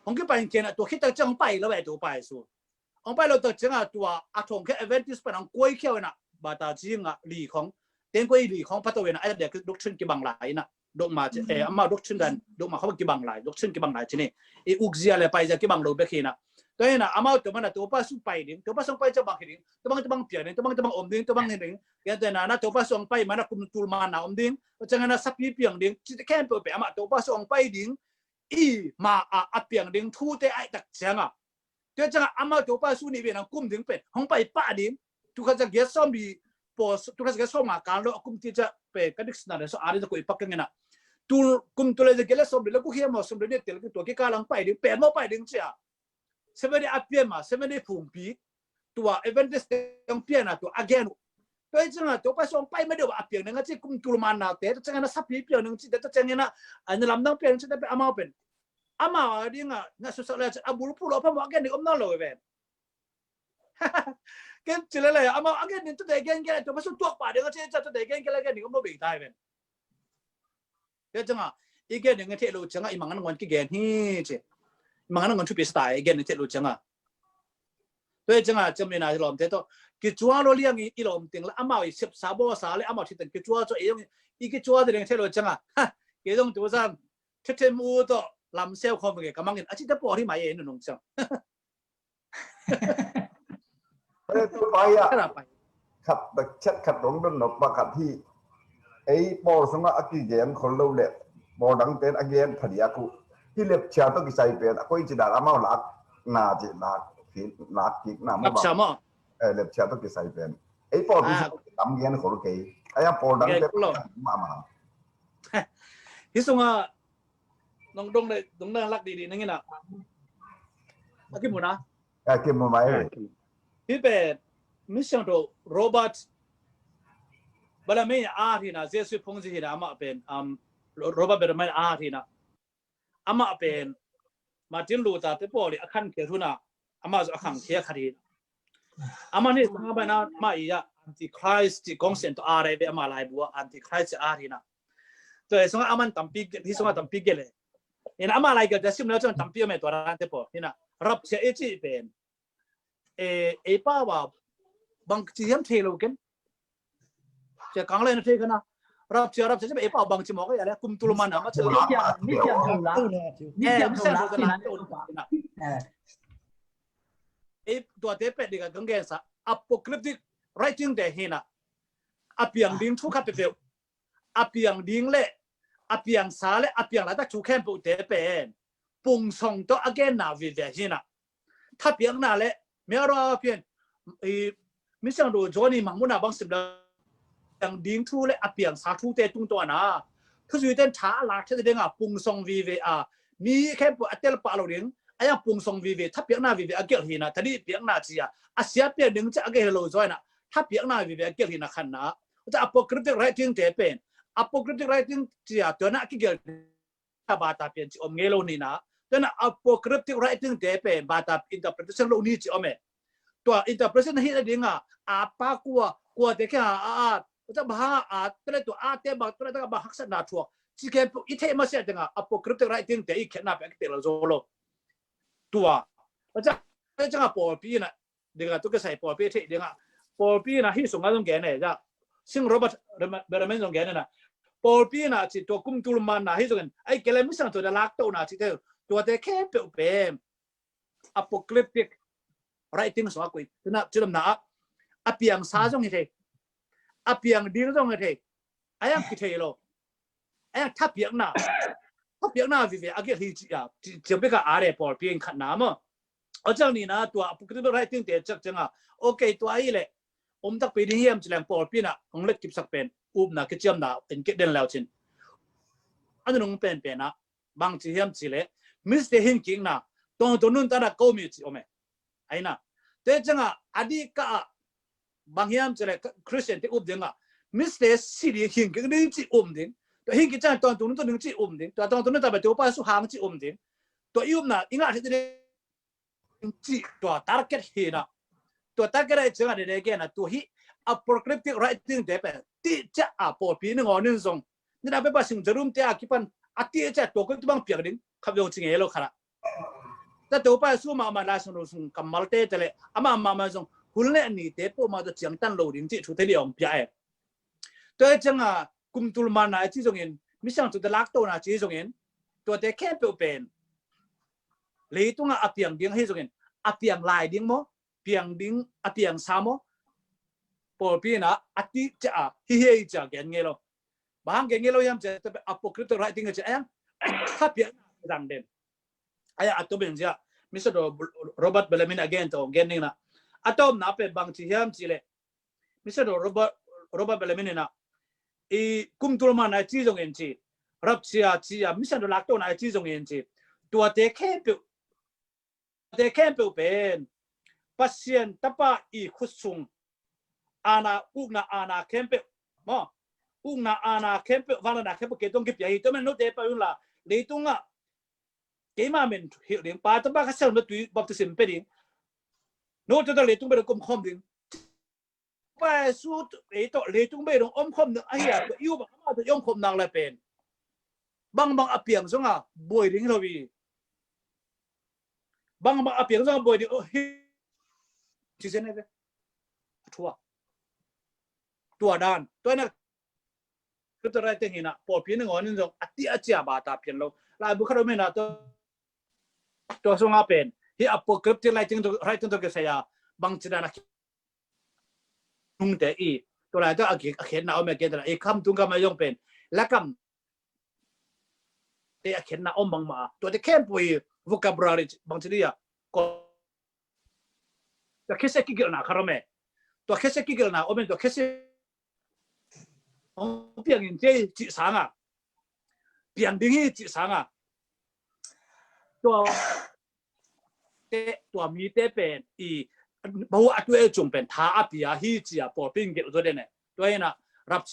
Hong kipan khia na, tua khit tak ciang hong pai lo e Topa Jesu. Hong pai lo tak ciang a tua, a thong khia Adventist pan hong kuai khia ina, bata ci nga li khong. Teng kuai li khong pha to ina, a dia doctrine kibang lai ina. Dogma ci, eh, amau doctrine dan, dogma khong kibang lai, doctrine kibang lai ci ni. I ukzia le paizia kibang lo bek hi na. Tua ina, amau tua mana Topa Jesu pai ding, Topa Jesu pai ciang bang hi ding, tua bang, tua bang piang ding, tua bang, tua bang om ding, tua bang hi ding. Tua ina na Topa Jesu hong pai mana kum tul mana om ding, tua ciang na sapi piang ding, ci khempeuh pen amah Topa Jesu hong pai ding, i ma a, a piang ding thute ai tak ciang a. Tua ciang a amau Topa Jesu nih ven hong kum ding pen, hong pai pah ding. Tul khat za giat sawm li, pawl, tul khat za giat sawm nga kal lo a kum ti ciang pen, ka dictionary so a ding za koi pak ka ngen a. Tul, kum tul za giat le sawm li le ku hiam maw, sawm li ne tel tua kikal hong pai ding, pen maw pai ding ci a. Seven Day a pian ma, Seven Day phungpi, tua Adventist hong pian a tua a gen uh. Tua hi ciang a, Topa Jesu hong pai ma deuh a piang ding a ci kum tul mana te, tua ciang a na sapi piang ding ci te, tua ciang a na, a na lamdang piang ding ci te pen amau pen. Amau a ding a, na susak le a bulphuh lo phamawh a gen ding om nawn lo i ven. Ken ci lele, amau a gen ding tua te gen gen, Topa Jesu tuak pah ding a ci, tua te gen gen le gen ding om lo bei ta i ven. Tua ciang a, i gen ding i theih loh ciang a, i mangan ngon kigen hi ci. I mangan ngon thupi sa ta i gen ding i theih loh ciang a. Tua ciang a, ciam ina i lawmte tawh. Kicual lo liang i, i lawm ting le amau i sepsa bawlsa le amau thiteng kicual cuah i zong i kicual ding i theih loh ciang a. Ha, kei zong tu zan. Thithem u tawh lamseu khawm ve ka mangin. A ci te pawl hi mai e nunung ciang. Tua pai a. Khat a pai. Khat, khat, khat dong don nok pa khat hi. Ei pawl sungah a kigen khol lo le pawl dang ten a gen phadiak uh. Hi lepchia tawh kisai pen a koi ci dan amau lak na ci lak kik, lak kik na maw. Lepchia maw? Eh, lepchia tawh kisai pen. Ei pawl pi sungah tam gen khol kei. Ai a pawl dang ten ma ma. Hi sungah nong dong le, dong le lak didi nang ina. A kimu na. A kimu mai. Hi pen, mi siangtho Robert, Bellarmine a at hi na, Jesuit phungzi hi na, amah pen, um, Robert Bellarmine a at hi na. Amah pen Martin Luther te pawl i a khankhia hun a, amah zong a khangkhia khat hi na. Amah ni sanga bai na, amah i a Antichrist cih kong sian tawh a rei ve, amah laibu a Antichrist cih a at hi na. Tua hi sanga amah tampi, hi sanga tampi gel e. Ina amah lai gel te sim le cun tampi om e, tua dan te pawl hi na. Rapture i cih pen, e, ei pau a bangci hiam thei lo ken. Cia kang lai na thei kha na. Rapture, rapture ci ei pau bangci mawk a, le kum tul man a ma ci. Ni kiang, ni kiang tho la. Ni kiang tho la. Ei, tuate pet ding a kang gensa apocalyptic writing te hi na. A piang ding thu khat peuhpeuh, a piang ding le a piangsa le a piang laitak thu khempeuh te pen pungsong tawh a genna vive hi na. Thapiakna le miarua pian i misiangtho John i mangmuhna bang sim le piang ding thu le a piangsa thute tungtawn a thuzui ten tha a lak thei ding a pungsong vive a mi khempeuh a tel pah lo ding a yang pungsong vive thapiakna vive a gelh hi na. Tadih piakna ci a a sia pian ding ci a gelh lo zaw hi na. Thapiakna vive a gelh hi na khan na. Apocalyptic writing te pen apocalyptic writing ci a tua na a kigelh a bata pian ci om ngei lo ni na. Tua na apocalyptic writing te pen bata interpretation lo ni ci om e. Tua interpretation hi na ding a a pa kua, kua te kia a a tua bang a tua le tua a te bang tua le tua bang haksatna thuak ci khempeuh i theih masiah teng a apocalyptic writing te i khiatna pen a kitel zo lo. Tua a cang a pawlpi in a ding a tu kisai pawlpi thei ding a pawlpi in a hi sung a zong gen e ja. Sing Robert Bellarmine zong gen e na. Pawlpi in a ci tua kum tul man na hi zong in ai kele misiangtho te lak to na ci te tuate khempeuh pen apocalyptic writing sung a kui. Tuna ci lam na a a piangsa zong hi thei, a piang ding zong hi thei. A yang kithei lo. A yang thapiakna, thapiakna vive a gelh hi ci a ci bek a a le pawlpi in khat na maw. A cang ni na tua apocalyptic writing te cak cang a okay tua i le om takpi ding hiam ci leng pawlpi in a hong let kipsak pen upna kiciamna in kit den lau cin. A nunung penpen a bangci hiam ci le miste hinkikna tongtong nuntakna ko mi ci om e. Aina te cang a a dih ka a bang hiam ci le Christian te up ding a miste si ding hinkik ding ci um ding. Tua hinkik cang tongtong nuntak ding ci um ding. Tua tongtong nuntak bai tua pa su hang ci um ding. Tua i upna i ngah thei ding ci tua target hi na. Tua target a i ciang a dede gen a tua hi apocalyptic writing te pen ti cia a pawlpi ni ngawn in zong ni na pepa sing jarum te a kipan a ti cia tua kut bang piak ding khat zong ci ngei lo khat a. Ta Topa Jesu mahmah Lai Siangtho sung kammal te te le amah mahmah zong hun le ni te pawh mah tawh ciangtan lo ding cih thu te liang pia e. Tua e ciang a kum tul man na ci zongin misiangtho te lak to na ci zongin tuate khempeuh pen leitungah a piang ding ahi zongin a piang lai ding maw, piang ding a piangsa maw, pawlpi in a a ti cia a hi hi ei cia gen ngei lo. Bang hang gen ngei lo hiam cia apocalyptic writing a cia a yang thapiak dang den. Aya a tawm in zia misiangtho Robert Bellarmine a gen to gen ding na a tawmna pen bang ci hiam ci le misiangtho Robert, Robert Bellarmine in a i kum tul man na ci zongin ci rapture ci a misiangtho lak to na ci zongin ci tuate khempeuh te khempeuh pen Pasian Tapa i khut sung aana ukna aana khempeuh maw, ukna aana khempeuh vangliatna khempeuh kei tong kipia hi. Tua men note pai un la leitungah keima men hilh ding, Pa, Tapa, Kha Siangtho tui baptism pe ding. Note tawh leitung pen kum khawm ding. Pa Jesu ei tawh leitung bei dong om khawm ding ahi a tua i up a amah tawh i om khawm nak le pen bangbang a piang zonga buai ding hi lo hi. Bangbang a piang zonga buai ding hi. Ci zen ve a thua tua dan tua na. Kutara teng hi na pawlpi na ngawn in zong a ti a cia bata pian lo. Laibu khat om hi na tua sunga pen hi apocalyptic writing tawh kisai a bangci dan a nungte i tua lai tawh a khetna om a khetna i kham tung kham a zong pen lakam te a khetna om bangmah a tuate khempeuh i vocabulary bangci dia ko tua khese kigelhna khat om e. Tua khese kigelhna om e tua khese hong piang in kei cih sanga piang ding hi cih sanga tua te tua mite pen i bahu a tu e cung pen tha a pia hi cia pawlpi in gelh zaw den e. Tua hi na Rap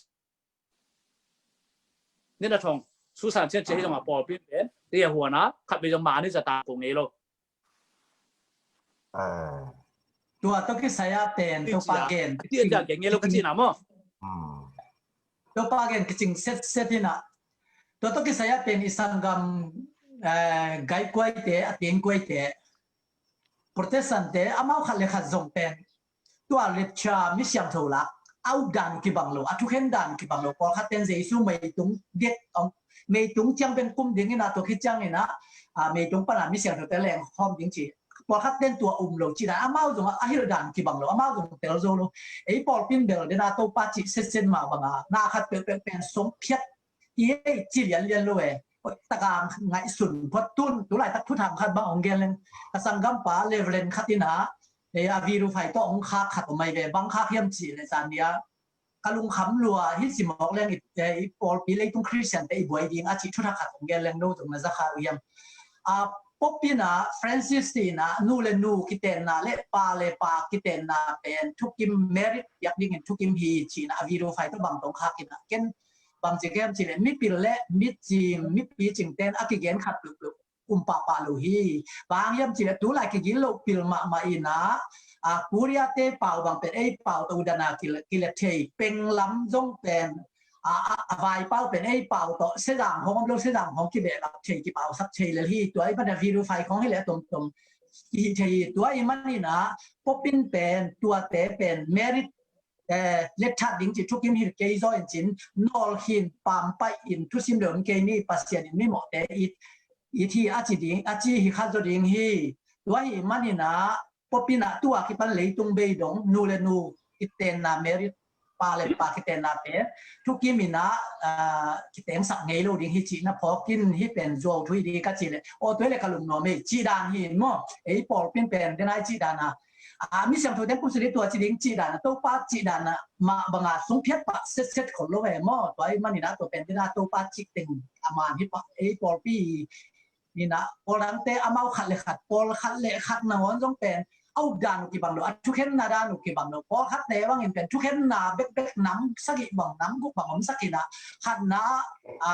ni na thong susan cian cia hi zong a pawlpi pen tia huana khat vei zong mani za ta ko ngei lo. Tua tawh kisai a pen Topa gen, tia tia gen ngei lo ka cina maw? Topa gen kicing set set ina. Tua tawh kisai a pen i sanggam gai kuaite, a tieng kuaite, Protestant te amau khat le khat zong pen tua lecture mi siangtho lak a updan kibang lo, a thukhen dan kibang lo. Pawlkhat ten Jesu meitung dek om, meitung ciang pen kum ding ina, tua khit ciang ina meitung pana mi siangtho te leng khawm ding ci. Pawlkhat ten tua um lo ci dan, amau zong a hilh dan kibang lo, amau zong tel zo lo. Ei pawlpin bel dena Topa cih setset mah banga na khat peuhpeuh pen song phiat i ei ci lianlian lo e. Taka ngaihsun phot tun, tulaitak thuthang khat bang hong gen leng, ka sanggampa Reverend khat ina a video file tawh hong khak khat om mai ve. Bang khak hiam cih le zan nia ka lungkham lua hi, simawk leng i pawlpi leitung Christian te i buai ding a cih thuthak khat hong gen leng no zong na za kha uh hiam? A Pope ina Francis tina nu le nu kitenna le pa le pa kitenna pen thukim merit piak dingin thukim hi cina a video file tawh bang tong khak ina ken bang ci kem ci le mipil le micing mipi cing ten a kigen khat peuhpeuh um pahpah lo hi. Bang hiam ci le tulai kigin lo pil mahmah ina a Korea te pau bang pen ei pau tawh udana kile thei, peng lam zong pen a vai pau pen ei pau tawh sezang hong om lo, sezang hong kibehlap thei, kipausak thei lel hi. Tua i pana video file khong hi le tomtom kihi thei hi. Tua i manina Popin pen tuate pen merit lethat ding ci thukim hi kei zaw in cin, nawl khin pampai in thusim lo in kei ni, Pasian in mimawhte i thi a ci ding, a ci hi khat zaw ding hi. Tua hi manina Popina tua kipan leitung bei dong nu le nu kitenna merit, pa le pa kitenna pen thukim ina kitengsak ngei lo ding hi cihna phawkin hi pen zuau thu hi ding ka ci le aw tua le ka lungnuam ei cih dan hi in maw? Ei pawlpin pen denai cih dana a mi siangtho ten kum sili tua ci ding cih dana Topa cih dana mah banga sung phiat pah setset khol lo e maw? Tua i manina tua pen dena Topa cih teng a man hi pah ei pawlpi ina pawldangte amau khat le khat, pawl khat le khat nangawn zong pen a updan uh kibang lo, a thukhenna dan uh kibang lo. Pawlkhatte bangin pen thukhenna bekbek nam sagih bang nam guk bang om sak ina khatna a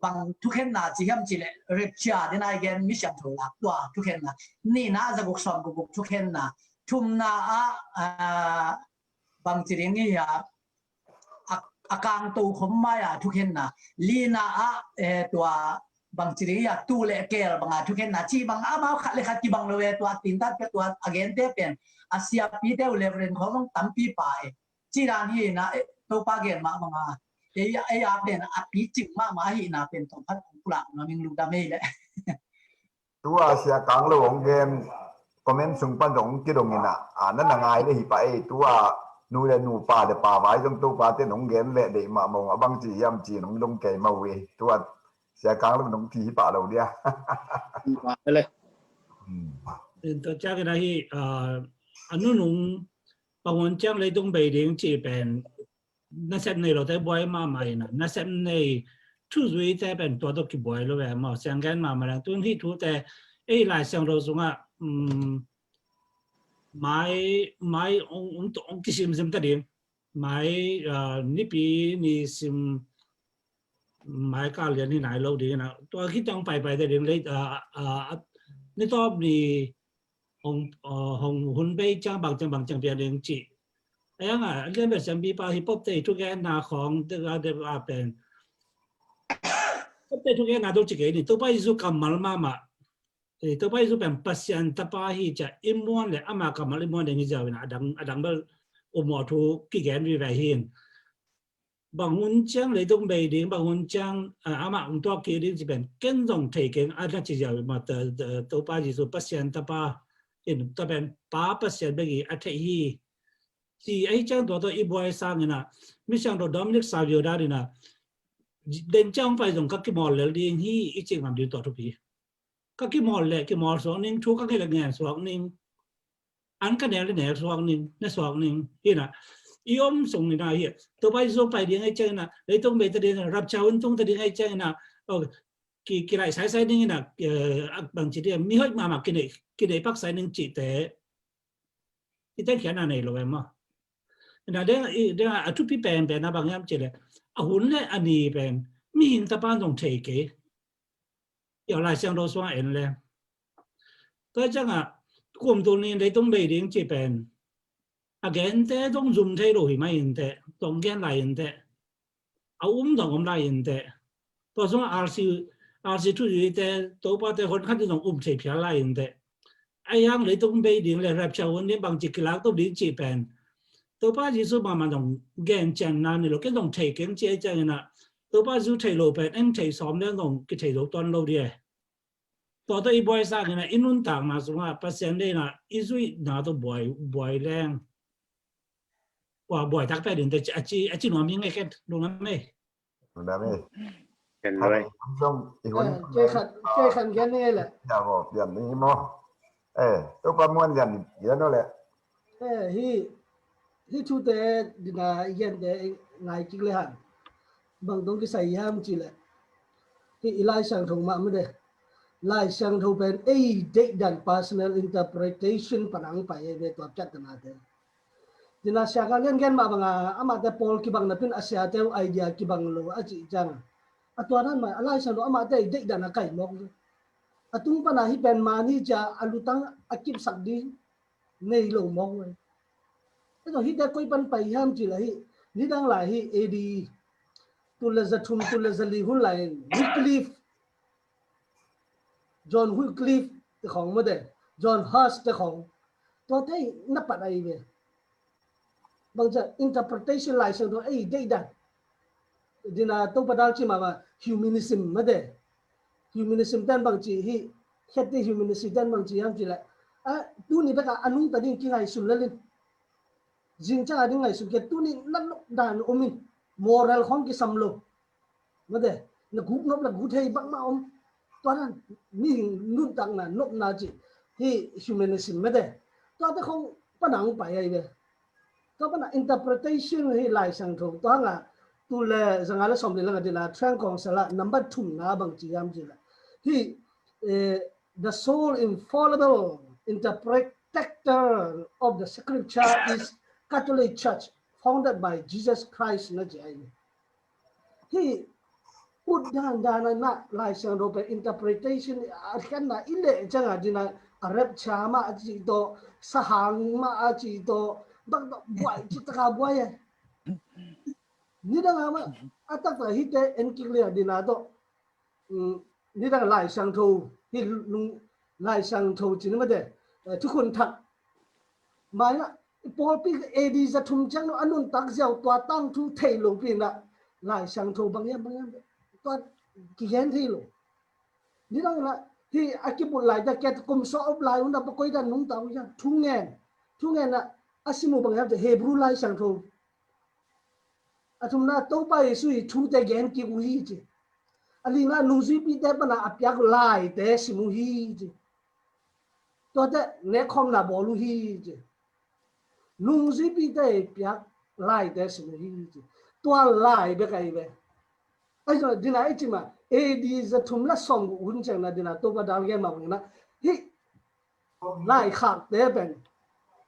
bang thukhenna ci hiam ci le rapture dena i gen mi siangtho lak tua thukhenna, nihna a za guk sawm guk guk thukhenna, thumna a bang ci ding hi a a kangto khom mai a thukhenna, lina a tua bang ci ding hi a tu le kel banga thukhenna ci bang amau khat le khat kibang lo e. Tua tintat pe tua a gente pen a siapite uh Reverend khong zong tampi pa e. Ci dan hi na Topa gen mah banga ei a pen a picing mahmah ahihna pen tawm khat kong pulak na ming lungdam ei le. Tua Sia Kang Lo hong gen comment sung pan zong kidong ina a na na ngai le hi pah ei. Tua nu le nu pa le pa vai zong Topa ten hong gen le deih mah mong a bang ci hiam ci nong dong kei mah uh ei. Tua Sia Kang Lo nong thi hi pah lo dia. Tua ciang ina hi a nunung pangun ciang leitung bei ding ci pen nasep nei lote buai mahmah ina, nasep nei thuzuite pen tua tawh kibuai lo ve maw? Siang gen mahmah leng tun hih thute ei Lai Siangtho sungah mai mai ong kisimsim ta ding, mai nipi nisim mai kal lian hi nai lo ding ina, tua khit ciang paipai ta ding lei ni tawp ni hong hun bei ciang bang ciang bang ciang piang ding ci. A yang a lian bel siampipa hi Pope te thugenna khong te ga de a pen Pope te thugenna do ci kei ni, Topa Jesu kammal mahmah. Topa Jesu pen Pasian tapa hi cia i muan le ama kammal i muan ding hi ziau ina, a dang bel umawh thu kigen vive hi in. Bang hun ciang leitung bei ding, bang hun ciang amah hong tuak kik ding ci pen ken zong thei keng a na ci ziau i mah. Topa Jesu Pasian tapa in tua pen Pa Pasian bek hi a theih hi. Ci ahi ciang tua tawh i buai sang ina mi siangtho Dominic Savio dan ina den ciang hong pai zong ka kimawl lel ding hi i cih ngam ding tua thupi. Ka kimawl le kimawl suak ning, thu ka ngen le ngen suak ning, an ka nek le nek suak ning, ne suak ning hi ina. I om sung ina hi Topa Jesu pai ding ahi ciang ina, leitung bei ta ding ina, rapture hun tung ta ding ahi ciang ina, kilaih saisai ning ina, bang ci ding mi hoih mahmah kineih pak sai ning cihte i tenkhiatna nei lo em maw? Na deng i deng a thupi pen pen a bang hiam cih leh a hun le a ni pen mihing tapa zong thei kei. Tua Lai Siangtho sungah en le tua ciangah kum tul nih leitung bei ding cih pen a gente zong zum thei lo hi mah inteh, zong gen lai inteh, a um zong om lai inteh. Tua sungah R C, R C thuzui te, Topa te hon khat zong um thei phial lai inteh. A hiang leitung bei ding le rapture hun ding bangci kilak to ding cih pen Topa Jesu mahmah zong gen cian na ni lo, ken zong thei keng ci a ciangin ah Topa Jesu thei lo pen en thei sawm le zong kithei zo tuan lo dih e. Tua tawh i buai sangin ah i nuntakna sungah Pasian deihna i zuihna tawh buai, buai leng. Ua buai tak pen ding te a ci, a ci nuam hi ngei ken, lungdam e. Lungdam e. Ken loi. Kei khan, kei khan gen ni le. Ya ho, pian ni mo. Eh, Topa muan lian lian no le. Eh, hi, hi thute dina i gente ngai kik le hang. Bang dong kisai hiam ci le. Hi i Lai Siangtho mah mah de. Lai Siangtho pen ei deihdan personal interpretation pan ang pai ei ve tua piat tana te. Dina sia ka gen gen mah banga amate pawl kibang napin a siate uh idea kibang lo a cih ciang. A tua dan mah a Lai Siangtho amate ei deihdan a kai mawk lo. A tung pana hi pen mani cia a lutang a kipsak ding nei lo mawk lo. Eto hite koi pan pai hiam ci la hi, nidang lai hi A D tul le za thum tul le za li hun lai in Wycliffe, John Wycliffe te khong mate, John Huss te khong. Tua te na pat ai ve. Bang cia interpretation Lai Siangtho ei deihdan. Dina Topa dal ci mah mah humanism mate. Humanism ten bang ci hi, kheti humanism ten bang ci hiam ci le. A, tuni beka a nungta ding kingai sun lalin. Zing cia ding ngai sun ke tuni na lok dan umin. Moral khong kisam lo. Mate, na guk nop la gu thei bangmah om. Tua dan mihing nuntakna nopna ci hi humanism mate. Tua te khong pana hong pai ai ve. Tua pana interpretation hi Lai Siangtho. Tua hanga tul le zanga le sawm le langa dina Trang Kawng Sala number thumna bang ci hiam ci la. Hi, eh, the sole infallible interpretator of the scripture is Catholic Church founded by Jesus Christ na ci ai ve. Hi ut dan dan a na Lai Siangtho pen interpretation a khiatna i leh cianga dina a rapture mah a ci tawh, sahang mah a ci tawh, bang tawh buai ci taka buai e. Nidang a mah a taktak hite en kik leh a dina tawh. Nidang Lai Siangtho hi lung Lai Siangtho ci ni mate, eh, thukhun thak. Mai na i pawlpi A D za thum ciang no a nuntak ziau tua tangthu thei lo pi na Lai Siangtho bang hiam bang hiam tua kigen thei lo. Nidang la hi a kibut lai ta kia kum sawm op lai un na pakoi ta nungta uh hiam thu ngen, thu ngen na a simu bang hiam te Hebrew Lai Siangtho. A thumna Topa Jesu hi thute gen kik uh hi ci. A lina nungzuipite pana a piak laite sim uh hi ci. Tuate nekkhawmna bawl uh hi ci. Nungzuipite piak laite sim uh hi ci. Tua lai bek ahi ve. Ahi zong dina i cima A D za thum la sawm uh hun ciangna dina Topa dal gen mah bangina hi Lai khakte pen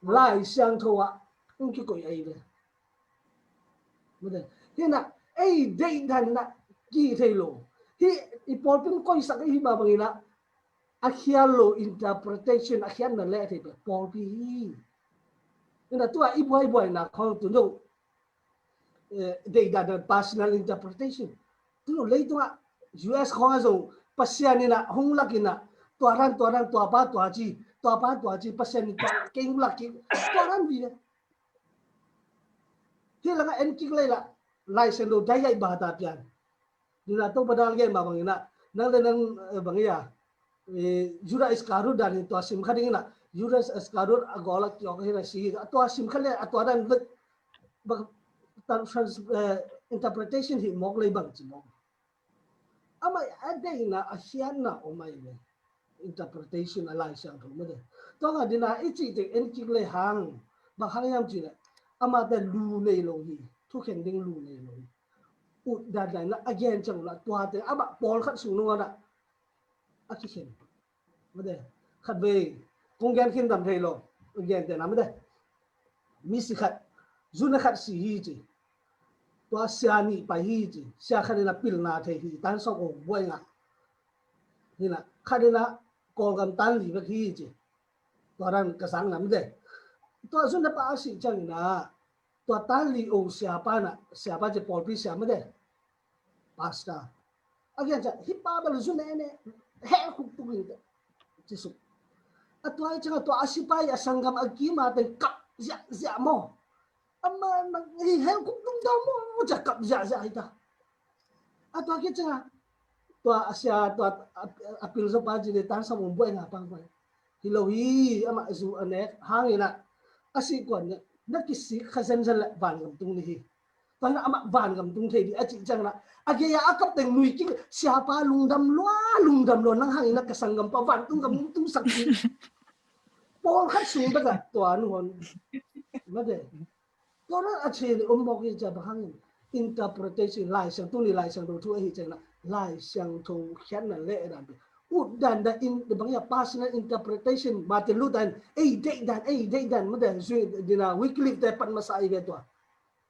Lai Siangtho ah hong kikoih ahi ve. Hina ei deihdan na ki thei lo. Hi i pawlpi in koisak ahi mah bangin ah a khial lo interpretation a khiatna leh thei pen pawlpi hi. Hina tua i buaibuaina khawng tu no eh, deihdan dan personal interpretation. Tu lo leitungah U S khawng a zo Pasian in ah hong lak in ah tua ran tua ran tua pa tua ci tua pa tua ci Pasian in tua kei hong lak kik tua ran vi le. Hi langa en kik lei la Lai Siangtho dai ai ba ta pian. Dina Topa dal gen mah bangin ah nang le nang bang ia Judas Iskariot dan in tua sim kha dingin ah Judas Iskariot a gol a kiawk hi na si hi tua sim kha le a tua dan interpretation hi mawk lei bang ci mawk. Amah a deihna a khiatna om ai le interpretation a Lai Siangtho mah de. Tua nga dina i cih teng en kik lei hang bang hang hiam cih le amahte lu nei lo hi, thukhen ding lu nei lo hi. Ut dan dan na a gen ciang uh la tuate amah pawlkhat sung nungah a kikhen. Mate khat vei kong gen khin dam thei lo. Gen tena mate mi si khat Zun a khat si hi ci. Tua sia nih pai hi ci. Sia khat in a pilna thei hi, tan sawm ong buai ngah. Hi na, khat in a Kawlgam tan li bek hi ci. Tua dan ka sang nam de. Tua zun a pa a si ciang in a, tua tan li ong siapa na, siapa ci pawlpi sia mah de. Pastor. A gen ciang, hi pa bel zun e ne, he khuk tuk in ci suk. A tua hi ciang a tua a sipai a sanggam a kima teng kap ziah ziah maw. Ama nang hi he khuk tuk ta maw, cia kap ziah ziah hi ta. A tua khit ciang a, tua a sia, tua a, a pil zaw pa ci le tan sawm ong buai ngah pang pai. Hi lo hi, amah zu a nek hang in a, a sih kuan na, na kisik kha zenzen le vangam tung ni hi. Tua na amah vangam tung thei di a cih ciang na, a gei a a kap teng nui kik, siapa lungdam lua, lungdam lua, nang hang in a ka sanggam pa vantung gam tung sak hi. Pawlkhat sung bek a tua nu hon. Mate. Tua na a thei ni om mawk hi cia bang hangin interpretation, Lai Siangtho ni, Lai Siangtho thu ahi ciang na, Lai Siangtho khiatna le dan pi. Ut dan dan in, bang ya personal interpretation, Martin Luther in, ei deih dan, ei deih dan, mate, zui dina Wycliffe te pan masa i ve tua.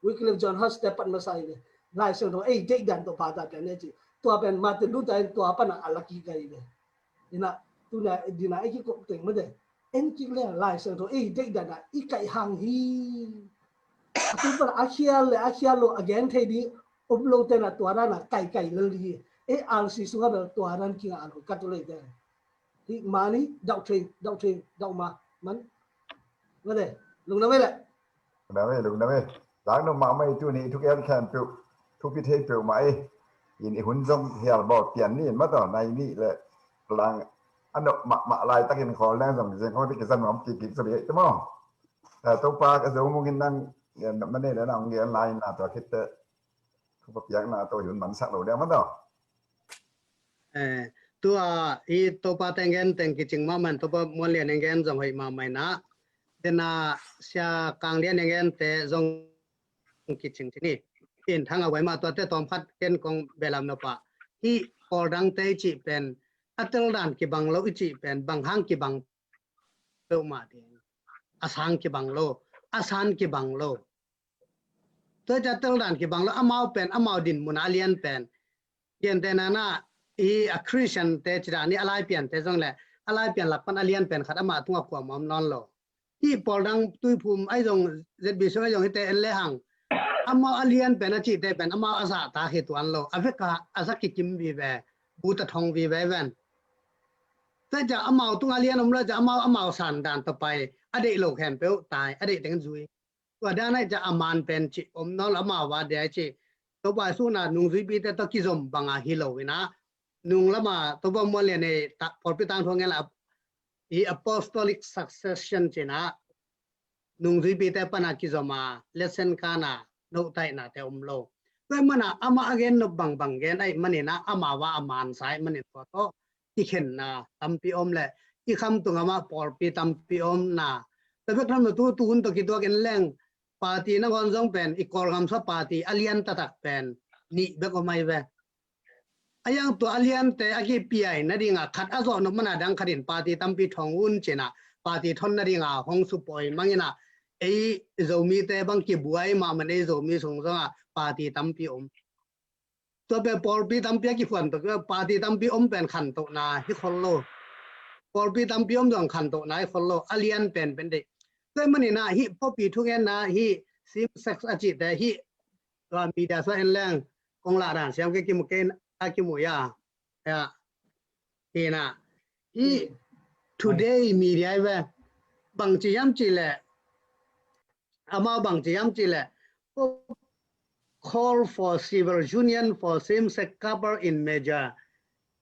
Wycliffe John Hus te pan masa i ve. Lai Siangtho ei deih dan tua pa ta pian e ci. Tua pen Martin Luther in tua pan a laki kai ve. Ina, tuna, dina, ei kikop teng mate. En kik le Lai Siangtho ei deih dan a i kaih hang hi. A tu pan a khial le a khial lo a gen thei di om lo tena tua dan a kai kai lel hi. Ei R C sunga bel tua dan kinga a lo kat lo hi te. Hi mani dauh thei, dauh thei, dauh ma man. Mate, lungdam e le. Lungdam e, lungdam e. Lak no mahmah i tuni i thugen khempeuh, thupi thei peuhmah e. In i hun zong hial bawl pian ni in mataw, nai nih le lang a nop mahmah laitakin khawl leng zong zeng khawng te kizan nuam kikik zaw dih te maw. Topa ka zo mungin nang nopna nei le nang gen lai na tua khit te thupa piakna tawh i hun mansak lo deuh mataw. Eh, tua i Topa teng gen teng kicing mahmah in, Topa Muan Lian in gen zong hoih mahmah in a, dena Sia Kang Lian in gen te zong kicing cini. In thang a wai mah tuate tawm khat ken kong belam na pah. Hih Kawl dangte i cih pen a tel dan kibang lo i cih pen bang hang kibang peuhmah ding. A sang kibang lo, a san kibang lo. Tua i cih a tel dan kibang lo, amau pen, amau din mun a lian pen. Piante nana i a Christian te cih dan i a Laipian te zong le, a Laipian lak pan a lian pen khat amah tungah kuamah om nawn lo. Hih Paul dang Tuiphum ai zong Z B C ai zong hite en le hang. Amau a lian pen a cihte pen amau a zahtak hi tuan lo. A vek a a zak kikim vive, bu ta thong vive ven. Tua i cih a amau tung a lian om lo i cih a amau, amau san dan tawh pai, a deih lo khempeuh tai, a deih teng zui. Tua dan ai cih a man pen cih om nawn lo, amau va dia i cih. Tua pai suna nungzuipite tawh kizom banga hi lo ina. Nung lama Topa Muan Lian ei pawlpi tangthu a ngen la i apostolic succession cina nungzuipite pana kizoma lesson kana nohtaihnate om lo. Tua mana amah a gen nop bangbang gen ai manina amah va a mansa ai manin tua tawh kikhenna tampi om le i khamtung amah pawlpi tampi omna. Tua bek tham lo tu tuhun tawh kituak en leng party nangawn zong pen i Kawlgam sua party a lian taktak pen nih bek om ai ve. A yang tua a liante a kipiai nadinga khat a zawh nop mana dang khatin party tampi thong un cina party thon nadinga hong supawi mangina ei Zomite bang kibuai mahman ei Zomi sung zonga party tampi om. Tua pen pawlpi tampi a kikhuan tua party tampi om pen khantohna hi khol lo. Pawlpi tampi om zong khantohna hi khol lo. A lian pen pen dei. Tua manina hi pawlpi thungenna hi same sex a cihte hi tua media sua en leng kong lah dan siam ke kimu ke a kimu ya. Ya. Hina. Hi today media ve bang ci hiam ci le amau bang ci hiam ci le call for civil union for same sex couple in major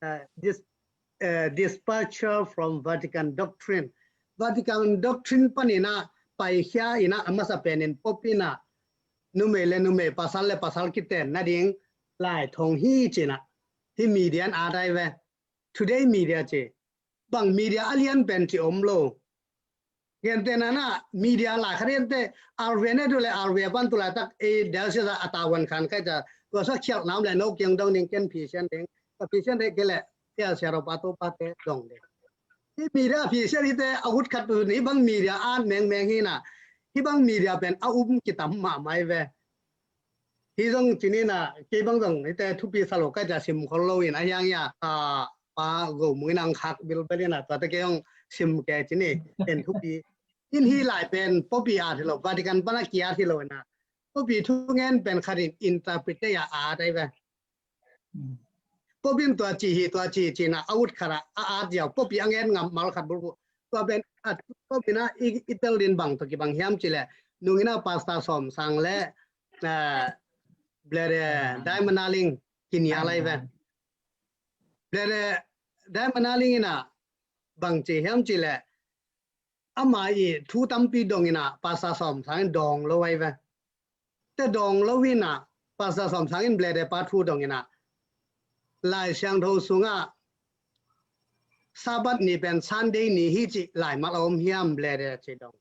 uh, dis, uh, departure from Vatican doctrine. Vatican doctrine panina paikhia ina amasa penin popina numei le numei pasal le pasal kiten nading lai thong hi cina hi media an adai ve. Today media ci bang media a lian pen ci om lo. Gente nana media lai kha gente R V ne tu le R V pan tu lai tak e del sia a tawan khan kai ta tua sa khial nam le no kiang dong ding ken phi sian ding ka phi sian de ke le sia sia ro pa to pa te dong de. Hi media phi sian hi te a hut khat tu ni bang media an meng meng hi na Hih bang media pen a um kitam mahmah hi ve. Hih zong ci ni na, kei bang zong hihte thupi sa lo ka ci a, sim khol lo in a hiang hi a, a, Pa Go Mung in ang khak bilbel in a, tuate kei zong sim kei ci ni, en thupi. In hih lai pen popi at hi lo, Vatican pan a ki-at hi lo in a, popi thungen pen khat in interpret a at ahi ve. Popi in tua ci hi, tua ci ci na, a ut khat a, a at ziau, popi a ngen ngam mal khat bulphuh. Tua pen a, popi na i, i tel din bang tawh kibang hiam ci leh, nung in a Pastor Sawm Sang le, eh, Brother Diamond Aling kinial ahi ve. Brother Diamond Aling in a bang ci hiam ci leh, ama i thu tampi dong in a Pastor Sawm Sang in dong lo ahi ve. Te dong lo in a Pastor Sawm Sang in Brother pa thu dong in a, Lai Siangtho sungah Sabbath ni pen Sunday ni hi cih laimal a om hiam Brother ci dong.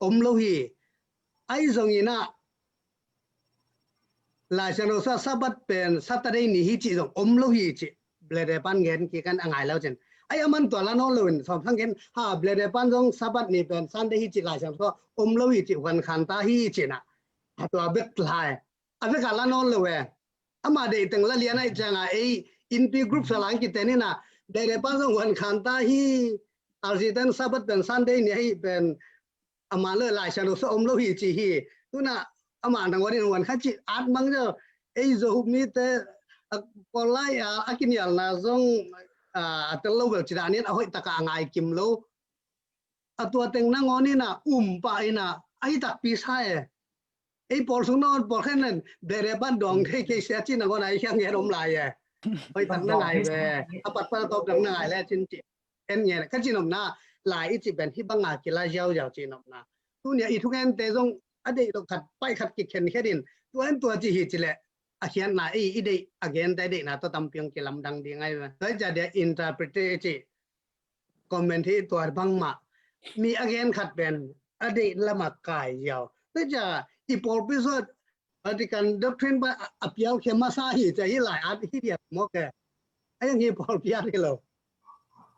Om lo hi. Ahi zong in a Lai Siangtho sungah Sabbath pen Saturday ni hi cih zong om lo hi cih Brother pan ngen kik in a, ngai lo cin. Ahi a man tua la nawn lo in Sawm Sang gen ha, Brother pan zong Sabbath ni pen Sunday hi cih Lai Siangtho sungah om lo hi cih, huan khan ta hi cih na. A tua bek lai. A bek a la nawn lo e. Ama deih teng la lian ahi ciang a, ei innpi group sa lang kiten in a, Brother pan zong huan khan ta hi, a zi ten Sabbath pen Sunday ni ahi pen ama le Lai Siangtho sungah om lo hi ci hi. Tu in a ama nangawn in huan kha cih at mang zo. Ei Zomi te a, Paul lai a, a kinialna zong a, a tel lo bel ci dan in a hoih tak a ngai kim lo. A tua teng nangawn in a um pah in a, ahi takpi sa e. Ei Paul sung nangawn Paul khen len Brother pan dong thei kei sia ci nangawn a, ahi hiang ngen om lai e. Hoih tak na ngai ve. A pat pan a tawp dang na ngai le cin ci. En ngen ka ci nopna, lai i cih pen hih bang a kila ziauziau ci nopna. Tuni a i thungente zong a deih lo khat, paih khat kikhen khet in, tua en tua ci hi ci leh, a khiatna ei i deih, a gente deihna tawh tampi hong kilamdang ding ahi ve. Tua hi ciang dia interpret i cih comment hi tua bangmah. Mi a gen khat pen a deih lamah kai ziau. Tua hi ciang i pawlpi sungah Vatican doctrine pa a, a pial khia masa hi ciang hih lai at hi diak mawk e. A yang hi pawlpi at hi lo.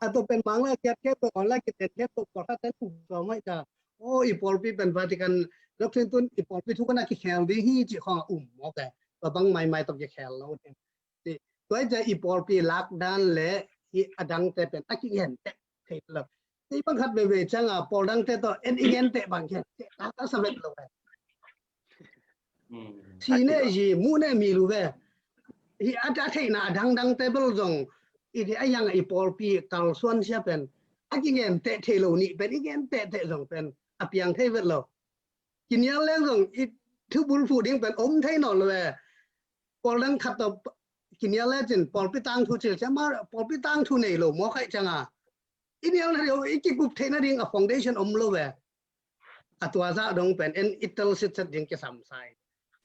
A tua pen Manglai kiat khet tua, online kiten khet tua, pawlkhat ten uk sawm mai ciang. O, i pawlpi pen Vatican doctrine tun i pawlpi thu kan a kikhel ding hi cih khawng a um mawk e. Tua bang maimai tawh kikhel lo ding. Tua hi ciang i pawlpi lakdan le hih a dangte pen a kingen teh thei lo. Hih bang khat veve ciang a pawl dangte tawh en i gen teh bang gen teh tak a sa vet lo e. Si ne zi mu ne mi lu ve. Hih a, a theihna a dangdangte bel zong i thei a yang a i pawlpi kalsuan sia pen a kingen teh thei lo nih pen i gen teh teh zong pen a piang thei vet lo. Kinial leng zong i thubul fuh ding pen om thei nawn lo e. Pawl dang khat tawh kinial le cin pawlpi tangthu cil ciang ma pawlpi tangthu nei lo mawk ahi ciang a i nial na rio i kikup theihna ding a foundation om lo e. A tua zah dong pen en i tel sitset ding kisam sa hi.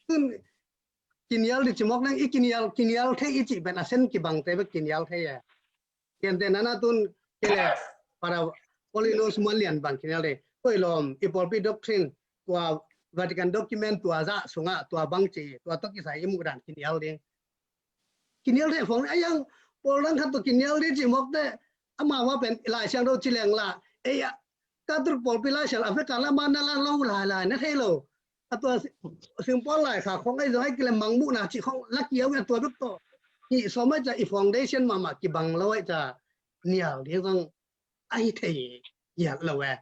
Tun kinial ding ci mawk leng i kinial, kinial thei i cih pen a sen kibangte bek kinial thei e. Gentehna na tun kei le Father Paulinus Muan Lian bang kinial thei. Koi lawm i pawlpi doctrine tua Vatican document tua zah sungah tua bang ci, tua tawh kisai i muh dan kinial ding. Kinial thei fong a yang pawl dang khat tawh kinial ding ci mawk teh amau a pen Lai Siangtho ci leng la ei a Catholic pawlpi Lai Siangtho a vek a la ma na la lo lai lai na thei lo. A tua singpawl lai kha khong ahi zong ahi kei le mangmuhna cih khong la kiau in a tua bek tawh. Hih sawm ahi ciang i foundation mahmah kibang lo ahi ciang nial ding zong ahi thei hial lo e.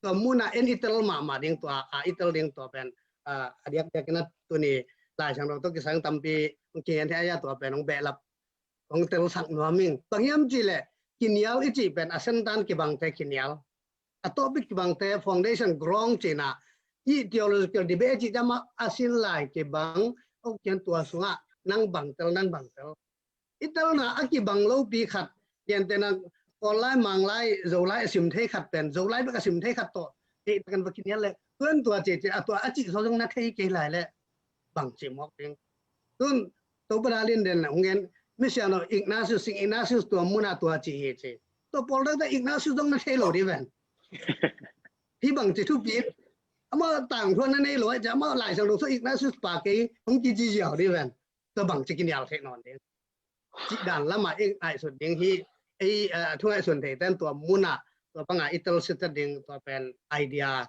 Tua mun a en i tel mahmah ding tua a i tel ding tua pen a diakdiak in a tuni Lai Siangtho tawh kisai tampi hong kihen thei a tua pen hong behlap hong telsak nuam ing. Bang hiam cih leh kinial i cih pen a sentan kibangte kinial. A topic kibangte foundation ground cihna i theological debate cih ciang mah a sin lai kibang, ok, kian tua sungah nang bang tel, nang bang tel. I telna a kibang lopi khat, gentehna Kawllai, Manglai, Zolai a sim thei khat pen Zolai bek a sim thei khat tawh deih takin va kinial leh tuan tua cih cih a tua a cih zaw zong na thei kei lai leh bang cih mawk ding. Tun Topa Dalin den hong gen, misiangtho Ignatius, Saint Ignatius tua mun a tua ci hi ci. Tua pawl dangte Ignatius dong na thei lo dih ven. Hih bang ci thupi. Amah tangthu na nei lo ahi ciang amah Lai Siangtho sung Ignatius pa kei hong kici ziau dih ven. Tua bang ci kinial thei nawn ding. Cih dan lamah i ngaihsut ding hi. Ei, eh, thu ngaihsun thei ten tua mun a tua bang a i tel sit ding tua pen idea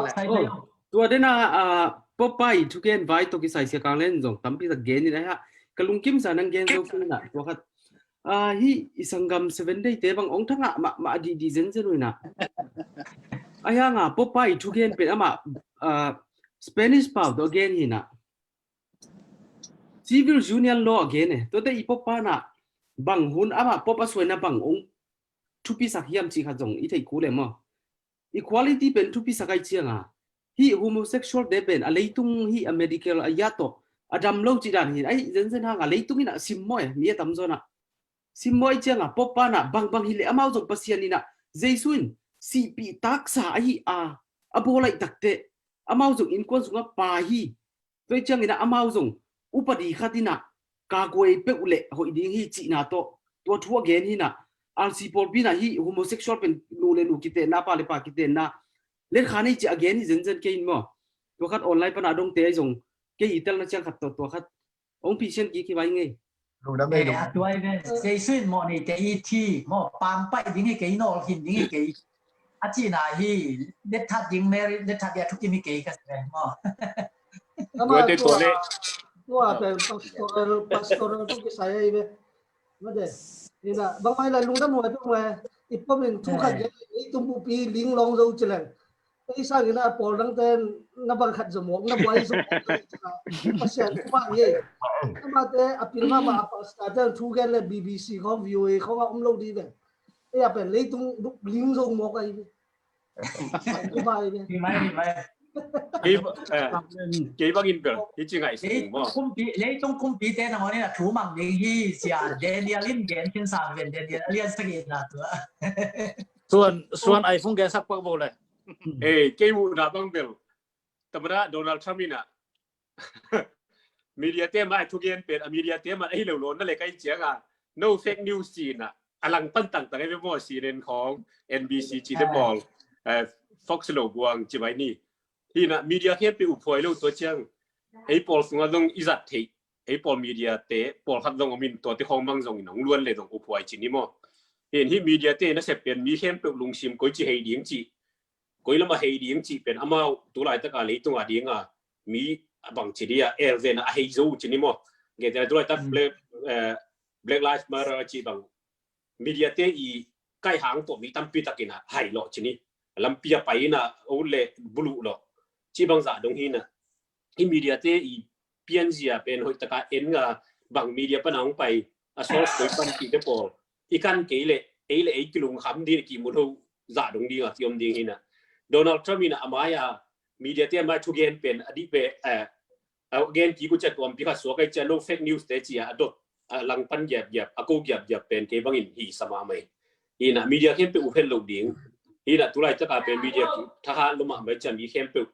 Tua dena, ah, Pope pa i thugen vai tawh kisai Sia Kang Lian zong tampi tak gen in a hia. Ka lungkim sa nang gen zo kei na tua khat. Ah, hi i sanggam Seven Day te bang ong thanga ma ma di di zen zen uina. A hia nga Pope pa i thugen pen ama, ah, Spanish pau tawh gen hi na. Civil Union Law a gen e. Tua te i Pope pa na bang hun ama Pope a suaina bang ong thupisak hiam ci khat zong i thei ku le maw. Equality pen thupisak ai cianga hi homosexual te pen a leitung hi a medical a ya tawh a dam lo ci dan hi ai zenzen hanga leitung ina sim maw e mi a tam zona. Simmawh ahih ciangah Pope pa inah bangbang hileh amau zong Pasian inah Jesu in sihpih taksa ahi a, a bawl laih takteh amau zong innkuan sungah pa hi. Tua ahih ciangin ah amau zong upadi khat inah kakuai peuh leh hoih ding hi cihna tawh tua thu a gen hi inah, R C pawlpi inah hih homosexual pen nu le nu kitenna, pa le pa kitenna letkhan hi cih a gen hi zenzen kei in maw. Tua khat online pan a dongte ahi zong kei i telna ciang khat tawh tua khat hong pisian kik hi vai ngei. Lungdam ei, eh, lungdam. A tuai ve, Jesu in mawh nei kei i thi, mawh pangpaih ding hi kei, nawl hin ding hi kei. A cihna hi, letthat ding Mary, letthat dia thukim hi kei ka si ve, maw. Ama tuai tua, tua pen pastoral, pastoral tu kisai ai ve. Mate. Ina, bang mai la lungdam huai tu mai. I pom in thu khat gen, i tum bupi ling long zo ci leng. Ei sangin a pawl dangte na bang khat zomawk, na buai zomawk. Pasian pha ye. Amate a pil mahmah a pastor te thu gen le B B C khong V O A khong a om lo di ve. Ei a pen leitung ling zomawk ai ve. Pha ye. Hi mai, hi mai. Kei, eh, kei bangin bel hi ci ngaihsun maw. Kumpi, leitung kumpi te nangawn in a thu mang ding hi cia Daniel in gen khin sang ven Daniel a lian sagih na tua. Suan, suan iPhone gen sak pak bo le. Eh, kei muhna bang bel. Tamada Donald Trump inah media te mah a thugen pen, a media te mah ahi lo lo na le kai cianga no fake news ci inah a langpan tangtang ei ve maw, C N N khong, N B C ci te pawl, eh, Fox lo buang ci mai ni. Hi inah media khempeuh uphuai lo tua ciang ei pawl sungah zong i zat theih ei pawl media te pawlkhat zong om in tuate khong bang zong in hong luan le zong uphuai ci ni maw. Hi in hih media te nasep pen mi khempeuh lungsim koi ci hei ding cih, koi lamah hei ding cih pen amau tulaitaka leitunga dinga mi a bang ci dia elzena a hei zo ci ni maw. Ngeite tulaitak Black, eh, Black Lives Matter ci bang media te i kaihang tawh mi tampi takin a hai lawh ci ni. Lampi a pai inah o le buluh lawh ci bang zah dong hi inah. Hi media te i pianzia pen hoih taka en nga bang media pana hong pai a source koi pan cih te pawl i kan kei leh ei le ei kilungkham ding kihmun ho zah dong dinga kiom ding hi inah. Donald Trump inah a mai-a media te a mai thugen pen a dih ve, eh, a gen kik uh cia tuampi khat suak ai cia no fake news te cia a dot a langpan giapgiap a ko giapgiap pen kei bangin hi sa mahmah hi. Hi inah media khempeuh uphet loh ding. Hi inah tulaitaka pen media thahat lo mahmah cia mi khempeuh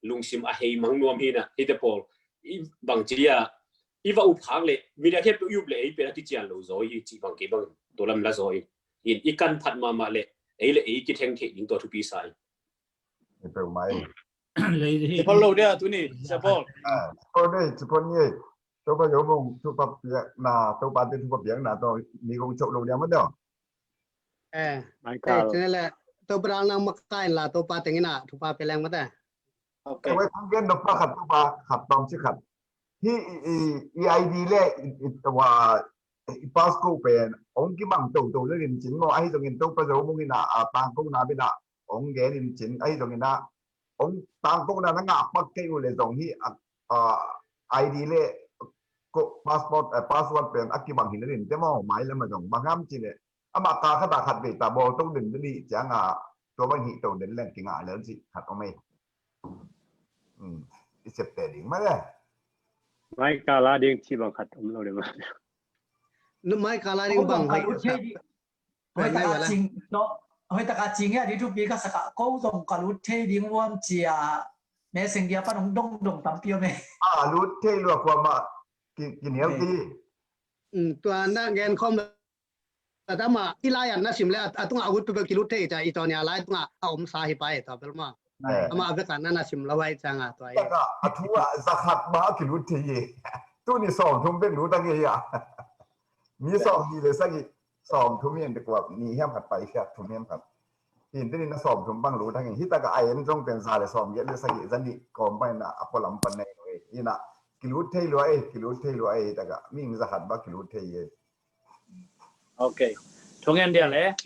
lungsim a hei mang nuam hi inah hite pawl i bang ci dia i va up khak le media khempeuh i up le ei pen a kician lo zaw hi cih bang kei bangin tua lam la zaw hi. Hi in i kan phat mahmah le ei le ei kitheng theih ding tua thupi sa hi. Hi peuh mai. Lei hi. Ci pon lo dia tuni, ci pon. Ah, ci pon ni, ci pon ni. Topa yo bong, Topa piakna, Topa te Topa piakna to ni kong cok lo dia ma do. Eh, mai kal. Eh, cine le, Topa dang nang makain la, Topa tengina, Topa peleng mate. Okay. Wai kong gen Topa khat, Topa khat tom ci khat. Hi i, i, i I D le, i, i, wa, i passcode pen, ong kibang to to le rin cin mo, ahi zongin Topa zo bong ina, a, tangkona bina, ong gen in cin, ahi zongin a, ong tangkona na ngah pak kei u le zong hi, a, a, I D le, ko, passport, eh, password pen, a kibang hin rin te mo, mai lama zong, bang ham cin e, ama ka khat a khat vei ta bawl to den deni, cianga, tua bang hi to den leng kinga lel ci, khat om ei. Hmm. I sep te ding ma le. Mai kala ding ci bang khat om lo le ma. Nu mai kala ding bang hoi. Hoi taka cing to, hoi taka cing ya di thupi ka saka ko zong ka lut thei ding uam cia. Messenger pan hong dong dong tampi om e. A lut thei lua kua ma ki, kinial ti. Hmm, tua na gen khom Tat ama i lai an na sim le a tunga a ut peuhpeuh kilut thei ca i tawnia lai tunga a om sa hi pai tua pel ma. Ama a veka na na sim lo ai canga tua i. Taka a thu a zakhat ba kilut thei i. Tuni sawm thum pek lut a ngei a. Mi sawm ni le sagi sawm thum i en te kuap ni hiam khat pai hiam thum hiam khat. Tin tini na sawm thum bang lut a ngei. Hi taka a en zong pen za le sawm giat le sagi zani kawm pai na a polam pan nei. Ina kilut thei lua e, kilut thei lua e, hi taka mi zakhat ba kilut thei e. Ok. Thungen dia le.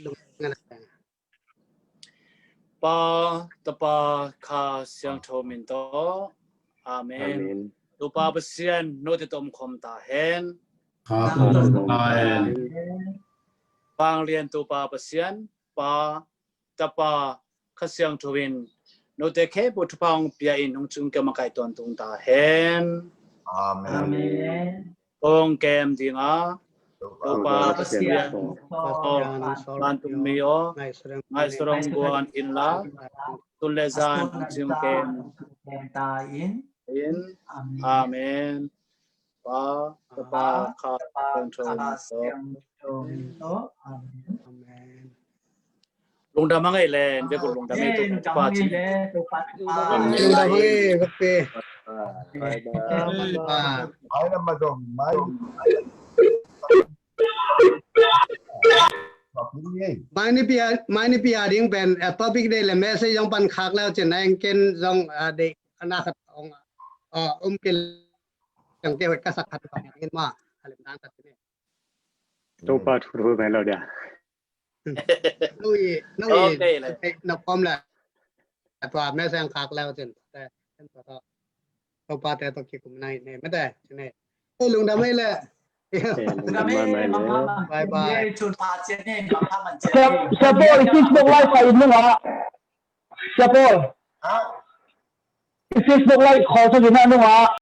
Pa, Tapa, Kha Siangtho min tawh. Amen. Topa Pasian note tawh om khawm ta hen. Vanglian Topa Pasian, Pa, Tapa, Kha Siangtho in note khempeuh thupha hong pia in hong cung kia makai tawntung ta hen. Amen. Hong kem dinga Topa Pasian, vantung mi aw, ngaihsut hong guan inla, sun le zan hong cing ken in. Amen. Pa, Tapa, Kha Siangtho. Amen. Lungdam a ngei le, ve kul lungdam a ngei, Topa ci. Lungdam a ngei, ve kul. Bye bye. Bye. Mai nipi a, mai nipi a ding pen, eh, topic deih le message zong pan khak leu cin, na eng ken zong, ah, deih, ana khat ong, ah, um kil, yang te wet ka sak khat pa ding ma, halim dan khat ni. Topa thu thu pen lo dia. Nui, nui, eh, na pom le. Tua message khak leu cin. Te, ken tua, tua. Topa te to kikum nai ne, mate, ne. Ei, lungdam ei le. Ei, lungdam ei le. Bye bye. Sia, Sia Paul, i Facebook live kha in nunga. Sia Paul. I Facebook live kha sa in nunga.